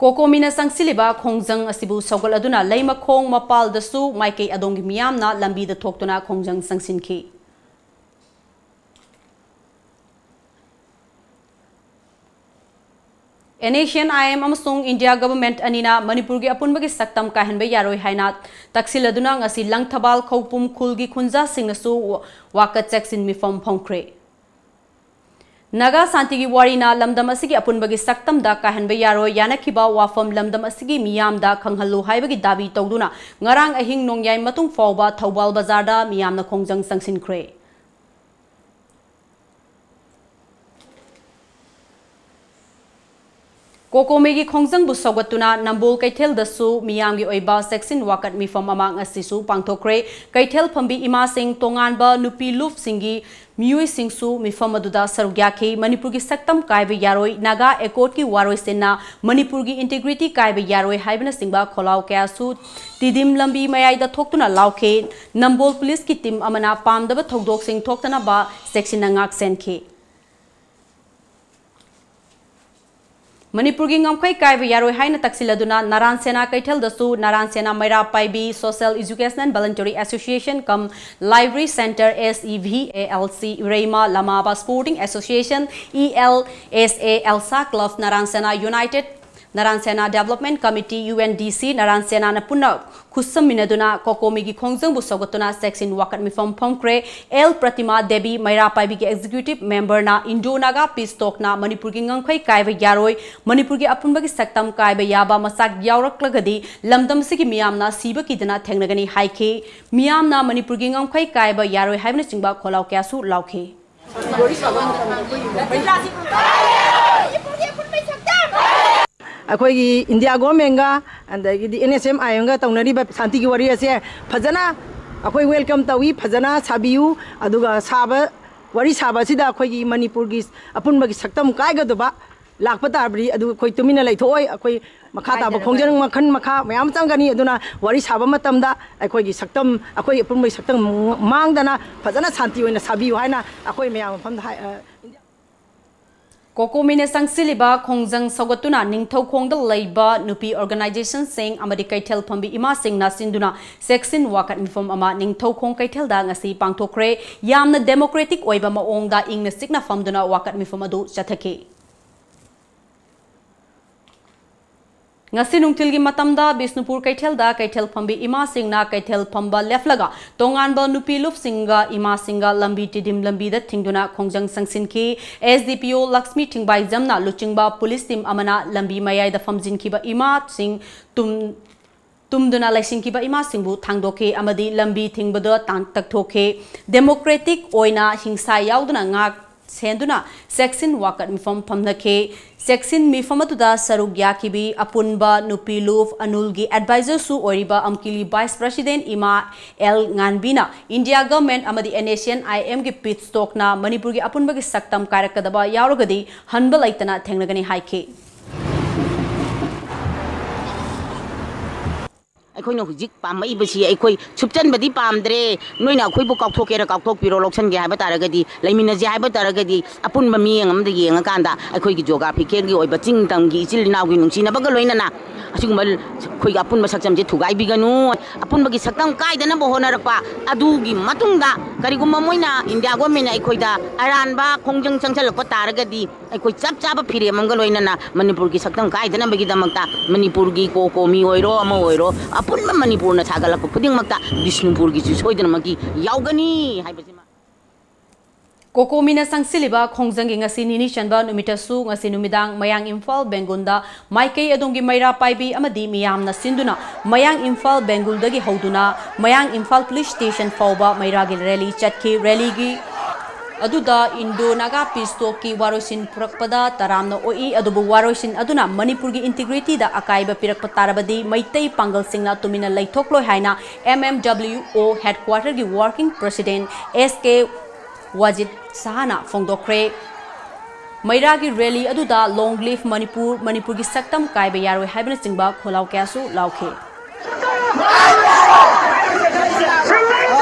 ꯀꯣꯀꯣꯃꯤꯅ ꯆꯪꯁꯤꯜꯂꯤꯕ ꯈꯣꯡꯖꯪ ꯑꯁꯤꯕꯨ ꯁꯧꯒꯠꯂꯗꯨꯅ ꯂꯩꯃꯈꯣꯡ ꯃꯄꯥꯜꯗꯁꯨ ꯃꯥꯏꯀꯩ ꯑꯗꯣꯝꯒꯤ ꯃꯤꯌꯥꯝꯅ ꯂꯝꯕꯤꯗ ꯊꯣꯛꯇꯨꯅ ꯈꯣꯡꯖꯪ ꯆꯪꯁꯤꯟꯈꯤ꯫ NSCN-IM ꯑꯃꯁꯨꯡ ꯏꯟꯗꯤꯌꯥ ꯒꯚꯔꯟꯃꯦꯟꯠ ꯑꯅꯤꯅ ꯃꯅꯤꯄꯨꯔꯒꯤ ꯑꯄꯨꯟꯕꯒꯤ ꯁꯛꯇꯝ ꯀꯥꯏꯍꯟꯕ ꯌꯥꯔꯣꯏ ꯍꯥꯏꯅ ꯇꯛꯁꯤꯜꯂꯗꯨꯅ ꯉꯁꯤ ꯂꯪꯊꯕꯥꯜ ꯈꯧꯄꯨꯝ ꯈꯨꯜꯒꯤ ꯈꯨꯟꯖꯥꯁꯤꯡꯅꯁꯨ ꯋꯥꯀꯠ ꯆꯦꯛꯁꯤꯟ ꯃꯤꯐꯝ ꯐꯝꯈ꯭ꯔꯦ꯫ ꯅꯥꯒꯥ ꯁꯥꯟꯇꯤꯒꯤ ꯋꯥꯔꯤꯅ ꯂꯝꯗꯝ ꯑꯁꯤꯒꯤ ꯑꯄꯨꯟꯕꯒꯤ ꯁꯛꯇꯝꯗ ꯀꯥꯏꯍꯟꯕ ꯌꯥꯔꯣꯏ, ꯌꯥꯅꯈꯤꯕ ꯋꯥꯐꯝ ꯂꯝꯗꯝ ꯑꯁꯤꯒꯤ ꯃꯤꯌꯥꯝꯗ ꯈꯪꯍꯜꯂꯨ ꯍꯥꯏꯕꯒꯤ ꯗꯥꯕꯤ ꯇꯧꯗꯨꯅ ꯉꯔꯥꯡ ꯑꯍꯤꯡ ꯅꯣꯡꯌꯥꯏ ꯃꯇꯨꯡ ꯐꯥꯎꯕ ꯊꯧꯕꯥꯜ ꯕꯖꯥꯔꯗ ꯃꯤꯌꯥꯝꯅ ꯈꯣꯡꯖꯪ ꯆꯪꯁꯤꯟꯈ꯭ꯔꯦ꯫ ꯀꯣꯀꯣꯃꯤꯒꯤ ꯈꯣꯡꯖꯪꯕꯨ ꯁꯧꯒꯠꯇꯨꯅ ꯅꯝꯕꯣꯜ ꯀꯩꯊꯦꯜꯗꯁꯨ ꯃꯤꯌꯥꯝꯒꯤ ꯑꯣꯏꯕ ꯆꯦꯛꯁꯤꯟ ꯋꯥꯀꯠ ꯃꯤꯐꯝ ꯑꯃ ꯉꯁꯤꯁꯨ ꯄꯥꯡꯊꯣꯛꯈ꯭ꯔꯦ꯫ ꯀꯩꯊꯦꯜ ꯐꯝꯕꯤ ꯏꯃꯥꯁꯤꯡ, ꯇꯣꯉꯥꯟꯕ ꯅꯨꯄꯤ ꯂꯨꯞꯁꯤꯡꯒꯤ ꯃꯤꯑꯣꯏꯁꯤꯡꯁꯨ ꯃꯤꯐꯝ ꯑꯗꯨꯗ ꯁꯔꯨꯛ ꯌꯥꯈꯤ꯫ ꯃꯅꯤꯄꯨꯔꯒꯤ ꯁꯛꯇꯝ ꯀꯥꯏꯕ ꯌꯥꯔꯣꯏ, ꯅꯥꯒꯥ ꯑꯦꯀꯣꯔꯗꯀꯤ ꯋꯥꯔꯣꯏꯁꯤꯟꯅ ꯃꯅꯤꯄꯨꯔꯒꯤ ꯏꯟꯇꯤꯒ꯭ꯔꯤꯇꯤ ꯀꯥꯏꯕ ꯌꯥꯔꯣꯏ ꯍꯥꯏꯕꯅꯆꯤꯡꯕ ꯈꯣꯜꯂꯥꯎ ꯀꯌꯥꯁꯨ ꯇꯤꯗꯤꯝ ꯂꯝꯕꯤ ꯃꯌꯥꯏꯗ ꯊꯣꯛꯇꯨꯅ ꯂꯥꯎꯈꯤ꯫ ꯅꯝꯕꯣꯜ ꯄꯨꯂꯤꯁꯀꯤ ꯇꯤꯝ ꯑꯃꯅ ꯄꯥꯝꯗꯕ ꯊꯧꯗꯣꯛꯁꯤꯡ ꯊꯣꯛꯇꯅꯕ ꯆꯦꯛꯁꯤꯟꯅ ꯉꯥꯛ ꯁꯦꯟꯈꯤ꯫ ꯃꯅꯤꯄꯨꯔꯒꯤ ꯉꯝꯈꯩ ꯀꯥꯏꯕ ꯌꯥꯔꯣꯏ ꯍꯥꯏꯅ ꯇꯛꯁꯤꯜꯂꯗꯨꯅ ꯅꯔꯥꯟ ꯁꯦꯅꯥ ꯀꯩꯊꯦꯜꯗꯁꯨ ꯅꯔꯥꯟ ꯁꯦꯅꯥ ꯃꯩꯔꯥ ꯄꯥꯏꯕꯤ Social Educational Voluntary Association cum Library Centre, S E V A L C, ꯏꯔꯩꯃ ꯂꯃꯥꯕ Sporting Association, E L S A, ELSA Club, ꯅꯔꯥꯟ Sena United, ꯅꯔꯥꯟ Sena Development Committee, U N D C, ꯅꯔꯥꯟ ꯁꯦꯅꯥꯅ ꯄꯨꯟꯅ ꯈꯨꯠꯁꯝꯃꯤꯟꯅꯗꯨꯅ ꯀꯣꯀꯣꯃꯤꯒꯤ ꯈꯣꯡꯖꯪꯕꯨ ꯁꯧꯒꯠꯇꯨꯅ ꯆꯦꯛꯁꯤꯟ ꯋꯥꯀꯠ ꯃꯤꯐꯝ ꯐꯝꯈ꯭ꯔꯦ꯫ ꯑꯦꯜ ꯄ꯭ꯔꯇꯤꯃꯥ ꯗꯦꯕꯤ, ꯃꯩꯔꯥ ꯄꯥꯏꯕꯤꯒꯤ Executive Member ꯅ Indo Naga Peace Talk ꯅ ꯃꯅꯤꯄꯨꯔꯒꯤ ꯉꯝꯈꯩ ꯀꯥꯏꯕ ꯌꯥꯔꯣꯏ, ꯃꯅꯤꯄꯨꯔꯒꯤ ꯑꯄꯨꯟꯕꯒꯤ ꯁꯛꯇꯝ ꯀꯥꯏꯕ ꯌꯥꯕ ꯃꯆꯥꯛ ꯌꯥꯎꯔꯛꯂꯒꯗꯤ ꯂꯝꯗꯝ ꯑꯁꯤꯒꯤ ꯃꯤꯌꯥꯝꯅ ꯁꯤꯕ ꯀꯤꯗꯅ ꯊꯦꯡꯅꯒꯅꯤ ꯍꯥꯏꯈꯤ꯫ ꯃꯤꯌꯥꯝꯅ ꯃꯅꯤꯄꯨꯔꯒꯤ ꯉꯝꯈꯩ ꯀꯥꯏꯕ ꯌꯥꯔꯣꯏ ꯍꯥꯏꯕꯅꯆꯤꯡꯕ ꯈꯣꯜꯂꯥꯎ ꯀꯌꯥꯁꯨ ꯂꯥꯎꯈꯤ꯫ ꯑꯩꯈꯣꯏꯒꯤ ꯏꯟꯗꯤꯌꯥ ꯒꯣꯔꯃꯦꯟꯒ ꯑꯗꯒꯤꯗꯤ ꯑꯦꯟ ꯑꯦꯁ ꯑꯦꯝ ꯑꯥꯏ ꯑꯦꯝꯒ ꯇꯧꯅꯔꯤꯕ ꯁꯥꯟꯇꯤꯒꯤ ꯋꯥꯔꯤ ꯑꯁꯦ ꯐꯖꯅ ꯑꯩꯈꯣꯏ ꯋꯦꯜꯀꯝ ꯇꯧꯏ, ꯐꯖꯅ ꯁꯥꯕꯤꯌꯨ꯫ ꯑꯗꯨꯒ ꯁꯥꯕ, ꯋꯥꯔꯤ ꯁꯥꯕ ꯑꯁꯤꯗ ꯑꯩꯈꯣꯏꯒꯤ ꯃꯅꯤꯄꯨꯔꯒꯤ ꯑꯄꯨꯟꯕꯒꯤ ꯁꯛꯇꯝ ꯀꯥꯏꯒꯗꯕ ꯂꯥꯛꯄ ꯇꯥꯔꯕꯗꯤ ꯑꯗꯨ ꯑꯩꯈꯣꯏ ꯇꯨꯃꯤꯟꯅ ꯂꯩꯊꯣꯛꯑꯣꯏ꯫ ꯑꯩꯈꯣꯏ ꯃꯈꯥ ꯇꯥꯕ ꯈꯣꯡꯖꯪ ꯃꯈꯜ ꯃꯈꯥ ꯃꯌꯥꯝ ꯆꯪꯒꯅꯤ꯫ ꯑꯗꯨꯅ ꯋꯥꯔꯤ ꯁꯥꯕ ꯃꯇꯝꯗ ꯑꯩꯈꯣꯏꯒꯤ ꯁꯛꯇꯝ, ꯑꯩꯈꯣꯏ ꯑꯄꯨꯟꯕꯒꯤ ꯁꯛꯇꯝ ꯃꯥꯡꯗꯅ ꯐꯖꯅ ꯁꯥꯟꯇꯤ ꯑꯣꯏꯅ ꯁꯥꯕꯤꯌꯨ ꯍꯥꯏꯅ ꯑꯩꯈꯣꯏ ꯃꯌꯥꯝ ꯃꯐꯝꯗ ꯍꯥꯏ-, ꯑ, ꯀꯣꯀꯣꯃꯤꯅ ꯆꯪꯁꯤꯜꯂꯤꯕ ꯈꯣꯡꯖꯪ ꯁꯧꯒꯠꯇꯨꯅ ꯅꯤꯡꯊꯧꯈꯣꯡꯗ ꯂꯩꯕ ꯅꯨꯄꯤ organization ꯁꯤꯡ ꯑꯃꯗꯤ ꯀꯩꯊꯦꯜ ꯐꯝꯕꯤ ꯏꯃꯥꯁꯤꯡꯅ ꯁꯤꯟꯗꯨꯅ ꯆꯦꯛꯁꯤꯟ ꯋꯥꯀꯠ ꯃꯤꯐꯝ ꯑꯃ ꯅꯤꯡꯊꯧꯈꯣꯡ ꯀꯩꯊꯦꯜꯗ ꯉꯁꯤ ꯄꯥꯡꯊꯣꯛꯈ꯭ꯔꯦ꯫ ꯌꯥꯝꯅ democratic ꯑꯣꯏꯕ ꯃꯑꯣꯡꯗ ꯏꯪꯅ ꯆꯤꯛꯅ ꯐꯝꯗꯨꯅ ꯋꯥꯀꯠ ꯃꯤꯐꯝ ꯑꯗꯨ ꯆꯠꯊꯈꯤ꯫ ꯉꯁꯤ ꯅꯨꯡꯊꯤꯜꯒꯤ ꯃꯇꯝꯗ ꯕꯤꯁꯅꯨꯄꯨꯔ ꯀꯩꯊꯦꯜꯗ ꯀꯩꯊꯦꯜ ꯐꯝꯕꯤ ꯏꯃꯥꯁꯤꯡꯅ ꯀꯩꯊꯦꯜ ꯐꯝꯕ ꯂꯦꯞꯂꯒ ꯇꯣꯉꯥꯟꯕ ꯅꯨꯄꯤ ꯂꯨꯞꯁꯤꯡꯒ ꯏꯃꯥꯁꯤꯡꯒ ꯂꯝꯕꯤ ꯇꯤꯗꯤꯝ ꯂꯝꯕꯤꯗ ꯊꯤꯡꯗꯨꯅ ꯈꯣꯡꯖꯪ ꯆꯪꯁꯤꯟꯈꯤ꯫ ꯑꯦꯁ ꯗꯤ ꯄꯤ ꯑꯣ ꯂꯛꯁꯃꯤ ꯊꯤꯡꯕꯥꯏꯖꯝꯅ ꯂꯨꯆꯤꯡꯕ ꯄꯨꯂꯤꯁ ꯇꯤꯝ ꯑꯃꯅ ꯂꯝꯕꯤ ꯃꯌꯥꯏꯗ ꯐꯝꯖꯤꯟꯈꯤꯕ ꯏꯃꯥꯁꯤꯡ ꯇꯨꯝ-, ꯇꯨꯝꯗꯨꯅ ꯂꯩꯁꯤꯟꯈꯤꯕ ꯏꯃꯥꯁꯤꯡꯕꯨ ꯊꯥꯡꯗꯣꯛꯈꯤ ꯑꯃꯗꯤ ꯂꯝꯕꯤ ꯊꯤꯡꯕꯗ ꯇꯥꯡ-, ꯇꯛꯊꯣꯛꯈꯤ꯫ ꯗꯦꯃꯣꯀ꯭ꯔꯦꯇꯤꯛ ꯑꯣꯏꯅ ꯍꯤꯡꯁꯥ ꯌꯥꯎꯗꯅ ꯉꯥꯛ ꯁꯦꯟꯗꯨꯅ ꯆꯦꯛꯁꯤꯟ ꯋꯥꯀꯠ ꯃꯤꯐꯝ ꯐꯝꯅꯈꯤ꯫ ꯆꯦꯛꯁꯤꯟ ꯃꯤꯐꯝ ꯑꯗꯨꯗ ꯁꯔꯨꯛ ꯌꯥꯈꯤꯕꯤ ꯑꯄꯨꯟꯕ ꯅꯨꯄꯤ ꯂꯨꯞ ꯑꯅꯨꯜꯒꯤ ꯑꯦꯗꯚꯥꯏꯖꯔꯁꯨ ꯑꯣꯏꯔꯤꯕ ꯑꯝꯀꯤꯂꯤ ꯚꯥꯏꯁ ꯄ꯭ꯔꯁꯤꯗꯦꯟ ꯏꯃꯥ ꯑꯦꯜ ꯉꯥꯟꯕꯤꯅ ꯏꯟꯗꯤꯌꯥ ꯒꯚꯔꯟꯃꯦꯟꯠ ꯑꯃꯗꯤ ꯑꯦꯟ ꯑꯦꯁ ꯑꯦꯟ ꯑꯥꯏ ꯑꯦꯝꯒꯤ ꯄꯤꯠꯁ ꯇꯣꯛꯅ ꯃꯅꯤꯄꯨꯔꯒꯤ ꯑꯄꯨꯟꯕꯒꯤ ꯁꯛꯇꯝ ꯀꯥꯏꯔꯛꯀꯗꯕ ꯌꯥꯎꯔꯒꯗꯤ ꯍꯟꯕ ꯂꯩꯇꯅ ꯊꯦꯡꯅꯒꯅꯤ ꯍꯥꯏꯈꯤ꯫ ꯑꯩꯈꯣꯏꯅ ꯍꯧꯖꯤꯛ ꯄꯥꯝꯃꯛꯏꯕꯁꯤ ꯑꯩꯈꯣꯏ ꯁꯨꯞꯆꯟꯕꯗꯤ ꯄꯥꯝꯗ꯭ꯔꯦ꯫ ꯅꯣꯏꯅ ꯑꯩꯈꯣꯏꯕꯨ ꯀꯥꯎꯊꯣꯛꯀꯦꯔꯥ ꯀꯥꯎꯊꯣꯛꯄꯤꯔꯣ, ꯂꯧꯁꯟꯒꯦ ꯍꯥꯏꯕ ꯇꯥꯔꯒꯗꯤ, ꯂꯩꯃꯤꯟꯅꯁꯦ ꯍꯥꯏꯕ ꯇꯥꯔꯒꯗꯤ, ꯑꯄꯨꯟꯕ ꯃꯤꯠꯌꯦꯡ ꯑꯃꯗ ꯌꯦꯡꯉꯀꯥꯟꯗ ꯑꯩꯈꯣꯏꯒꯤ ꯖꯣꯒ꯭ꯔꯥꯐꯤꯀꯦꯜꯒꯤ ꯑꯣꯏꯕ ꯆꯤꯡ ꯇꯝꯒꯤ ꯏꯆꯤꯜ ꯏꯅꯥꯎꯒꯤ ꯅꯨꯡꯁꯤꯅꯕꯒ ꯂꯣꯏꯅꯅ ꯑꯁꯤꯒꯨꯝꯕ ꯑꯩꯈꯣꯏꯒꯤ ꯑꯄꯨꯟꯕ ꯁꯛꯆꯝꯁꯦ ꯊꯨꯒꯥꯏꯕꯤꯒꯅꯨ꯫ ꯑꯄꯨꯟꯕꯒꯤ ꯁꯛꯇꯝ ꯀꯥꯏꯗꯅꯕ ꯍꯣꯠꯅꯔꯛꯄ ꯑꯗꯨꯒꯤ ꯃꯇꯨꯡꯗ ꯀꯔꯤꯒꯨꯝꯕ ꯃꯣꯏꯅ ꯏꯟꯗꯤꯌꯥ ꯒꯣꯔꯃꯦꯟꯅ ꯑꯩꯈꯣꯏꯗ ꯑꯔꯥꯟꯕ ꯈꯣꯡꯖꯪ ꯆꯪꯁꯤꯜꯂꯛꯄ ꯇꯥꯔꯒꯗꯤ ꯑꯩꯈꯣꯏ ꯆꯞ ꯆꯥꯕ ꯐꯤꯔꯦꯞ ꯑꯃꯒ ꯂꯣꯏꯅꯅ ꯃꯅꯤꯄꯨꯔꯒꯤ ꯁꯛꯇꯝ ꯀꯥꯏꯗꯅꯕꯒꯤꯗꯃꯛꯇ ꯃꯅꯤꯄꯨꯔꯒꯤ ꯀꯣ ꯀꯣꯃꯤ ꯑꯣꯏꯔꯣ ꯑꯃ ꯑꯣꯏꯔꯣ ꯑꯄꯨꯟꯕ ꯃꯅꯤꯄꯨꯔꯅ ꯁꯥꯒꯠꯂꯛꯄ ꯈꯨꯗꯤꯡꯃꯛꯇ ꯕꯤꯁꯅꯨꯄꯨꯔꯒꯤꯁꯨ ꯁꯣꯏꯗꯅꯃꯛꯀꯤ ꯌꯥꯎꯒꯅꯤ ꯍꯥꯏꯕꯁꯤꯃ꯫ ꯀꯣꯀꯣꯃꯤꯅ ꯆꯪꯁꯤꯜꯂꯤꯕ ꯈꯣꯡꯖꯪꯒꯤ ꯉꯁꯤ ꯅꯤꯅꯤ ꯆꯟꯕ ꯅꯨꯃꯤꯠꯇꯁꯨ ꯉꯁꯤ ꯅꯨꯃꯤꯗꯥꯡ ꯃꯌꯥꯡ ꯏꯝꯐꯥꯜ ꯕꯦꯡꯒꯨꯜꯗ ꯃꯥꯏꯀꯩ ꯑꯗꯣꯝꯒꯤ ꯃꯩꯔꯥ ꯄꯥꯏꯕꯤ ꯑꯃꯗꯤ ꯃꯤꯌꯥꯝꯅ ꯁꯤꯟꯗꯨꯅ ꯃꯌꯥꯡ ꯏꯝꯐꯥꯜ ꯕꯦꯡꯒꯨꯜꯗꯒꯤ ꯍꯧꯗꯨꯅ ꯃꯌꯥꯡ ꯏꯝꯐꯥꯜ ꯄꯨꯂꯤꯁ ꯁ꯭ꯇꯦꯁꯟ ꯐꯥꯎꯕ ꯃꯩꯔꯥꯒꯤ ꯔꯦꯂꯤ ꯆꯠꯈꯤ꯫ ꯔꯦꯂꯤꯒꯤ ꯑꯗꯨꯗ ꯏꯟꯗꯣ ꯅꯥꯒꯥ ꯄꯤꯁ ꯇꯣꯛꯀꯤ ꯋꯥꯔꯣꯏꯁꯤꯟ ꯄꯨꯔꯛꯄꯗ ꯇꯔꯥꯝꯅ ꯑꯣꯛꯏ, ꯑꯗꯨꯕꯨ ꯋꯥꯔꯣꯏꯁꯤꯟ ꯑꯗꯨꯅ ꯃꯅꯤꯄꯨꯔꯒꯤ ꯏꯟꯇꯤꯒ꯭ꯔꯤꯇꯤꯗ ꯑꯀꯥꯏꯕ ꯄꯤꯔꯛꯄ ꯇꯥꯔꯕꯗꯤ ꯃꯩꯇꯩ ꯄꯥꯡꯒꯜꯁꯤꯡꯅ ꯇꯨꯃꯤꯟꯅ ꯂꯩꯊꯣꯛꯂꯣꯏ ꯍꯥꯏꯅ ꯑꯦꯝ ꯑꯦꯝ ꯗꯕ꯭ꯂꯤꯎ ꯑꯣ ꯍꯦꯗꯀ꯭ꯋꯥꯇꯔꯒꯤ ꯋꯥꯔꯀꯤꯡ ꯄ꯭ꯔꯁꯤꯗꯦꯟ ꯑꯦꯁ ꯀꯦ ꯋꯥꯖꯤꯠ ꯁꯍꯥꯅ ꯐꯣꯡꯗꯣꯛꯈ꯭ꯔꯦ꯫ ꯃꯩꯔꯥꯒꯤ ꯔꯦꯂꯤ ꯑꯗꯨꯗ "Long live Manipur, ꯃꯅꯤꯄꯨꯔꯒꯤ ꯁꯛꯇꯝ ꯀꯥꯏꯕ ꯌꯥꯔꯣꯏ" ꯍꯥꯏꯕꯅꯆꯤꯡꯕ ꯈꯣꯜꯂꯥꯎ ꯀꯌꯥꯁꯨ ꯂꯥꯎꯈꯤ꯫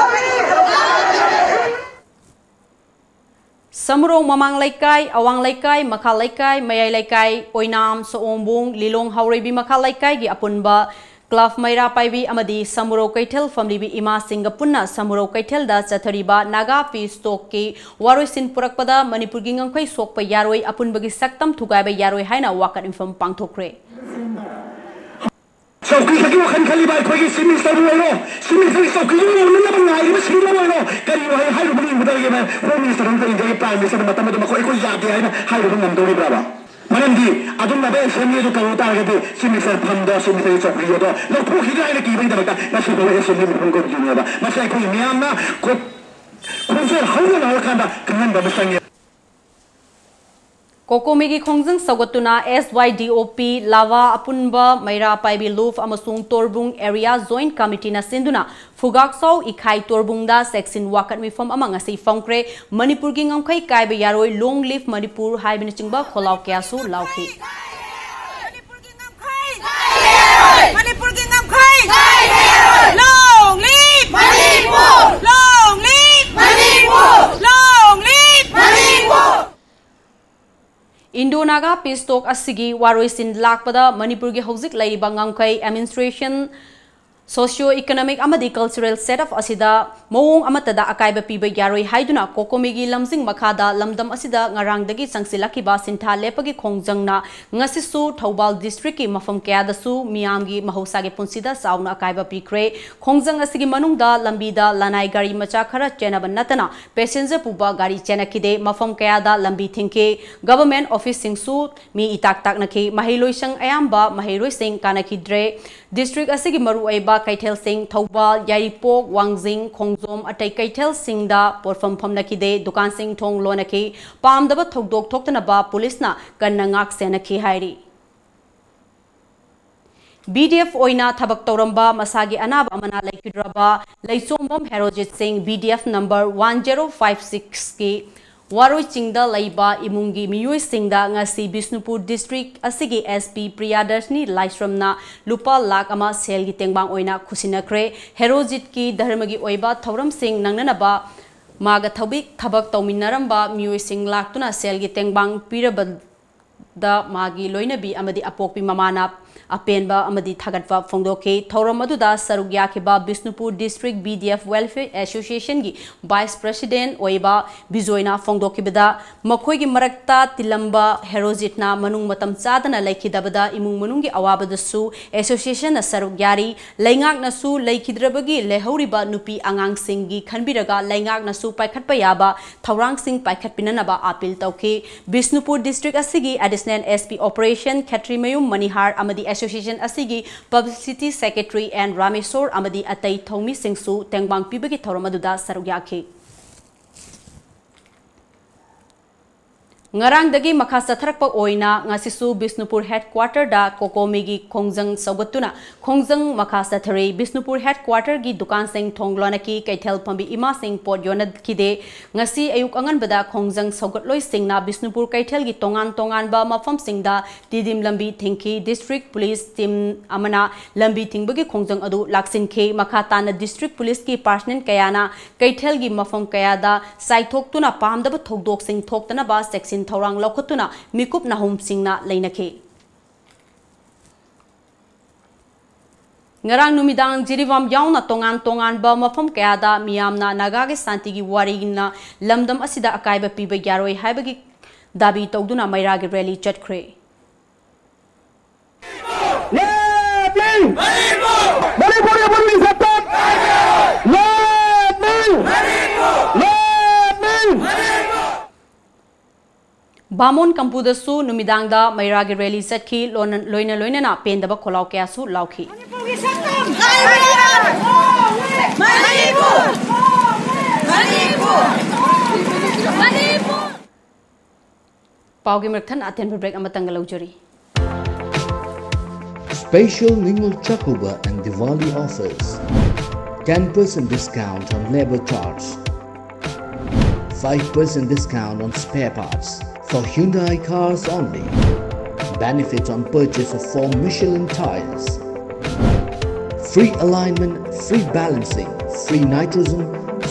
ꯁꯃꯨꯔꯧ ꯃꯃꯥꯡ ꯂꯩꯀꯥꯏ, ꯑꯋꯥꯡ ꯂꯩꯀꯥꯏ, ꯃꯈꯥ ꯂꯩꯀꯥꯏ, ꯃꯌꯥꯏ ꯂꯩꯀꯥꯏ, ꯑꯣꯏꯅꯥꯝ, ꯁꯑꯣꯝꯕꯨꯡ, ꯂꯤꯂꯣꯡ ꯍꯥꯎꯔꯩꯕꯤ ꯃꯈꯥ ꯂꯩꯀꯥꯏꯒꯤ ꯑꯄꯨꯟꯕ ꯀ꯭ꯂꯕ ꯃꯩꯔꯥ ꯄꯥꯏꯕꯤ ꯑꯃꯗꯤ ꯁꯃꯨꯔꯧ ꯀꯩꯊꯦꯜ ꯐꯝꯂꯤꯕꯤ ꯏꯃꯥꯁꯤꯡꯒ ꯄꯨꯟꯅ ꯁꯃꯨꯔꯧ ꯀꯩꯊꯦꯜꯗ ꯆꯠꯊꯔꯤꯕ ꯅꯥꯒꯥ ꯄꯤꯁ ꯇꯣꯛꯀꯤ ꯋꯥꯔꯣꯏꯁꯤꯟ ꯄꯨꯔꯛꯄꯗ ꯃꯅꯤꯄꯨꯔꯒꯤ ꯉꯝꯈꯩ ꯁꯣꯛꯄ ꯌꯥꯔꯣꯏ, ꯑꯄꯨꯟꯕꯒꯤ ꯁꯛꯇꯝ ꯊꯨꯒꯥꯏꯕ ꯌꯥꯔꯣꯏ ꯍꯥꯏꯅ ꯋꯥꯀꯠ ꯃꯤꯐꯝ ꯄꯥꯡꯊꯣꯛꯈ꯭ꯔꯦ꯫ ꯆꯧꯀ꯭ꯔꯤ ꯈꯛꯀꯤ ꯋꯥꯈꯜ ꯈꯜꯂꯤꯕ ꯑꯩꯈꯣꯏꯒꯤ Chief Ministerꯕꯨ ꯑꯣꯏꯔꯣ, Chief Ministerꯒꯤ ꯆꯧꯀ꯭ꯔꯤꯗꯨ ꯌꯣꯟꯅꯅꯕ ꯉꯥꯏꯔꯤꯕꯁꯤꯡꯗꯨ ꯑꯣꯏꯔꯣ, ꯀꯔꯤ ꯋꯥꯍꯩ ꯍꯥꯏꯔꯨꯕ ꯉꯝꯒꯗꯒꯦ? Home Minister ꯑꯃꯗ ꯏꯟꯗꯤꯌꯥꯒꯤ Prime Minister ꯃꯇꯝ ꯑꯗꯨ ꯃꯈꯣꯏ ꯑꯩꯈꯣꯏ ꯌꯥꯗꯦ ꯍꯥꯏꯅ ꯍꯥꯏꯔꯨꯕ ꯉꯝꯗꯧꯔꯤꯕ꯭ꯔꯕ? ꯃꯔꯝꯗꯤ ꯑꯗꯨꯝ ꯑꯗꯩ Assembly ꯑꯗꯨ ꯀꯧꯔꯨ ꯇꯥꯔꯒꯗꯤ Chief Minister ꯐꯝꯗꯣ, Chief Ministerꯒꯤ ꯆꯧꯀ꯭ꯔꯤ ꯑꯗꯣ ꯂꯧꯊꯣꯛꯈꯤꯗ꯭ꯔꯥ ꯍꯥꯏꯅ ꯀꯤꯕꯒꯤꯗꯃꯛꯇ ꯉꯁꯤ ꯐꯥꯎꯕ Assembly ꯃꯐꯝ ꯀꯧꯗ꯭ꯔꯤꯅꯦꯕ꯫ ꯃꯁꯤ ꯑꯩꯈꯣꯏ ꯃꯤꯌꯥꯝꯅ ꯈꯣ-, ꯈꯣꯡꯖꯦꯜ ꯍꯧꯅ ꯂꯥꯎꯔꯀꯥꯟꯗ ꯈꯪꯍꯟꯕ ꯑꯃ ꯆꯪꯉꯦ꯫ ꯀꯣꯀꯣꯃꯤꯒꯤ ꯈꯣꯡꯖꯪ ꯁꯧꯒꯠꯇꯨꯅ S Y D O P, Lava ꯑꯄꯨꯟꯕ, ꯃꯩꯔꯥ ꯄꯥꯏꯕꯤ ꯂꯨꯞ ꯑꯃꯁꯨꯡ ꯇꯣꯔꯕꯨꯡ Area Joint Committeeꯅ ꯁꯤꯟꯗꯨꯅ ꯐꯨꯒꯥꯛꯆꯥꯎ ꯏꯈꯥꯏ ꯇꯣꯔꯕꯨꯡꯗ ꯆꯦꯛꯁꯤꯟ ꯋꯥꯀꯠ ꯃꯤꯐꯝ ꯑꯃ ꯉꯁꯤ ꯐꯝꯈ꯭ꯔꯦ꯫ ꯃꯅꯤꯄꯨꯔꯒꯤ ꯉꯝꯈꯩ ꯀꯥꯏꯕ ꯌꯥꯔꯣꯏ, Long Live Manipur ꯍꯥꯏꯕꯅꯆꯤꯡꯕ ꯈꯣꯜꯂꯥꯎ ꯀꯌꯥꯁꯨ ꯂꯥꯎꯈꯤ꯫ ꯃꯅꯤꯄꯨꯔꯒꯤ ꯉꯝꯈꯩ! Long live! Manipur! Long live! Manipur! Long live! Manipur! Indo-Naga Peace Talk ꯑꯁꯤꯒꯤ ꯋꯥꯔꯣꯏꯁꯤꯟ ꯂꯥꯛꯄꯗ ꯃꯅꯤꯄꯨꯔꯒꯤ ꯍꯧꯖꯤꯛ ꯂꯩꯔꯤꯕ ꯉꯝꯈꯩ, administration, socio-economic ꯑꯃꯗꯤ cultural setup ꯑꯁꯤꯗ ꯃꯑꯣꯡ ꯑꯃꯠꯇꯗ ꯑꯀꯥꯏꯕ ꯄꯤꯕ ꯌꯥꯔꯣꯏ ꯍꯥꯏꯗꯨꯅ ꯀꯣꯀꯣꯃꯤꯒꯤ ꯂꯝꯖꯤꯡ ꯃꯈꯥꯗ ꯂꯝꯗꯝ ꯑꯁꯤꯗ ꯉꯔꯥꯡꯗꯒꯤ ꯆꯪꯁꯤꯜꯂꯛꯈꯤꯕ ꯁꯤꯟꯊꯥ ꯂꯦꯞꯄꯒꯤ ꯈꯣꯡꯖꯪꯅ ꯉꯁꯤꯁꯨ ꯊꯧꯕꯥꯜ districtꯀꯤ ꯃꯐꯝ ꯀꯌꯥꯗꯁꯨ ꯃꯤꯌꯥꯝꯒꯤ ꯃꯍꯧꯁꯥꯒꯤ ꯄꯨꯟꯁꯤꯗ ꯆꯥꯎꯅ ꯑꯀꯥꯏꯕ ꯄꯤꯈ꯭ꯔꯦ꯫ ꯈꯣꯡꯖꯪ ꯑꯁꯤꯒꯤ ꯃꯅꯨꯡꯗ ꯂꯝꯕꯤꯗ ꯂꯅꯥꯏ ꯒꯥꯔꯤ ꯃꯆꯥ ꯈꯔ ꯆꯦꯟꯅꯕ ꯅꯠꯇꯅ passenger ꯄꯨꯕ ꯒꯥꯔꯤ ꯆꯦꯟꯅꯈꯤꯗꯦ꯫ ꯃꯐꯝ ꯀꯌꯥꯗ ꯂꯝꯕꯤ ꯊꯤꯡꯈꯤ꯫ Government officeꯁꯤꯡꯁꯨ ꯃꯤ ꯏꯇꯥꯛ ꯇꯥꯛꯅꯈꯤ꯫ ꯃꯍꯩꯂꯣꯏꯁꯪ ꯑꯌꯥꯝꯕ ꯃꯍꯩꯔꯣꯏꯁꯤꯡ ꯀꯥꯅꯈꯤꯗ꯭ꯔꯦ꯫ District ꯑꯁꯤꯒꯤ ꯃꯔꯨꯑꯣꯏꯕ ꯀꯩꯊꯦꯜꯁꯤꯡ ꯊꯧꯕꯥꯜ, ꯌꯥꯏꯔꯤꯄꯣꯛ, ꯋꯥꯡꯖꯤꯡ, ꯈꯣꯡꯖꯣꯝ ꯑꯇꯩ ꯀꯩꯊꯦꯜꯁꯤꯡꯗ ꯄꯣꯠꯐꯝ ꯐꯝꯅꯈꯤꯗꯦ꯫ ꯗꯨꯀꯥꯟꯁꯤꯡ ꯊꯣꯡ ꯂꯣꯟꯅꯈꯤ꯫ ꯄꯥꯝꯗꯕ ꯊꯧꯗꯣꯛ ꯊꯣꯛꯇꯅꯕ ꯄꯨꯂꯤꯁꯅ ꯀꯟꯅ ꯉꯥꯛ ꯁꯦꯟꯅꯈꯤ ꯍꯥꯏꯔꯤ꯫ B D F ꯑꯣꯏꯅ ꯊꯕꯛ ꯇꯧꯔꯝꯕ ꯃꯁꯥꯒꯤ ꯑꯅꯥꯕ ꯑꯃꯅ ꯂꯩꯈꯤꯗ꯭ꯔꯕ ꯂꯩꯆꯣꯝꯕꯝ ꯍꯦꯔꯣꯖꯤꯠ ꯁꯤꯡ, B D F number one zero five sixꯀꯤ ꯋꯥꯔꯣꯏ ꯆꯤꯡꯗ ꯂꯩꯕ ꯏꯃꯨꯡꯒꯤ ꯃꯤꯑꯣꯏꯁꯤꯡꯗ ꯉꯁꯤ ꯕꯤꯁꯅꯨꯄꯨꯔ district ꯑꯁꯤꯒꯤ S P ꯄ꯭ꯔꯤꯌꯥꯗꯔꯁꯤꯅꯤ ꯂꯥꯏꯁ꯭ꯔꯝꯅ ꯂꯨꯄꯥ ꯂꯥꯈ ꯑꯃ ꯁꯦꯜꯒꯤ ꯇꯦꯡꯕꯥꯡ ꯑꯣꯏꯅ ꯈꯨꯠꯁꯤꯟꯅꯈ꯭ꯔꯦ꯫ ꯍꯦꯔꯣꯖꯤꯠꯀꯤ ꯙꯔꯃꯒꯤ ꯑꯣꯏꯕ ꯊꯧꯔꯝꯁꯤꯡ ꯅꯪꯅꯅꯕ ꯃꯥꯒ ꯊꯕꯛ, ꯊꯕꯛ ꯇꯧꯃꯤꯟꯅꯔꯝꯕ ꯃꯤꯑꯣꯏꯁꯤꯡ ꯂꯥꯛꯇꯨꯅ ꯁꯦꯜꯒꯤ ꯇꯦꯡꯕꯥꯡ ꯄꯤꯔꯕ ꯗ ꯃꯥꯒꯤ ꯂꯣꯏꯅꯕꯤ ꯑꯃꯗꯤ ꯑꯄꯣꯛꯄꯤ ꯃꯃꯥꯅ ꯑꯄꯦꯟꯕ ꯑꯃꯗꯤ ꯊꯥꯒꯠꯄ ꯐꯣꯡꯗꯣꯛꯈꯤ꯫ ꯊꯧꯔꯝ ꯑꯗꯨꯗ ꯁꯔꯨꯛ ꯌꯥꯈꯤꯕ Bishnupur District B D F Welfare Association ꯒꯤ Vice President ꯑꯣꯏꯕ ꯕꯤꯖꯣꯏꯅ ꯐꯣꯡꯗꯣꯛꯈꯤꯕꯗ, ꯃꯈꯣꯏꯒꯤ ꯃꯔꯛꯇ ꯇꯤꯜꯂꯝꯕ ꯍꯦꯔꯣꯖꯤꯠꯅ ꯃꯅꯨꯡ ꯃꯇꯝ ꯆꯥꯗꯅ ꯂꯩꯈꯤꯗꯕꯗ ꯏꯃꯨꯡ ꯃꯅꯨꯡꯒꯤ ꯑꯋꯥꯕꯗꯁꯨ association ꯅ ꯁꯔꯨꯛ ꯌꯥꯔꯤ꯫ ꯂꯩꯉꯥꯛꯅꯁꯨ ꯂꯩꯈꯤꯗ꯭ꯔꯕꯒꯤ ꯂꯩꯍꯧꯔꯤꯕ ꯅꯨꯄꯤ ꯑꯉꯥꯡꯁꯤꯡꯒꯤ ꯈꯟꯕꯤꯔꯒ ꯂꯩꯉꯥꯛꯅꯁꯨ ꯄꯥꯏꯈꯠꯄ ꯌꯥꯕ ꯊꯧꯔꯥꯡꯁꯤꯡ ꯄꯥꯏꯈꯠꯄꯤꯅꯅꯕ appeal ꯇꯧꯈꯤ꯫ ꯕꯤꯁꯅꯨꯄꯨꯔ District ꯑꯁꯤꯒꯤ Additional S P Operation ꯈꯦꯇ꯭ꯔꯤꯃꯌꯨꯝ ꯃꯅꯤꯍꯥꯔ ꯑꯃꯗꯤ association ꯑꯁꯤꯒꯤ Publicity Secretary N ꯔꯥꯃꯦꯁꯣꯔ ꯑꯃꯗꯤ ꯑꯇꯩ ꯊꯧꯃꯤꯁꯤꯡꯁꯨ ꯇꯦꯡꯕꯥꯡ ꯄꯤꯕꯒꯤ ꯊꯧꯔꯝ ꯑꯗꯨꯗ ꯁꯔꯨꯛ ꯌꯥꯈꯤ꯫ ꯉꯔꯥꯡꯗꯒꯤ ꯃꯈꯥ ꯆꯠꯊꯔꯛꯄ ꯑꯣꯏꯅ ꯉꯁꯤꯁꯨ ꯕꯤꯁꯅꯨꯄꯨꯔ headquarter ꯗ COCOMI ꯒꯤ ꯈꯣꯡꯖꯪ ꯁꯧꯒꯠꯇꯨꯅ ꯈꯣꯡꯖꯪ ꯃꯈꯥ ꯆꯠꯊꯔꯤ꯫ ꯕꯤꯁꯅꯨꯄꯨꯔ headquarter ꯒꯤ ꯗꯨꯀꯥꯟꯁꯤꯡ ꯊꯣꯡ ꯂꯣꯟꯅꯈꯤ, ꯀꯩꯊꯦꯜ ꯐꯝꯕꯤ ꯏꯃꯥꯁꯤꯡ ꯄꯣꯠ ꯌꯣꯟꯅꯈꯤꯗꯦ꯫ ꯉꯁꯤ ꯑꯌꯨꯛ ꯑꯉꯟꯕꯗ ꯈꯣꯡꯖꯪ ꯁꯧꯒꯠꯂꯣꯏꯁꯤꯡꯅ ꯕꯤꯁꯅꯨꯄꯨꯔ ꯀꯩꯊꯦꯜꯒꯤ ꯇꯣꯉꯥꯟ ꯇꯣꯉꯥꯟꯕ ꯃꯐꯝꯁꯤꯡꯗ ꯇꯤꯗꯤꯝ ꯂꯝꯕꯤ ꯊꯤꯡꯈꯤ꯫ District Police team ꯑꯃꯅ ꯂꯝꯕꯤ ꯊꯤꯡꯕꯒꯤ ꯈꯣꯡꯖꯪ ꯑꯗꯨ ꯂꯥꯛꯁꯤꯟꯈꯤ꯫ ꯃꯈꯥ ꯇꯥꯅ District Police ꯀꯤ personnel ꯀꯌꯥꯅ ꯀꯩꯊꯦꯜꯒꯤ ꯃꯐꯝ ꯀꯌꯥꯗ ꯆꯥꯏꯊꯣꯛꯇꯨꯅ ꯄꯥꯝꯗꯕ ꯊꯧꯗꯣꯛꯁꯤꯡ ꯊꯣꯛꯇꯅꯕ ꯆꯦꯛꯁꯤꯟ ꯊꯧꯔꯥꯡ ꯂꯧꯈꯠꯇꯨꯅ ꯃꯤꯀꯨꯞ ꯅꯥꯍꯨꯝꯁꯤꯡꯅ ꯂꯩꯅꯈꯤ꯫ ꯉꯔꯥꯡ ꯅꯨꯃꯤꯗꯥꯡ ꯖꯤꯔꯤꯕꯥꯝ ꯌꯥꯎꯅ ꯇꯣꯉꯥꯟ ꯇꯣꯉꯥꯟꯕ ꯃꯐꯝ ꯀꯌꯥꯗ ꯃꯤꯌꯥꯝꯅ ꯅꯥꯒꯥꯒꯤ ꯁꯥꯟꯇꯤꯒꯤ ꯋꯥꯔꯤꯅ ꯂꯝꯗꯝ ꯑꯁꯤꯗ ꯑꯀꯥꯏꯕ ꯄꯤꯕ ꯌꯥꯔꯣꯏ ꯍꯥꯏꯕꯒꯤ ꯗꯥꯕꯤ ꯇꯧꯗꯨꯅ ꯃꯩꯔꯥꯒꯤ rally ꯆꯠꯈ꯭ꯔꯦ꯫ Let me! Manipur! Manipur! Let me! Let me! Let me! ꯕꯥꯃꯣꯟ ꯀꯝꯄꯨꯗꯁꯨ ꯅꯨꯃꯤꯗꯥꯡꯗ ꯃꯩꯔꯥꯒꯤ rally ꯆꯠꯈꯤ꯫ ꯂꯣꯏꯅ, ꯂꯣꯏꯅ ꯂꯣꯏꯅꯅ ꯄꯦꯟꯗꯕ ꯈꯣꯜꯂꯥꯎ ꯀꯌꯥꯁꯨ ꯂꯥꯎꯈꯤ꯫ ꯃꯅꯤꯄꯨꯔꯒꯤ ꯁꯛꯇꯝ! ꯃꯅꯤꯄꯨꯔ! ꯃꯅꯤꯄꯨꯔ! ꯃꯅꯤꯄꯨꯔ! ꯄꯥꯎꯒꯤ ꯃꯔꯛ ꯊꯠꯅ ꯑꯇꯦꯟꯕ break ꯑꯃꯇꯪꯒ ꯂꯧꯖꯔꯤ꯫ Special Ningol Chakuba and Diwali offers. Ten percent discount on labor charge. Five percent discount on spare parts for Hyundai cars only. Benefits on purchase of four Michelin tires. Free alignment, free balancing, free nitrogen,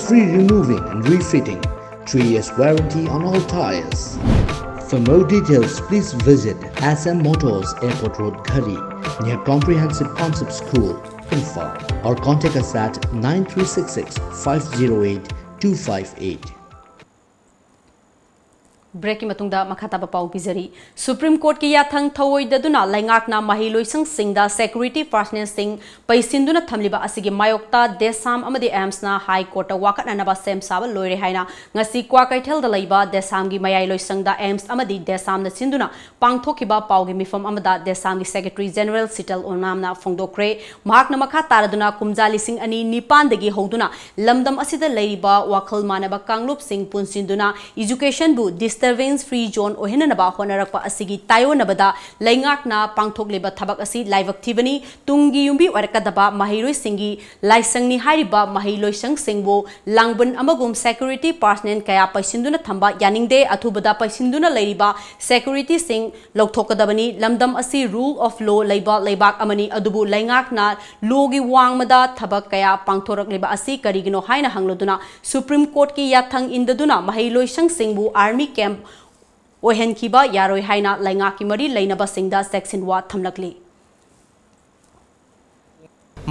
free removing and refitting. Three years warranty on all tires. For more details, please visit S M Motors, Airport Road, Ghari, near Comprehensive Concept School, Imphal, or contact us at nine three six six five zero eight two five eight. Break ꯀꯤ ꯃꯇꯨꯡꯗ ꯃꯈꯥ ꯇꯥꯕ ꯄꯥꯎ ꯄꯤꯖꯔꯤ꯫ Supreme Court ꯀꯤ ꯌꯥꯊꯪ ꯊꯧꯑꯣꯏꯗꯗꯨꯅ ꯂꯩꯉꯥꯛꯅ ꯃꯍꯩꯂꯣꯏꯁꯪꯁꯤꯡꯗ security personnel ꯁꯤꯡ ꯄꯩꯁꯤꯟꯗꯨꯅ ꯊꯝꯂꯤꯕ ꯑꯁꯤꯒꯤ ꯃꯥꯌꯣꯛꯇ DESAM ꯑꯃꯗꯤ AIIMS ꯅ High Court ꯇ ꯋꯥꯀꯠꯅꯅꯕ ꯁꯦꯝ ꯁꯥꯕ ꯂꯣꯏꯔꯦ ꯍꯥꯏꯅ ꯉꯁꯤ ꯀ꯭ꯋꯥꯀꯩꯊꯦꯜꯗ ꯂꯩꯕ DESAM ꯒꯤ ꯃꯌꯥꯏ ꯂꯣꯏꯁꯪꯗ AIIMS ꯑꯃꯗꯤ DESAM ꯅ ꯁꯤꯟꯗꯨꯅ ꯄꯥꯡꯊꯣꯛꯈꯤꯕ ꯄꯥꯎꯒꯤ ꯃꯤꯐꯝ ꯑꯃꯗ DESAM ꯒꯤ Secretary General ꯁꯤꯇꯜ ꯑꯣꯅꯥꯝꯅ ꯐꯣꯡꯗꯣꯛꯈ꯭ꯔꯦ꯫ ꯃꯍꯥꯛꯅ ꯃꯈꯥ ꯇꯥꯔꯗꯨꯅ ꯀꯨꯝꯖꯥ ꯂꯤꯁꯤꯡ ꯑꯅꯤ ꯅꯤꯄꯥꯟꯗꯒꯤ ꯍꯧꯗꯨꯅ ꯂꯝꯗꯝ ꯑꯁꯤꯗ ꯂꯩꯔꯤꯕ ꯋꯥꯈꯜ ꯃꯥꯟꯅꯕ ꯀꯥꯡꯂꯨꯞꯁꯤꯡ ꯄꯨꯟꯁꯤꯟꯗꯨꯅ education ꯕꯨ disturbance free zone ꯑꯣꯏꯍꯟꯅꯅꯕ ꯍꯣꯠꯅꯔꯛꯄ ꯑꯁꯤꯒꯤ ꯇꯥꯏꯑꯣꯟꯅꯕꯗ ꯂꯩꯉꯥꯛꯅ ꯄꯥꯡꯊꯣꯛꯂꯤꯕ ꯊꯕꯛ ꯑꯁꯤ ꯂꯥꯏꯕꯛ ꯊꯤꯕꯅꯤ꯫ ꯇꯨꯡꯒꯤ ꯌꯨꯝꯕꯤ ꯑꯣꯏꯔꯛꯀꯗꯕ ꯃꯍꯩꯔꯣꯏꯁꯤꯡꯒꯤ ꯂꯥꯏꯁꯪꯅꯤ ꯍꯥꯏꯔꯤꯕ ꯃꯍꯩ ꯂꯣꯏꯁꯪꯁꯤꯡꯕꯨ ꯂꯥꯡꯕꯟ ꯑꯃꯒꯨꯝ security personnel ꯀꯌꯥ ꯄꯩꯁꯤꯟꯗꯨꯅ ꯊꯝꯕ ꯌꯥꯅꯤꯡꯗꯦ꯫ ꯑꯊꯨꯕꯗ ꯄꯩꯁꯤꯟꯗꯨꯅ ꯂꯩꯔꯤꯕ security ꯁꯤꯡ ꯂꯧꯊꯣꯛꯀꯗꯕꯅꯤ꯫ ꯂꯝꯗꯝ ꯑꯁꯤ rule of law ꯂꯩꯕ ꯂꯩꯕꯥꯛ ꯑꯃꯅꯤ, ꯑꯗꯨꯕꯨ ꯂꯩꯉꯥꯛꯅ law ꯒꯤ ꯋꯥꯡꯃꯗ ꯊꯕꯛ ꯀꯌꯥ ꯄꯥꯡꯊꯣꯔꯛꯂꯤꯕ ꯑꯁꯤ ꯀꯔꯤꯒꯤꯅꯣ ꯍꯥꯏꯅ ꯍꯪꯂꯗꯨꯅ Supreme Court ꯀꯤ ꯌꯥꯊꯪ ꯏꯟꯗꯗꯨꯅ ꯃꯍꯩ ꯂꯣꯏꯁꯪꯁꯤꯡꯕꯨ army camp ꯑꯣꯏꯍꯟꯈꯤꯕ ꯌꯥꯔꯣꯏ ꯍꯥꯏꯅ ꯂꯩꯉꯥꯛꯀꯤ ꯃꯔꯤ ꯂꯩꯅꯕꯁꯤꯡꯗ ꯆꯦꯛꯁꯤꯟꯋꯥ ꯊꯝꯂꯛꯂꯤ꯫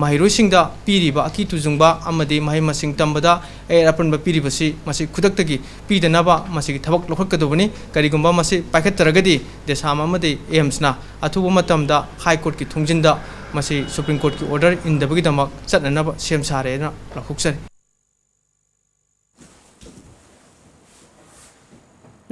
ꯃꯍꯩꯔꯣꯏꯁꯤꯡꯗ ꯄꯤꯔꯤꯕ ꯑꯀꯤ ꯇꯨꯖꯨꯡꯕ ꯑꯃꯗꯤ ꯃꯍꯩ ꯃꯁꯤꯡ ꯇꯝꯕꯗ ꯑꯌꯦꯠ ꯑꯄꯟꯕ ꯄꯤꯔꯤꯕꯁꯤ ꯃꯁꯤ ꯈꯨꯗꯛꯇꯒꯤ ꯄꯤꯗꯅꯕ ꯃꯁꯤꯒꯤ ꯊꯕꯛ ꯂꯧꯈꯠꯀꯗꯧꯕꯅꯤ꯫ ꯀꯔꯤꯒꯨꯝꯕ ꯃꯁꯤ ꯄꯥꯏꯈꯠꯇ꯭ꯔꯒꯗꯤ DESAM ꯑꯃꯗꯤ AIIMS ꯅ ꯑꯊꯨꯕ ꯃꯇꯝꯗ High Court ꯀꯤ ꯊꯣꯡꯖꯤꯟꯗ ꯃꯁꯤ Supreme Court ꯀꯤ order ꯏꯟꯗꯕꯒꯤꯗꯃꯛ ꯆꯠꯅꯅꯕ ꯁꯦꯝ ꯁꯥꯔꯦꯅ ꯂꯥꯎꯊꯣꯛꯆꯔꯤ꯫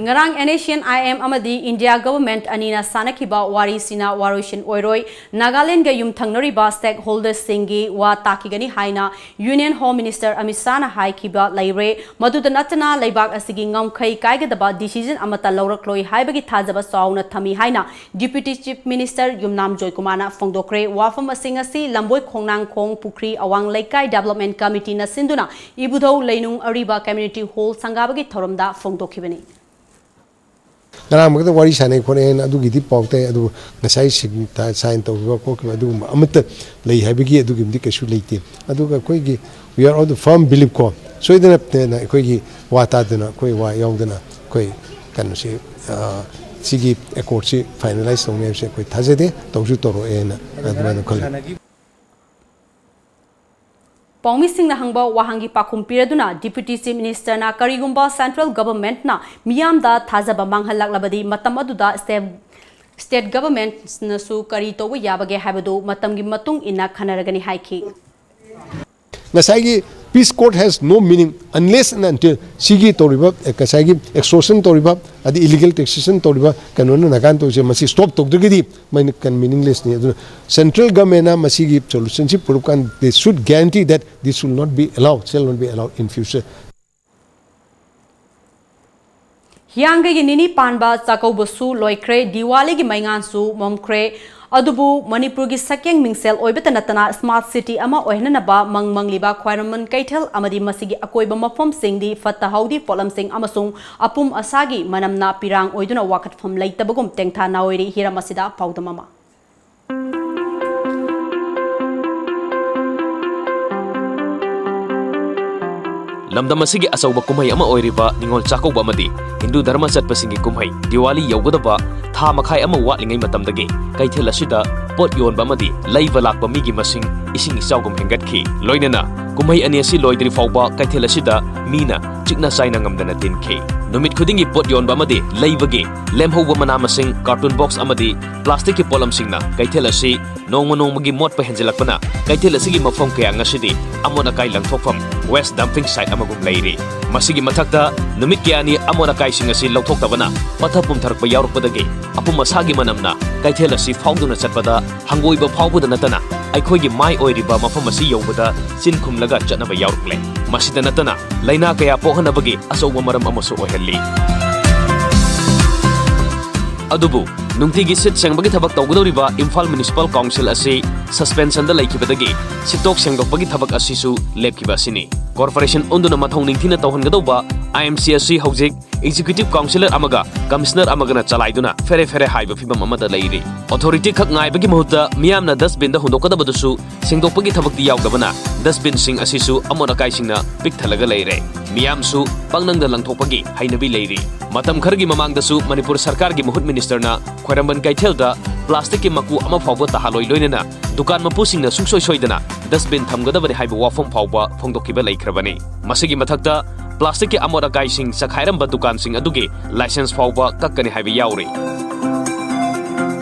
ꯉꯔꯥꯡ NSCN IM ꯑꯃꯗꯤ India Government ꯑꯅꯤꯅ ꯁꯥꯟꯅꯈꯤꯕ ꯋꯥꯔꯤꯁꯤꯅ ꯋꯥꯔꯣꯏꯁꯤꯟ ꯑꯣꯏꯔꯣꯏ꯫ ꯅꯥꯒꯥꯂꯦꯟꯒ ꯌꯨꯝꯊꯪꯅꯔꯤꯕ stakeholders ꯁꯤꯡꯒꯤ ꯋꯥ ꯇꯥꯈꯤꯒꯅꯤ ꯍꯥꯏꯅ Union Home Minister ꯑꯃꯤꯠ ꯁꯥꯍꯅ ꯍꯥꯏꯈꯤꯕ ꯂꯩꯔꯦ꯫ ꯃꯗꯨꯗ ꯅꯠꯇꯅ ꯂꯩꯕꯥꯛ ꯑꯁꯤꯒꯤ ꯉꯝꯈꯩ ꯀꯥꯏꯒꯗꯕ decision ꯑꯃꯠꯇ ꯂꯧꯔꯛꯂꯣꯏ ꯍꯥꯏꯕꯒꯤ ꯊꯥꯖꯕ ꯆꯥꯎꯅ ꯊꯝꯃꯤ ꯍꯥꯏꯅ Deputy Chief Minister ꯌꯨꯝꯅꯥꯝ ꯖꯣꯏꯀꯨꯃꯥꯔꯅ ꯐꯣꯡꯗꯣꯛꯈ꯭ꯔꯦ꯫ ꯋꯥꯐꯝ ꯑꯁꯤꯡ ꯑꯁꯤ ꯂꯝꯕꯣꯏ ꯈꯣꯡꯅꯥꯡꯈꯣꯡ ꯄꯨꯈ꯭ꯔꯤ ꯑꯋꯥꯡ ꯂꯩꯀꯥꯏ Development Committee ꯅ ꯁꯤꯟꯗꯨꯅ ꯏꯕꯨꯙꯧ ꯂꯩꯅꯨꯡ ꯑꯔꯤꯕ Community Hall ꯁꯪꯒꯥꯕꯒꯤ ꯊꯧꯔꯝꯗ ꯐꯣꯡꯗꯣꯛꯈꯤꯕꯅꯤ꯫ ꯉꯔꯥꯡ ꯃꯈꯛꯇ ꯋꯥꯔꯤ ꯁꯥꯟꯅꯩ ꯈꯣꯠꯅꯩ ꯍꯥꯏꯅ ꯑꯗꯨꯒꯤꯗꯤ ꯄꯥꯎ ꯇꯥꯏ, ꯑꯗꯨꯕꯨ ꯉꯁꯥꯏ sign ꯇꯧꯈꯤꯕ ꯈꯣꯠꯈꯤꯕ ꯑꯗꯨꯒꯨꯝꯕ ꯑꯃꯠꯇ ꯂꯩ ꯍꯥꯏꯕꯒꯤ ꯑꯗꯨꯒꯤꯕꯨꯗꯤ ꯀꯩꯁꯨ ꯂꯩꯇꯦ꯫ ꯑꯗꯨꯒ ꯑꯩꯈꯣꯏꯒꯤ we are of the firm belief ꯀꯣ, ꯁꯣꯏꯗꯅ ꯑꯩꯈꯣꯏꯒꯤ ꯋꯥ ꯇꯥꯗꯅ ꯑꯩꯈꯣꯏ ꯋꯥ ꯌꯥꯎꯗꯅ ꯑꯩꯈꯣꯏ ꯀꯩꯅꯣꯁꯤ ꯁꯤꯒꯤ ꯑꯦꯀꯣꯔꯗꯁꯤ ꯐꯥꯏꯅꯦꯂꯥꯏꯁ ꯇꯧꯅꯤ ꯍꯥꯏꯕꯁꯤ ꯑꯩꯈꯣꯏ ꯊꯥꯖꯗꯦ, ꯇꯧꯁꯨ ꯇꯧꯔꯛꯑꯦꯅ ꯑꯗꯨꯃꯥꯏꯅ ꯈꯜꯂꯤ꯫ ꯄꯥꯎꯃꯤꯁꯤꯡꯅ ꯍꯪꯕ ꯋꯥꯍꯪꯒꯤ ꯄꯥꯎꯈꯨꯝ ꯄꯤꯔꯗꯨꯅ Deputy Chief Minister ꯅ ꯀꯔꯤꯒꯨꯝꯕ central government ꯅ ꯃꯤꯌꯥꯝꯗ ꯊꯥꯖꯕ ꯃꯥꯡꯍꯜꯂꯛꯂꯕꯗꯤ ꯃꯇꯝ ꯑꯗꯨꯗ state, state government ꯅꯁꯨ ꯀꯔꯤ ꯇꯧꯕ ꯌꯥꯕꯒꯦ ꯍꯥꯏꯕꯗꯨ ꯃꯇꯝꯒꯤ ꯃꯇꯨꯡ ꯏꯟꯅ ꯈꯟꯅꯔꯒꯅꯤ ꯍꯥꯏꯈꯤ꯫ ꯉꯁꯥꯏꯒꯤ peace accord has no meaning unless and until ꯁꯤꯒꯤ ꯇꯧꯔꯤꯕ, ꯑꯦ, ꯉꯁꯥꯏꯒꯤ extortion ꯇꯧꯔꯤꯕ, ꯑꯗꯩ illegal taxation ꯇꯧꯔꯤꯕ ꯀꯩꯅꯣꯅ ꯅꯥꯒꯥꯟ ꯇꯧꯔꯤꯁꯦ, ꯃꯁꯤ stop ꯇꯧꯗ꯭ꯔꯒꯗꯤ ꯃꯩꯅ ꯀꯟ meaningless ꯅꯤ꯫ ꯑꯗꯨꯅ central government ꯅ ꯃꯁꯤꯒꯤ solution ꯁꯤ ꯄꯨꯔꯛꯄ ꯀꯥꯟꯗ they should guarantee that this will not be allowed, shall not be allowed in future. ꯍꯤꯌꯥꯡꯒꯩꯒꯤ ꯅꯤꯅꯤ ꯄꯥꯟꯕ ꯆꯥꯛꯀꯧꯕꯁꯨ ꯂꯣꯏꯈ꯭ꯔꯦ, ꯗꯤꯋꯥꯂꯤꯒꯤ ꯃꯩꯉꯥꯟꯁꯨ ꯃꯝꯈ꯭ꯔꯦ꯫ ꯑꯗꯨꯕꯨ ꯃꯅꯤꯄꯨꯔꯒꯤ ꯁꯛꯌꯦꯡ ꯃꯤꯡꯁꯦꯜ ꯑꯣꯏꯕꯇ ꯅꯠꯇꯅ smart city ꯑꯃ ꯑꯣꯏꯍꯟꯅꯅꯕ ꯃꯪ ꯃꯪꯂꯤꯕ ꯈ꯭ꯋꯥꯏꯔꯝꯕꯟ ꯀꯩꯊꯦꯜ ꯑꯃꯗꯤ ꯃꯁꯤꯒꯤ ꯑꯀꯣꯏꯕ ꯃꯐꯝꯁꯤꯡꯗꯤ ꯐꯠꯇ ꯍꯥꯎꯗꯤ ꯄꯣꯠꯂꯝꯁꯤꯡ ꯑꯃꯁꯨꯡ ꯑꯄꯨꯝ ꯑꯁꯥꯒꯤ ꯃꯅꯝꯅ ꯄꯤꯔꯥꯡ ꯑꯣꯏꯗꯨꯅ ꯋꯥꯀꯠꯐꯝ ꯂꯩꯇꯕꯒꯨꯝ ꯇꯦꯡꯊꯥ ꯅꯥꯑꯣꯏꯔꯤ꯫ ꯍꯤꯔꯝ ꯑꯁꯤꯗ ꯄꯥꯎꯗꯝ ꯑꯃ꯫ ꯂꯝꯗꯝ ꯑꯁꯤꯒꯤ ꯑꯆꯧꯕ ꯀꯨꯝꯍꯩ ꯑꯃ ꯑꯣꯏꯔꯤꯕ ꯅꯤꯉꯣꯜ ꯆꯥꯛꯀꯧꯕ ꯑꯃꯗꯤ ꯍꯤꯟꯗꯨ ꯙꯔꯃ ꯆꯠꯄꯁꯤꯡꯒꯤ ꯀꯨꯝꯍꯩ ꯗꯤꯋꯥꯂꯤ ꯌꯧꯒꯗꯕ ꯊꯥ ꯃꯈꯥꯏ ꯑꯃ ꯋꯥꯠꯂꯤꯉꯩ ꯃꯇꯝꯗꯒꯤ ꯀꯩꯊꯦꯜ ꯑꯁꯤꯗ ꯄꯣꯠ ꯌꯣꯟꯕ ꯑꯃꯗꯤ ꯂꯩꯕ ꯂꯥꯛꯄ ꯃꯤꯒꯤ ꯃꯁꯤꯡ ꯏꯁꯤꯡ ꯏꯆꯥꯎꯒꯨꯝ ꯍꯦꯟꯒꯠꯈꯤ꯫ ꯂꯣꯏꯅꯅ ꯀꯨꯝꯍꯩ ꯑꯅꯤ ꯑꯁꯤ ꯂꯣꯏꯗ꯭ꯔꯤ ꯐꯥꯎꯕ ꯀꯩꯊꯦꯜ ꯑꯁꯤꯗ ꯃꯤꯅ ꯆꯤꯛꯅ ꯆꯥꯏꯅ ꯉꯝꯗꯅ ꯇꯤꯟꯈꯤ꯫ ꯅꯨꯃꯤꯠ ꯈꯨꯗꯤꯡꯒꯤ ꯄꯣꯠ ꯌꯣꯟꯕ ꯑꯃꯗꯤ ꯂꯩꯕꯒꯤ ꯂꯦꯝꯍꯧꯕ ꯃꯅꯥ ꯃꯁꯤꯡ, carton box ꯑꯃꯗꯤ plasticꯀꯤ ꯄꯣꯠꯂꯝꯁꯤꯡꯅ ꯀꯩꯊꯦꯜ ꯑꯁꯤ ꯅꯣꯡꯃ ꯅꯣꯡꯃꯒꯤ ꯃꯣꯠꯄ ꯍꯦꯟꯖꯤꯜꯂꯛꯄꯅ ꯀꯩꯊꯦꯜ ꯑꯁꯤꯒꯤ ꯃꯐꯝ ꯀꯌꯥ ꯉꯁꯤꯗꯤ ꯑꯃꯣꯠ ꯑꯀꯥꯏ ꯂꯪꯊꯣꯛꯐꯝ, waste dumping site ꯑꯃꯒꯨꯝ ꯂꯩꯔꯤ꯫ ꯃꯁꯤꯒꯤ ꯃꯊꯛꯇ ꯅꯨꯃꯤꯠ ꯀꯌꯥꯅꯤ ꯑꯃꯣꯠ ꯑꯀꯥꯏꯁꯤꯡ ꯑꯁꯤ ꯂꯧꯊꯣꯛꯇꯕꯅ ꯄꯠꯊ ꯄꯨꯝꯊꯔꯛꯄ ꯌꯥꯎꯔꯛꯄꯗꯒꯤ ꯑꯄꯨꯝ ꯑꯁꯥꯒꯤ ꯃꯅꯝꯅ ꯀꯩꯊꯦꯜ ꯑꯁꯤ ꯐꯥꯎꯗꯨꯅ ꯆꯠꯄꯗ ꯍꯪꯒꯣꯏꯕ ꯐꯥꯎꯕꯗ ꯅꯠꯇꯅ ꯑꯩꯈꯣꯏꯒꯤ ꯃꯥꯏ ꯑꯣꯏꯔꯤꯕ ꯃꯐꯝ ꯑꯁꯤ ꯌꯧꯕꯗ ꯆꯤꯟ ꯈꯨꯝꯂꯒ ꯆꯠꯅꯕ ꯌꯥꯎꯔꯛꯂꯦ꯫ ꯃꯁꯤꯗ ꯅꯠꯇꯅ ꯂꯥꯏꯅꯥ ꯀꯌꯥ ꯄꯣꯛꯍꯟꯅꯕꯒꯤ ꯑꯆꯧꯕ ꯃꯔꯝ ꯑꯃꯁꯨ ꯑꯣꯏꯍꯜꯂꯤ꯫ ꯑꯗꯨꯕꯨ ꯅꯨꯡꯇꯤꯒꯤ ꯁꯤꯠ ꯁꯦꯡꯕꯒꯤ ꯊꯕꯛ ꯇꯧꯒꯗꯧꯔꯤꯕ ꯏꯝꯐꯥꯜ Municipal Council ꯑꯁꯤ ꯁꯁꯄꯦꯟꯁꯟꯗ ꯂꯩꯈꯤꯕꯗꯒꯤ ꯁꯤꯠꯇꯣꯛ ꯁꯦꯡꯗꯣꯛꯄꯒꯤ ꯊꯕꯛ ꯑꯁꯤꯁꯨ ꯂꯦꯞꯈꯤꯕ ꯑꯁꯤꯅꯤ꯫ ꯀꯣꯔꯄꯣꯔꯦꯁꯟ ꯑꯣꯟꯗꯨꯅ ꯃꯊꯧ ꯅꯤꯡꯊꯤꯅ ꯇꯧꯍꯟꯒꯗꯧꯕ IMC ꯑꯁꯤ ꯍꯧꯖꯤꯛ ꯑꯦꯛꯖꯤꯀ꯭ꯌꯨꯇꯤꯚ ꯀꯥꯎꯟꯁꯤꯂꯔ ꯑꯃꯒ ꯀꯃꯤꯁꯅꯔ ꯑꯃꯒꯅ ꯆꯂꯥꯏꯗꯨꯅ ꯐꯦꯔꯦ ꯐꯦꯔꯦ ꯍꯥꯏꯕ ꯐꯤꯕꯝ ꯑꯃꯗ ꯂꯩꯔꯤ꯫ ꯑꯣꯊꯣꯔꯤꯇꯤ ꯈꯛ ꯉꯥꯏꯕꯒꯤ ꯃꯍꯨꯠꯇ ꯃꯤꯌꯥꯝꯅ ꯗꯁꯕꯤꯟꯗ ꯍꯨꯟꯗꯣꯛꯀꯗꯕꯗꯨꯁꯨ ꯁꯦꯡꯗꯣꯛꯄꯒꯤ ꯊꯕꯛꯇꯤ ꯌꯥꯎꯗꯕꯅ ꯗꯁꯕꯤꯟꯁꯤꯡ ꯑꯁꯤꯁꯨ ꯑꯃꯣꯠ ꯑꯀꯥꯏꯁꯤꯡꯅ ꯄꯤꯛ ꯊꯜꯂꯒ ꯂꯩꯔꯦ꯫ ꯃꯤꯌꯥꯝꯁꯨ ꯄꯪꯂꯪꯗ ꯂꯪꯊꯣꯛꯄꯒꯤ ꯍꯩꯅꯕꯤ ꯂꯩꯔꯤ꯫ ꯃꯇꯝ ꯈꯔꯒꯤ ꯃꯃꯥꯡꯗꯁꯨ ꯃꯅꯤꯄꯨꯔ ꯁꯔꯀꯥꯔꯒꯤ ꯃꯍꯨꯠ ꯃꯤꯅꯤꯁꯇꯔꯅ ꯈ꯭ꯋꯥꯏꯔꯝꯕꯟ ꯀꯩꯊꯦꯜꯗ ꯄ꯭ꯂꯥꯁꯇꯤꯛꯀꯤ ꯃꯀꯨ ꯑꯃ ꯐꯥꯎꯕ ꯇꯥꯍꯜꯂꯣꯏ ꯂꯣꯏꯅꯅ ꯗꯨꯀꯥꯟ ꯃꯄꯨꯁꯤꯡꯅ ꯁꯨꯡꯁꯣꯏ ꯁꯣꯏꯗꯅ ꯗꯁꯕꯤꯟ ꯊꯝꯒꯗꯕꯅꯤ ꯍꯥꯏꯕ ꯋꯥꯐꯝ ꯐꯥꯎꯕ ꯐꯣꯡꯗꯣꯛꯈꯤꯕ ꯂꯩꯈ꯭ꯔꯕꯅꯤ꯫ ꯃꯁꯤꯒꯤ ꯃꯊꯛꯇ ꯄ꯭ꯂꯥꯁꯇꯤꯛꯀꯤ ꯑꯃꯣꯠ ꯑꯀꯥꯏꯁꯤꯡ ꯆꯈꯥꯏꯔꯝꯕ ꯗꯨꯀꯥꯟꯁꯤꯡ ꯑꯗꯨꯒꯤ ꯂꯥꯏꯁꯦꯟꯁ ꯐꯥꯎꯕ ꯀꯛꯀꯅꯤ ꯍꯥꯏꯕ ꯌꯥꯎꯔꯤ꯫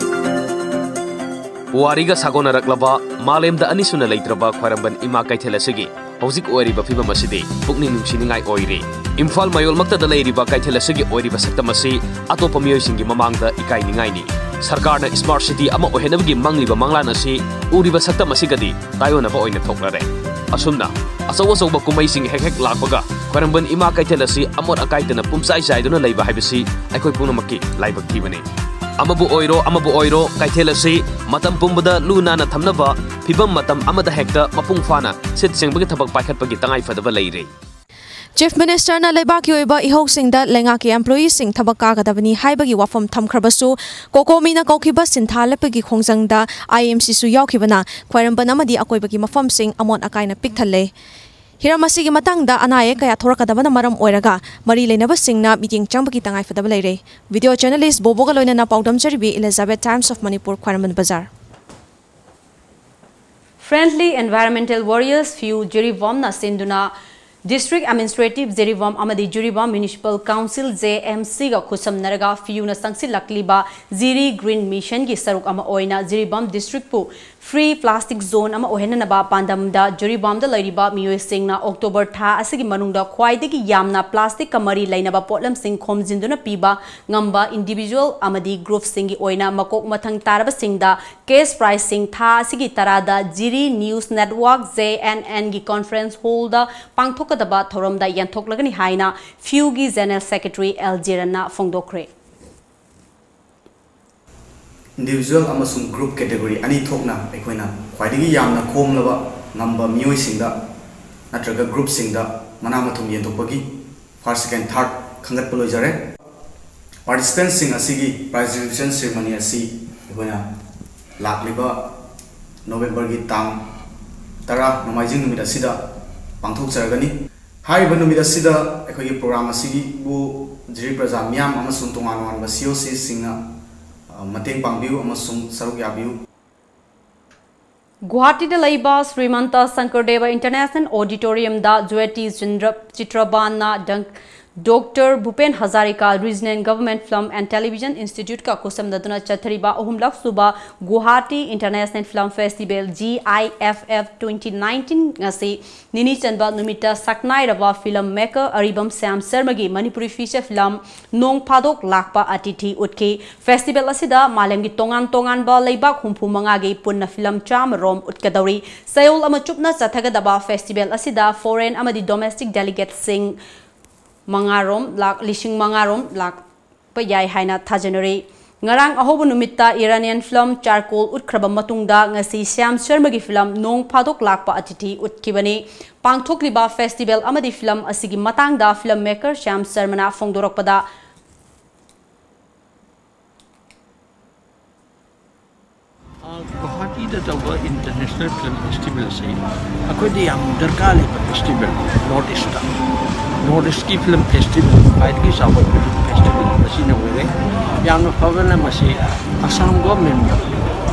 ꯄꯨꯋꯥꯔꯤꯒ ꯁꯥꯒꯣꯟꯅꯔꯛꯂꯕ ꯃꯥꯂꯦꯝꯗ ꯑꯅꯤꯁꯨꯅ ꯂꯩꯇ꯭ꯔꯕ ꯈ꯭ꯋꯥꯏꯔꯝꯕꯟ ꯏꯃꯥ ꯀꯩꯊꯦꯜ ꯑꯁꯤꯒꯤ ꯍꯧꯖꯤꯛ ꯑꯣꯏꯔꯤꯕ ꯐꯤꯕꯝ ꯑꯁꯤꯗꯤ ꯄꯨꯛꯅꯤꯡ ꯅꯨꯡꯁꯤꯅꯤꯡꯉꯥꯏ ꯑꯣꯏꯔꯤ꯫ ꯏꯝꯐꯥꯜ ꯃꯌꯣꯜꯃꯛꯇꯗ ꯂꯩꯔꯤꯕ ꯀꯩꯊꯦꯜ ꯑꯁꯤꯒꯤ ꯑꯣꯏꯔꯤꯕ ꯁꯛꯇꯝ ꯑꯁꯤ ꯑꯇꯣꯞꯄ ꯃꯤꯑꯣꯏꯁꯤꯡꯒꯤ ꯃꯃꯥꯡꯗ ꯏꯀꯥꯏꯅꯤꯡꯉꯥꯏꯅꯤ꯫ ꯁꯔꯀꯥꯔꯅ ꯁ꯭ꯃꯥꯔꯠ ꯁꯤꯇꯤ ꯑꯃ ꯑꯣꯏꯍꯟꯅꯕꯒꯤ ꯃꯪꯂꯤꯕ ꯃꯪꯂꯥꯟ ꯑꯁꯤ ꯎꯔꯤꯕ ꯁꯛꯇꯝ ꯑꯁꯤꯒꯗꯤ ꯇꯥꯏꯑꯣꯟꯅꯕ ꯑꯣꯏꯅ ꯊꯣꯛꯂꯔꯦ꯫ ꯑꯁꯨꯝꯅ ꯑꯆꯧ ꯑꯆꯧꯕ ꯀꯨꯝꯍꯩꯁꯤꯡ ꯍꯦꯛ ꯍꯦꯛ ꯂꯥꯛꯄꯒ ꯈ꯭ꯋꯥꯏꯔꯝꯕꯟ ꯏꯃꯥ ꯀꯩꯊꯦꯜ ꯑꯁꯤ ꯑꯃꯣꯠ ꯑꯀꯥꯏꯇꯅ ꯄꯨꯝꯆꯥꯏ ꯆꯥꯏꯗꯨꯅ ꯂꯩꯕ ꯍꯥꯏꯕꯁꯤ ꯑꯩꯈꯣꯏ ꯄꯨꯝꯅꯃꯛꯀꯤ ꯂꯥꯏꯕꯛ ꯊꯤꯕꯅꯤ꯫ ꯑꯃꯕꯨ ꯑꯣꯏꯔꯣ, ꯑꯃꯕꯨ ꯑꯣꯏꯔꯣ, ꯀꯩꯊꯦꯜ ꯑꯁꯤ ꯃꯇꯝ ꯄꯨꯝꯕꯗ ꯂꯨ ꯅꯥꯟꯅ ꯊꯝꯅꯕ ꯐꯤꯕꯝ ꯃꯇꯝ ꯑꯃꯗ ꯍꯦꯛꯇ ꯃꯄꯨꯡ ꯐꯥꯅ ꯁꯤꯠ ꯁꯦꯡꯕꯒꯤ ꯊꯕꯛ ꯄꯥꯏꯈꯠꯄꯒꯤ ꯇꯉꯥꯏ ꯐꯗꯕ ꯂꯩꯔꯦ꯫ ꯆꯤꯐ ꯃꯤꯅꯤꯁꯇꯔꯅ ꯂꯩꯕꯥꯛꯀꯤ ꯑꯣꯏꯕ ꯏꯍꯧꯁꯤꯡꯗ ꯂꯩꯉꯥꯛꯀꯤ ꯑꯦꯝꯄ꯭ꯂꯣꯌꯤꯁꯤꯡ ꯊꯕꯛ ꯀꯥꯒꯗꯕꯅꯤ ꯍꯥꯏꯕꯒꯤ ꯋꯥꯐꯝ ꯊꯝꯈ꯭ꯔꯕꯁꯨ, ꯀꯣꯀꯣꯃꯤꯅ ꯀꯧꯈꯤꯕ ꯁꯤꯟꯊꯥ ꯂꯦꯞꯄꯒꯤ ꯈꯣꯡꯖꯪꯗ IMCꯁꯨ ꯌꯥꯎꯈꯤꯕꯅ ꯈ꯭ꯋꯥꯏꯔꯝꯕꯟ ꯑꯃꯗꯤ ꯑꯀꯣꯏꯕꯒꯤ ꯃꯐꯝꯁꯤꯡ ꯑꯃꯣꯠ ꯑꯀꯥꯏꯅ ꯄꯤꯛ ꯊꯜꯂꯦ꯫ ꯍꯤꯔꯝ ꯑꯁꯤꯒꯤ ꯃꯇꯥꯡꯗ ꯑꯅꯥ ꯑꯌꯦꯛ ꯀꯌꯥ ꯊꯣꯔꯛꯀꯗꯕꯅ ꯃꯔꯝ ꯑꯣꯏꯔꯒ ꯃꯔꯤ ꯂꯩꯅꯕꯁꯤꯡꯅ ꯃꯤꯠꯌꯦꯡ ꯆꯪꯕꯒꯤ ꯇꯉꯥꯏ ꯐꯗꯕ ꯂꯩꯔꯦ꯫ ꯚꯤꯗꯤꯑꯣ ꯖꯔꯅꯦꯂꯤꯁ ꯕꯣꯕꯣꯒ ꯂꯣꯏꯅꯅ ꯄꯥꯎꯗꯝ ꯖꯔꯤꯕꯤ, ꯏꯂꯤꯖꯥꯕꯦꯊ, Times of Manipur, ꯈ꯭ꯋꯥꯏꯔꯝꯕꯟ ꯕꯖꯥꯔ꯫ Friendly Environmental Warriors, ꯐꯤꯌꯨ ꯖꯤꯔꯤꯕꯥꯝꯅ ꯁꯤꯟꯗꯨꯅ District Administrative ꯖꯤꯔꯤꯕꯥꯝ ꯑꯃꯗꯤ ꯖꯤꯔꯤꯕꯥꯝ Municipal Council, JMCꯒ ꯈꯨꯠꯁꯝꯅꯔꯒ ꯐꯤꯌꯨꯅ ꯆꯪꯁꯤꯜꯂꯛꯂꯤꯕ ꯖꯤꯔꯤ Green Missionꯒꯤ ꯁꯔꯨꯛ ꯑꯃ ꯑꯣꯏꯅ ꯖꯤꯔꯤꯕꯥꯝ districtꯄꯨ free plastic zone ꯑꯃ ꯑꯣꯏꯍꯟꯅꯅꯕ ꯄꯥꯟꯗꯝꯗ ꯖꯤꯔꯤꯕꯥꯝꯗ ꯂꯩꯔꯤꯕ ꯃꯤꯑꯣꯏꯁꯤꯡꯅ October ꯊꯥ ꯑꯁꯤꯒꯤ ꯃꯅꯨꯡꯗ ꯈ꯭ꯋꯥꯏꯗꯒꯤ ꯌꯥꯝꯅ plasticꯀ ꯃꯔꯤ ꯂꯩꯅꯕ ꯄꯣꯠꯂꯝꯁꯤꯡ ꯈꯣꯝꯖꯤꯟꯗꯨꯅ ꯄꯤꯕ ꯉꯝꯕ individual ꯑꯃꯗꯤ groupꯁꯤꯡꯒꯤ ꯑꯣꯏꯅ ꯃꯀꯣꯛ ꯃꯊꯪ ꯇꯥꯔꯕꯁꯤꯡꯗ cash prizeꯁꯤꯡ ꯊꯥ ꯑꯁꯤꯒꯤ ꯇꯔꯥꯗ ꯖꯤꯔꯤ News Network, JNNꯒꯤ conference hallꯗ ꯄꯥꯡꯊꯣꯛꯀꯗꯕ ꯊꯧꯔꯝꯗ ꯌꯦꯟꯊꯣꯛꯂꯒꯅꯤ ꯍꯥꯏꯅ ꯐꯤꯌꯨꯒꯤ General Secretary ꯑꯦꯜ ꯖꯤꯔꯟꯅ ꯐꯣꯡꯗꯣꯛꯈ꯭ꯔꯦ꯫ Individual ꯑꯃꯁꯨꯡ group category ꯑꯅꯤ ꯊꯣꯛꯅ ꯑꯩꯈꯣꯏꯅ ꯈ꯭ꯋꯥꯏꯗꯒꯤ ꯌꯥꯝꯅ ꯈꯣꯝꯂꯕ ꯉꯝꯕ ꯃꯤꯑꯣꯏꯁꯤꯡꯗ ꯅꯠꯇ꯭ꯔꯒ groupꯁꯤꯡꯗ ꯃꯅꯥ ꯃꯊꯨꯝ ꯌꯦꯟꯊꯣꯛꯄꯒꯤ first, second, third ꯈꯟꯒꯠꯄ ꯂꯣꯏꯖꯔꯦ꯫ Participantꯁꯤꯡ ꯑꯁꯤꯒꯤ prize distribution ceremony ꯑꯁꯤ ꯑꯩꯈꯣꯏꯅ ꯂꯥꯛꯂꯤꯕ Novemberꯒꯤ ꯇꯥꯡ ꯇꯔꯥ, ꯅꯣꯡꯃꯥꯏꯖꯤꯡ ꯅꯨꯃꯤꯠ ꯑꯁꯤꯗ ꯄꯥꯡꯊꯣꯛꯆꯔꯒꯅꯤ꯫ ꯍꯥꯏꯔꯤꯕ ꯅꯨꯃꯤꯠ ꯑꯁꯤꯗ ꯑꯩꯈꯣꯏꯒꯤ program ꯑꯁꯤꯕꯨ ꯖꯤꯔꯤ ꯄ꯭ꯔꯖꯥ ꯃꯤꯌꯥꯝ ꯑꯃꯁꯨꯡ ꯇꯣꯉꯥꯟ ꯇꯣꯉꯥꯟꯕ COCꯁꯤꯡꯅ, ꯑ, ꯃꯇꯦꯡ ꯄꯥꯡꯕꯤꯌꯨ ꯑꯃꯁꯨꯡ ꯁꯔꯨꯛ ꯌꯥꯕꯤꯌꯨ꯫ ꯒꯨꯋꯥꯍꯥꯇꯤꯗ ꯂꯩꯕ ꯁ꯭ꯔꯤꯃꯟꯇ ꯁꯪꯀꯔꯗꯦꯕ International Auditoriumꯗ ꯖ꯭ꯌꯣꯇꯤ ꯆꯤꯟꯗ꯭ꯔ-, ꯆꯤꯇ꯭ꯔꯕꯥꯟꯅ ꯗꯪ-, doctor Bhupen Hazarika Regional Government Film and Television Instituteꯀ ꯈꯨꯠꯁꯝꯅꯗꯨꯅ ꯆꯠꯊꯔꯤꯕ ꯑꯍꯨꯝꯂꯛ ꯁꯨꯕ Guwahati International Film Festival, G I F F twenty nineteen, ꯉꯁꯤ ꯅꯤꯅꯤ ꯆꯟꯕ ꯅꯨꯃꯤꯠꯇ ꯁꯛꯅꯥꯏꯔꯕ film maker ꯑꯔꯤꯕꯝ ꯁ꯭ꯌꯥꯝ ꯁꯔꯃꯒꯤ ꯃꯅꯤꯄꯨꯔꯤ feature film ꯅꯣꯡ ꯐꯥꯗꯣꯛ ꯂꯥꯛꯄ ꯑꯇꯤꯊꯤ ꯎꯠꯈꯤ꯫ Festival ꯑꯁꯤꯗ ꯃꯥꯂꯦꯝꯒꯤ ꯇꯣꯉꯥꯟ ꯇꯣꯉꯥꯟꯕ ꯂꯩꯕꯥꯛ ꯍꯨꯝꯐꯨ ꯃꯉꯥꯒꯤ ꯄꯨꯟꯅ film ꯆꯥꯝꯃ ꯔꯣꯝ ꯎꯠꯀꯗꯧꯔꯤ꯫ ꯆꯌꯣꯜ ꯑꯃ ꯆꯨꯞꯅ ꯆꯠꯊꯒꯗꯕ festival ꯑꯁꯤꯗ foreign ꯑꯃꯗꯤ domestic delegateꯁꯤꯡ ꯃꯉꯥ ꯔꯣꯝ ꯂꯥꯛ, ꯂꯤꯁꯤꯡ ꯃꯉꯥ ꯔꯣꯝ ꯂꯥꯛꯄ ꯌꯥꯏ ꯍꯥꯏꯅ ꯊꯥꯖꯅꯔꯤ꯫ ꯉꯔꯥꯡ ꯑꯍꯧꯕ ꯅꯨꯃꯤꯠꯇ Iranian film Charcoal ꯎꯠꯈ꯭ꯔꯕ ꯃꯇꯨꯡꯗ ꯉꯁꯤ ꯁ꯭ꯌꯥꯝ ꯁꯔꯃꯒꯤ film ꯅꯣꯡ ꯐꯥꯗꯣꯛ ꯂꯥꯛꯄ ꯑꯇꯤꯊꯤ ꯎꯠꯈꯤꯕꯅꯤ꯫ ꯄꯥꯡꯊꯣꯛꯂꯤꯕ festival ꯑꯃꯗꯤ film ꯑꯁꯤꯒꯤ ꯃꯇꯥꯡꯗ film maker ꯁ꯭ꯌꯥꯝ ꯁꯔꯃꯅ ꯐꯣꯡꯗꯣꯔꯛꯄꯗ, ꯑ, ꯒꯨꯋꯥꯍꯥꯇꯤꯗ ꯇꯧꯕ International Film Festival ꯑꯁꯤ ꯑꯩꯈꯣꯏꯗ ꯌꯥꯝ ꯗꯔꯀꯥꯔ ꯂꯩꯕ festival, North Eastꯇ꯫ North Eastꯀꯤ film festival ꯈ꯭ꯋꯥꯏꯗꯒꯤ ꯆꯥꯎꯕ film festival ꯃꯁꯤꯅ ꯑꯣꯏꯔꯦ꯫ ꯌꯥꯝꯅ ꯐꯕꯅ ꯃꯁꯤ ꯑꯁꯥꯝ governmentꯅ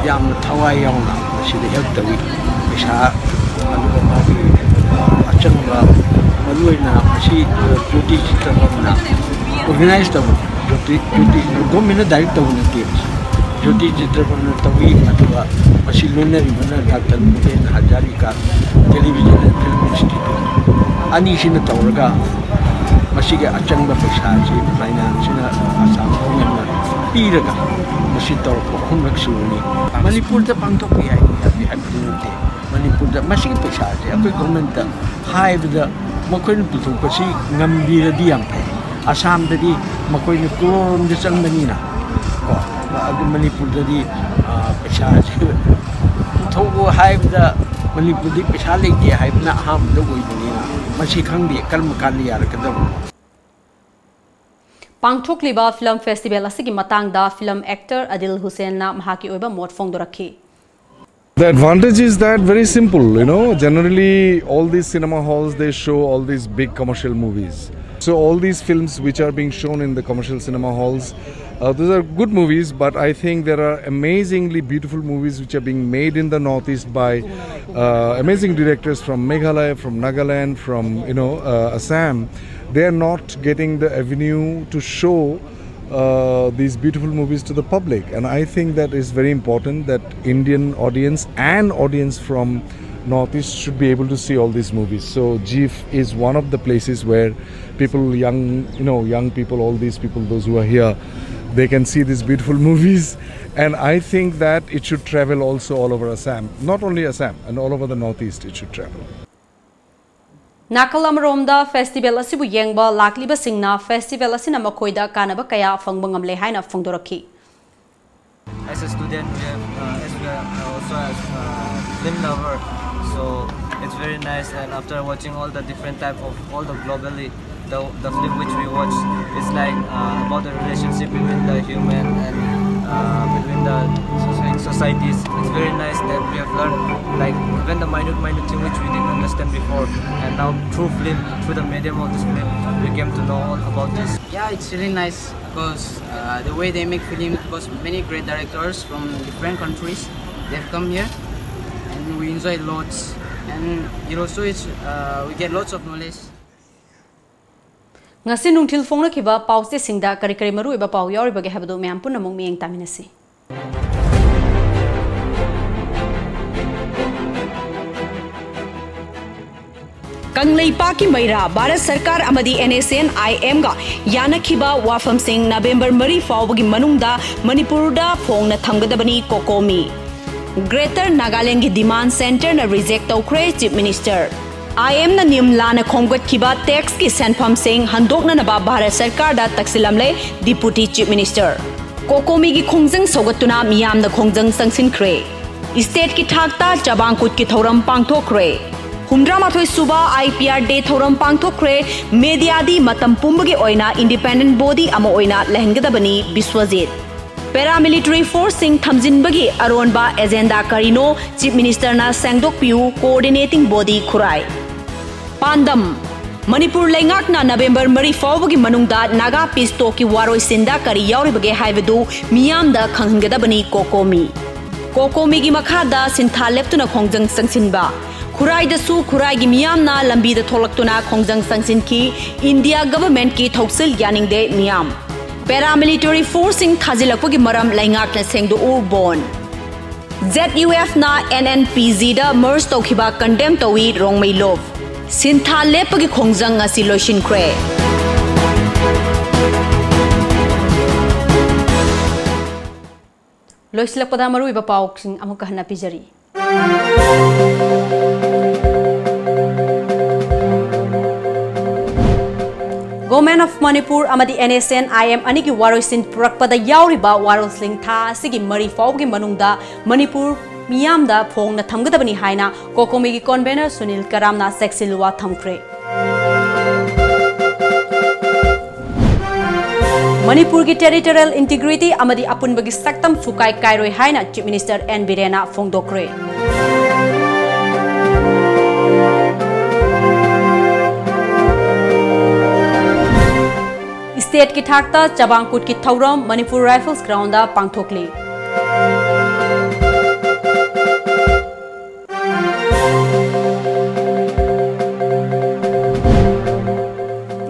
ꯌꯥꯝꯅ ꯊꯋꯥꯏ ꯌꯥꯎꯅ ꯃꯁꯤꯗ help ꯇꯧꯏ꯫ ꯄꯩꯁꯥ, ꯑꯗꯨꯒ ꯃꯥꯒꯤ, ꯑ, ꯑꯆꯪꯕ, ꯃꯔꯨꯑꯣꯏꯅ ꯃꯁꯤ, ꯑ, ꯖ꯭ꯌꯣꯇꯤ ꯆꯤꯇ꯭ꯔꯕꯟꯅ organize ꯇꯧꯕꯅꯤ꯫ ꯖ꯭ꯌꯣꯇꯤ, ꯖ꯭ꯌꯣꯇꯤ, governmentꯅ direct ꯇꯧꯕ ꯅꯠꯇꯦ꯫ ꯖ꯭ꯌꯣꯇꯤ ꯆꯤꯇ꯭ꯔꯕꯟꯅ ꯇꯧꯏ, ꯑꯗꯨꯒ ꯃꯁꯤ ꯂꯣꯏꯅꯔꯤꯕꯅ doctor Bhupen Hazarika Television and Film Institute꯫ ꯑꯅꯤꯁꯤꯅ ꯇꯧꯔꯒ ꯃꯁꯤꯒꯤ ꯑꯆꯪꯕ ꯄꯩꯁꯥꯁꯤ financeꯁꯤꯅ ꯑꯁꯥꯝ governmentꯅ ꯄꯤꯔꯒ ꯃꯁꯤ ꯇꯧꯔꯛꯄ ꯑꯍꯨꯝꯂꯛ ꯁꯨꯕꯅꯤ꯫ ꯃꯅꯤꯄꯨꯔꯗ ꯄꯥꯡꯊꯣꯛꯄ ꯌꯥꯏ ꯌꯥꯗꯦ ꯍꯥꯏꯕꯗꯤ ꯅꯠꯇꯦ꯫ ꯃꯅꯤꯄꯨꯔꯗ ꯃꯁꯤꯒꯤ ꯄꯩꯁꯥꯁꯦ ꯑꯩꯈꯣꯏ governmentꯇ ꯍꯥꯏꯕꯗ ꯃꯈꯣꯏꯅ ꯄꯨꯊꯣꯛꯄꯁꯤ ꯉꯝꯕꯤꯔꯗꯤ ꯌꯥꯝ ꯐꯩ꯫ ꯑꯁꯥꯝꯗꯗꯤ ꯃꯈꯣꯏꯅ ꯀ꯭ꯔꯣꯔ ꯔꯣꯝꯗ ꯆꯪꯕꯅꯤꯅ ꯀꯣ, ꯑꯗꯨ ꯃꯅꯤꯄꯨꯔꯗꯗꯤ, ꯑ, ꯄꯩꯁꯥꯁꯦ ꯄꯨꯊꯣꯛꯎ ꯍꯥꯏꯕꯗ ꯃꯅꯤꯄꯨꯔꯗꯤ ꯄꯩꯁꯥ ꯂꯩꯇꯦ ꯍꯥꯏꯕꯅ ꯑꯍꯥꯟꯕꯗ ꯑꯣꯏꯕꯅꯤꯅ ꯃꯁꯤ ꯈꯪꯗꯦ ꯀꯔꯝꯕ ꯀꯥꯟꯗ ꯌꯥꯔꯛꯀꯗꯕꯅꯣ꯫ ꯄꯥꯡꯊꯣꯛꯂꯤꯕ ꯐꯤꯂꯝ ꯐꯦꯁꯇꯤꯚꯦꯜ ꯑꯁꯤꯒꯤ ꯃꯇꯥꯡꯗ ꯐꯤꯂꯝ ꯑꯦꯛꯇꯔ ꯑꯗꯤꯜ ꯍꯨꯁꯦꯟꯅ ꯃꯍꯥꯛꯀꯤ ꯑꯣꯏꯕ ꯃꯣꯠ ꯐꯣꯡꯗꯣꯔꯛꯈꯤ꯫ The advantage is that very simple, you know, generally all these cinema halls, they show all these big commercial movies. So all these films which are being shown in the commercial cinema halls, uh, those are good movies, but I think there are amazingly beautiful movies which are being made in the Northeast by uh, amazing directors from Meghalaya, from Nagaland, from, you know, uh, Assam. They are not getting the avenue to show uh, these beautiful movies to the public. And I think that is very important that Indian audience and audience from Northeast should be able to see all these movies. So GIFF is one of the places where people, young, you know, young people, all these people, those who are here, they can see these beautiful movies. And I think that it should travel also all over Assam, not only Assam, and all over the Northeast it should travel. ꯅꯥꯀꯜ ꯑꯃꯔꯣꯝꯗ festival ꯑꯁꯤꯕꯨ ꯌꯦꯡꯕ ꯂꯥꯛꯂꯤꯕꯁꯤꯡꯅ festival ꯑꯁꯤꯅ ꯃꯈꯣꯏꯗ ꯀꯥꯟꯅꯕ ꯀꯌꯥ ꯐꯪꯕ ꯉꯝꯂꯦ ꯍꯥꯏꯅ ꯐꯣꯡꯗꯣꯔꯛꯈꯤ꯫ As a student, we have, uh, as we are also as a film lover, so it's very nice. And after watching all the different type of all the globally, the, the film which we watch is like uh, about the relationship between the human and uh, between the societies. It's very nice that we have learned like even the minute minute thing which we didn't understand before, and now through film, through the medium of this film, we came to know all about this. Yeah, it's really nice because uh, the way they make films, because many great directors from different countries, they've come here and we enjoy lots, and it also is, uh, we get lots of knowledge. ꯉꯁꯤ ꯅꯨꯡꯊꯤꯜ ꯐꯣꯡꯅꯈꯤꯕ ꯄꯥꯎꯆꯦꯁꯤꯡꯗ ꯀꯔꯤ ꯀꯔꯤ ꯃꯔꯨꯑꯣꯏꯕ ꯄꯥꯎ ꯌꯥꯎꯔꯤꯕꯒꯦ ꯍꯥꯏꯕꯗꯨ ꯃꯌꯥꯝ ꯄꯨꯟꯅꯃꯛ ꯃꯤꯠꯌꯦꯡ ꯇꯥꯃꯤꯟꯅꯁꯤ꯫ ꯀꯪꯂꯩꯄꯥꯛꯀꯤ ꯃꯩꯔꯥ ꯚꯥꯔꯠ ꯁꯔꯀꯥꯔ ꯑꯃꯗꯤ NSCN-IM-ꯒ ꯌꯥꯅꯈꯤꯕ ꯋꯥꯐꯝꯁꯤꯡ ꯅꯕꯦꯝꯕꯔ ꯃꯔꯤ ꯐꯥꯎꯕꯒꯤ ꯃꯅꯨꯡꯗ ꯃꯅꯤꯄꯨꯔꯗ ꯐꯣꯡꯅ ꯊꯝꯒꯗꯕꯅꯤ, ꯀꯣꯀꯣꯃꯤ꯫ Greater Nagaland-ꯒꯤ demand centre-ꯅ reject ꯇꯧꯈ꯭ꯔꯦ, Chief Minister꯫ IM-ꯅ ꯅꯤꯌꯝ ꯂꯥꯟꯅ ꯈꯣꯝꯒꯠꯈꯤꯕ tax-ꯀꯤ ꯁꯦꯟꯐꯝꯁꯤꯡ ꯍꯟꯗꯣꯛꯅꯅꯕ ꯚꯥꯔꯠ ꯁꯔꯀꯥꯔꯗ ꯇꯛꯁꯤꯜꯂꯝꯂꯦ, Deputy Chief Minister꯫ ꯀꯣꯀꯣꯃꯤꯒꯤ ꯈꯣꯡꯖꯪ ꯁꯧꯒꯠꯇꯨꯅ ꯃꯤꯌꯥꯝꯅ ꯈꯣꯡꯖꯪ ꯆꯪꯁꯤꯟꯈ꯭ꯔꯦ꯫ ꯁ꯭ꯇꯦꯠꯀꯤ ꯊꯥꯛꯇ ꯆꯕꯥꯡꯀꯨꯠꯀꯤ ꯊꯧꯔꯝ ꯄꯥꯡꯊꯣꯛꯈ꯭ꯔꯦ꯫ ꯍꯨꯝꯗ꯭ꯔꯥ ꯃꯥꯊꯣꯏ ꯁꯨꯕ IPR Day ꯊꯧꯔꯝ ꯄꯥꯡꯊꯣꯛꯈ꯭ꯔꯦ꯫ ꯃꯦꯗꯤꯌꯥꯗꯤ ꯃꯇꯝ ꯄꯨꯝꯕꯒꯤ ꯑꯣꯏꯅ ꯏꯟꯗꯤꯄꯦꯟꯗꯦꯟꯠ ꯕꯣꯗꯤ ꯑꯃ ꯑꯣꯏꯅ ꯂꯩꯍꯟꯒꯗꯕꯅꯤ, ꯕꯤꯁ꯭ꯋꯖꯤꯠ꯫ ꯄꯦꯔꯥꯃꯤꯂꯤꯇꯔꯤ ꯐꯣꯔꯁꯁꯤꯡ ꯊꯝꯖꯤꯟꯕꯒꯤ ꯑꯔꯣꯟꯕ ꯑꯦꯖꯦꯟꯗꯥ ꯀꯔꯤꯅꯣ? ꯆꯤꯐ ꯃꯤꯅꯤꯁꯇꯔꯅ ꯁꯦꯡꯗꯣꯛꯄꯤꯌꯨ, ꯀꯣꯑꯣꯔꯗꯤꯅꯦꯇꯤꯡ ꯕꯣꯗꯤ ꯈꯨꯔꯥꯏ꯫ ꯄꯥꯟꯗꯝ: ꯃꯅꯤꯄꯨꯔ ꯂꯩꯉꯥꯛꯅ ꯅꯕꯦꯝꯕꯔ ꯃꯔꯤ ꯐꯥꯎꯕꯒꯤ ꯃꯅꯨꯡꯗ ꯅꯥꯒꯥ ꯄꯤꯁ ꯇꯣꯛꯀꯤ ꯋꯥꯔꯣꯏꯁꯤꯟꯗ ꯀꯔꯤ ꯌꯥꯎꯔꯤꯕꯒꯦ ꯍꯥꯏꯕꯗꯨ ꯃꯤꯌꯥꯝꯗ ꯈꯪꯍꯟꯒꯗꯕꯅꯤ, ꯀꯣꯀꯣꯃꯤ꯫ ꯀꯣꯀꯣꯃꯤꯒꯤ ꯃꯈꯥꯗ ꯁꯤꯟꯊꯥ ꯂꯦꯞꯇꯨꯅ ꯈꯣꯡꯖꯪ ꯆꯪꯁꯤꯟꯕ꯫ ꯈꯨꯔꯥꯏꯗꯁꯨ ꯈꯨꯔꯥꯏꯒꯤ ꯃꯤꯌꯥꯝꯅ ꯂꯝꯕꯤꯗ ꯊꯣꯛꯂꯛꯇꯨꯅ ꯈꯣꯡꯖꯪ ꯆꯪꯁꯤꯟꯈꯤ꯫ ꯏꯟꯗꯤꯌꯥ ꯒꯚꯔꯟꯃꯦꯟꯠꯀꯤ ꯊꯧꯁꯤꯜ ꯌꯥꯅꯤꯡꯗꯦ ꯃꯤꯌꯥꯝ꯫ ꯄꯦꯔꯥꯃꯤꯂꯤꯇꯔꯤ ꯐꯣꯔꯁꯁꯤꯡ ꯊꯥꯖꯤꯜꯂꯛꯄꯒꯤ ꯃꯔꯝ ꯂꯩꯉꯥꯛꯅ ꯁꯦꯡꯗꯣꯛꯎ, ꯕꯣꯟ꯫ ZUFꯅ NNPGꯗ ꯃꯔꯖ ꯇꯧꯈꯤꯕ ꯀꯟꯗꯦꯝ ꯇꯧꯏ, ꯔꯣꯡꯃꯩ ꯂꯣꯚ꯫ ꯁꯤꯟꯊꯥ ꯂꯦꯞꯄꯒꯤ ꯈꯣꯡꯖꯪ ꯉꯁꯤ ꯂꯣꯏꯁꯤꯟꯈ꯭ꯔꯦ꯫ ꯂꯣꯏꯁꯤꯜꯂꯛꯄꯗ ꯃꯔꯨꯑꯣꯏꯕ ꯄꯥꯎꯁꯤꯡ ꯑꯃꯨꯛꯀ ꯍꯟꯅ ꯄꯤꯖꯔꯤ꯫ Government of Manipur ꯑꯃꯗꯤ NSCN-IM ꯑꯅꯤꯒꯤ ꯋꯥꯔꯣꯏꯁꯤꯟ ꯄꯨꯔꯛꯄꯗ ꯌꯥꯎꯔꯤꯕ ꯋꯥꯔꯣꯜꯁꯤꯡ ꯊꯥ ꯑꯁꯤꯒꯤ ꯃꯔꯤ ꯐꯥꯎꯕꯒꯤ ꯃꯅꯨꯡꯗ ꯃꯅꯤꯄꯨꯔ ꯃꯤꯌꯥꯝꯗ ꯐꯣꯡꯅ ꯊꯝꯒꯗꯕꯅꯤ ꯍꯥꯏꯅ ꯀꯣꯀꯣꯃꯤꯒꯤ convener ꯁꯨꯅꯤꯜ ꯀꯔꯥꯝꯅ ꯆꯦꯛꯁꯤꯜꯋꯥ ꯊꯝꯈ꯭ꯔꯦ꯫ ꯃꯅꯤꯄꯨꯔꯒꯤ territorial integrity ꯑꯃꯗꯤ ꯑꯄꯨꯟꯕꯒꯤ ꯁꯛꯇꯝ ꯁꯨꯀꯥꯏ ꯀꯥꯏꯔꯣꯏ ꯍꯥꯏꯅ Chief Minister N ꯕꯤꯔꯦꯟꯅ ꯐꯣꯡꯗꯣꯛꯈ꯭ꯔꯦ꯫ ꯁ꯭ꯇꯦꯠꯀꯤ ꯊꯥꯛꯇ ꯆꯕꯥꯡꯀꯨꯠꯀꯤ ꯊꯧꯔꯝ ꯃꯅꯤꯄꯨꯔ ꯔꯥꯏꯐꯜꯁ ꯒ꯭ꯔꯥꯎꯟꯗ ꯄꯥꯡꯊꯣꯛꯂꯤ꯫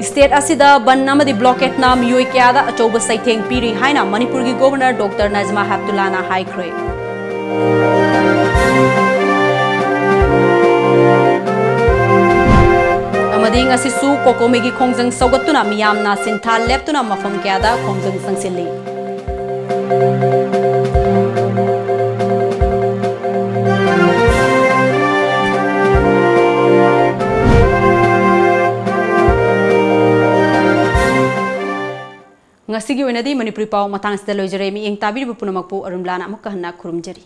ꯁ꯭ꯇꯦꯠ ꯑꯁꯤꯗ ꯕꯟ ꯑꯃꯗꯤ ꯕ꯭ꯂꯣꯀꯦꯠꯅ ꯃꯤꯑꯣꯏ ꯀꯌꯥꯗ ꯑꯆꯧꯕ ꯆꯩꯊꯦꯡ ꯄꯤꯔꯤ ꯍꯥꯏꯅ ꯃꯅꯤꯄꯨꯔꯒꯤ ꯒꯣꯚꯔꯅꯔ ꯗꯣꯛꯇꯔ ꯅꯖꯃꯥ ꯍꯦꯞꯇꯨꯂꯥꯅ ꯍꯥꯏꯈ꯭ꯔꯦ꯫ ꯑꯃꯗꯤ ꯉꯁꯤꯁꯨ ꯀꯣꯀꯣꯃꯤꯒꯤ ꯈꯣꯡꯖꯪ ꯁꯧꯒꯠꯇꯨꯅ ꯃꯤꯌꯥꯝꯅ ꯁꯤꯟꯊꯥ ꯂꯦꯞꯇꯨꯅ ꯃꯐꯝ ꯀꯌꯥꯗ ꯈꯣꯡꯖꯪ ꯆꯪꯁꯤꯜꯂꯤ꯫ ꯉꯁꯤꯒꯤ ꯑꯣꯏꯅꯗꯤ ꯃꯅꯤꯄꯨꯔꯤ ꯄꯥꯎ ꯃꯇꯥꯡꯁꯤꯗ ꯂꯣꯏꯖꯔꯦ꯫ ꯃꯤꯠꯌꯦꯡ ꯇꯥꯕꯤꯔꯤꯕ ꯄꯨꯝꯅꯃꯛꯄꯨ ꯑꯔꯨꯟꯕꯂꯥꯅ ꯑꯃꯨꯛꯀ ꯍꯟꯅ ꯈꯨꯔꯨꯝꯖꯔꯤ꯫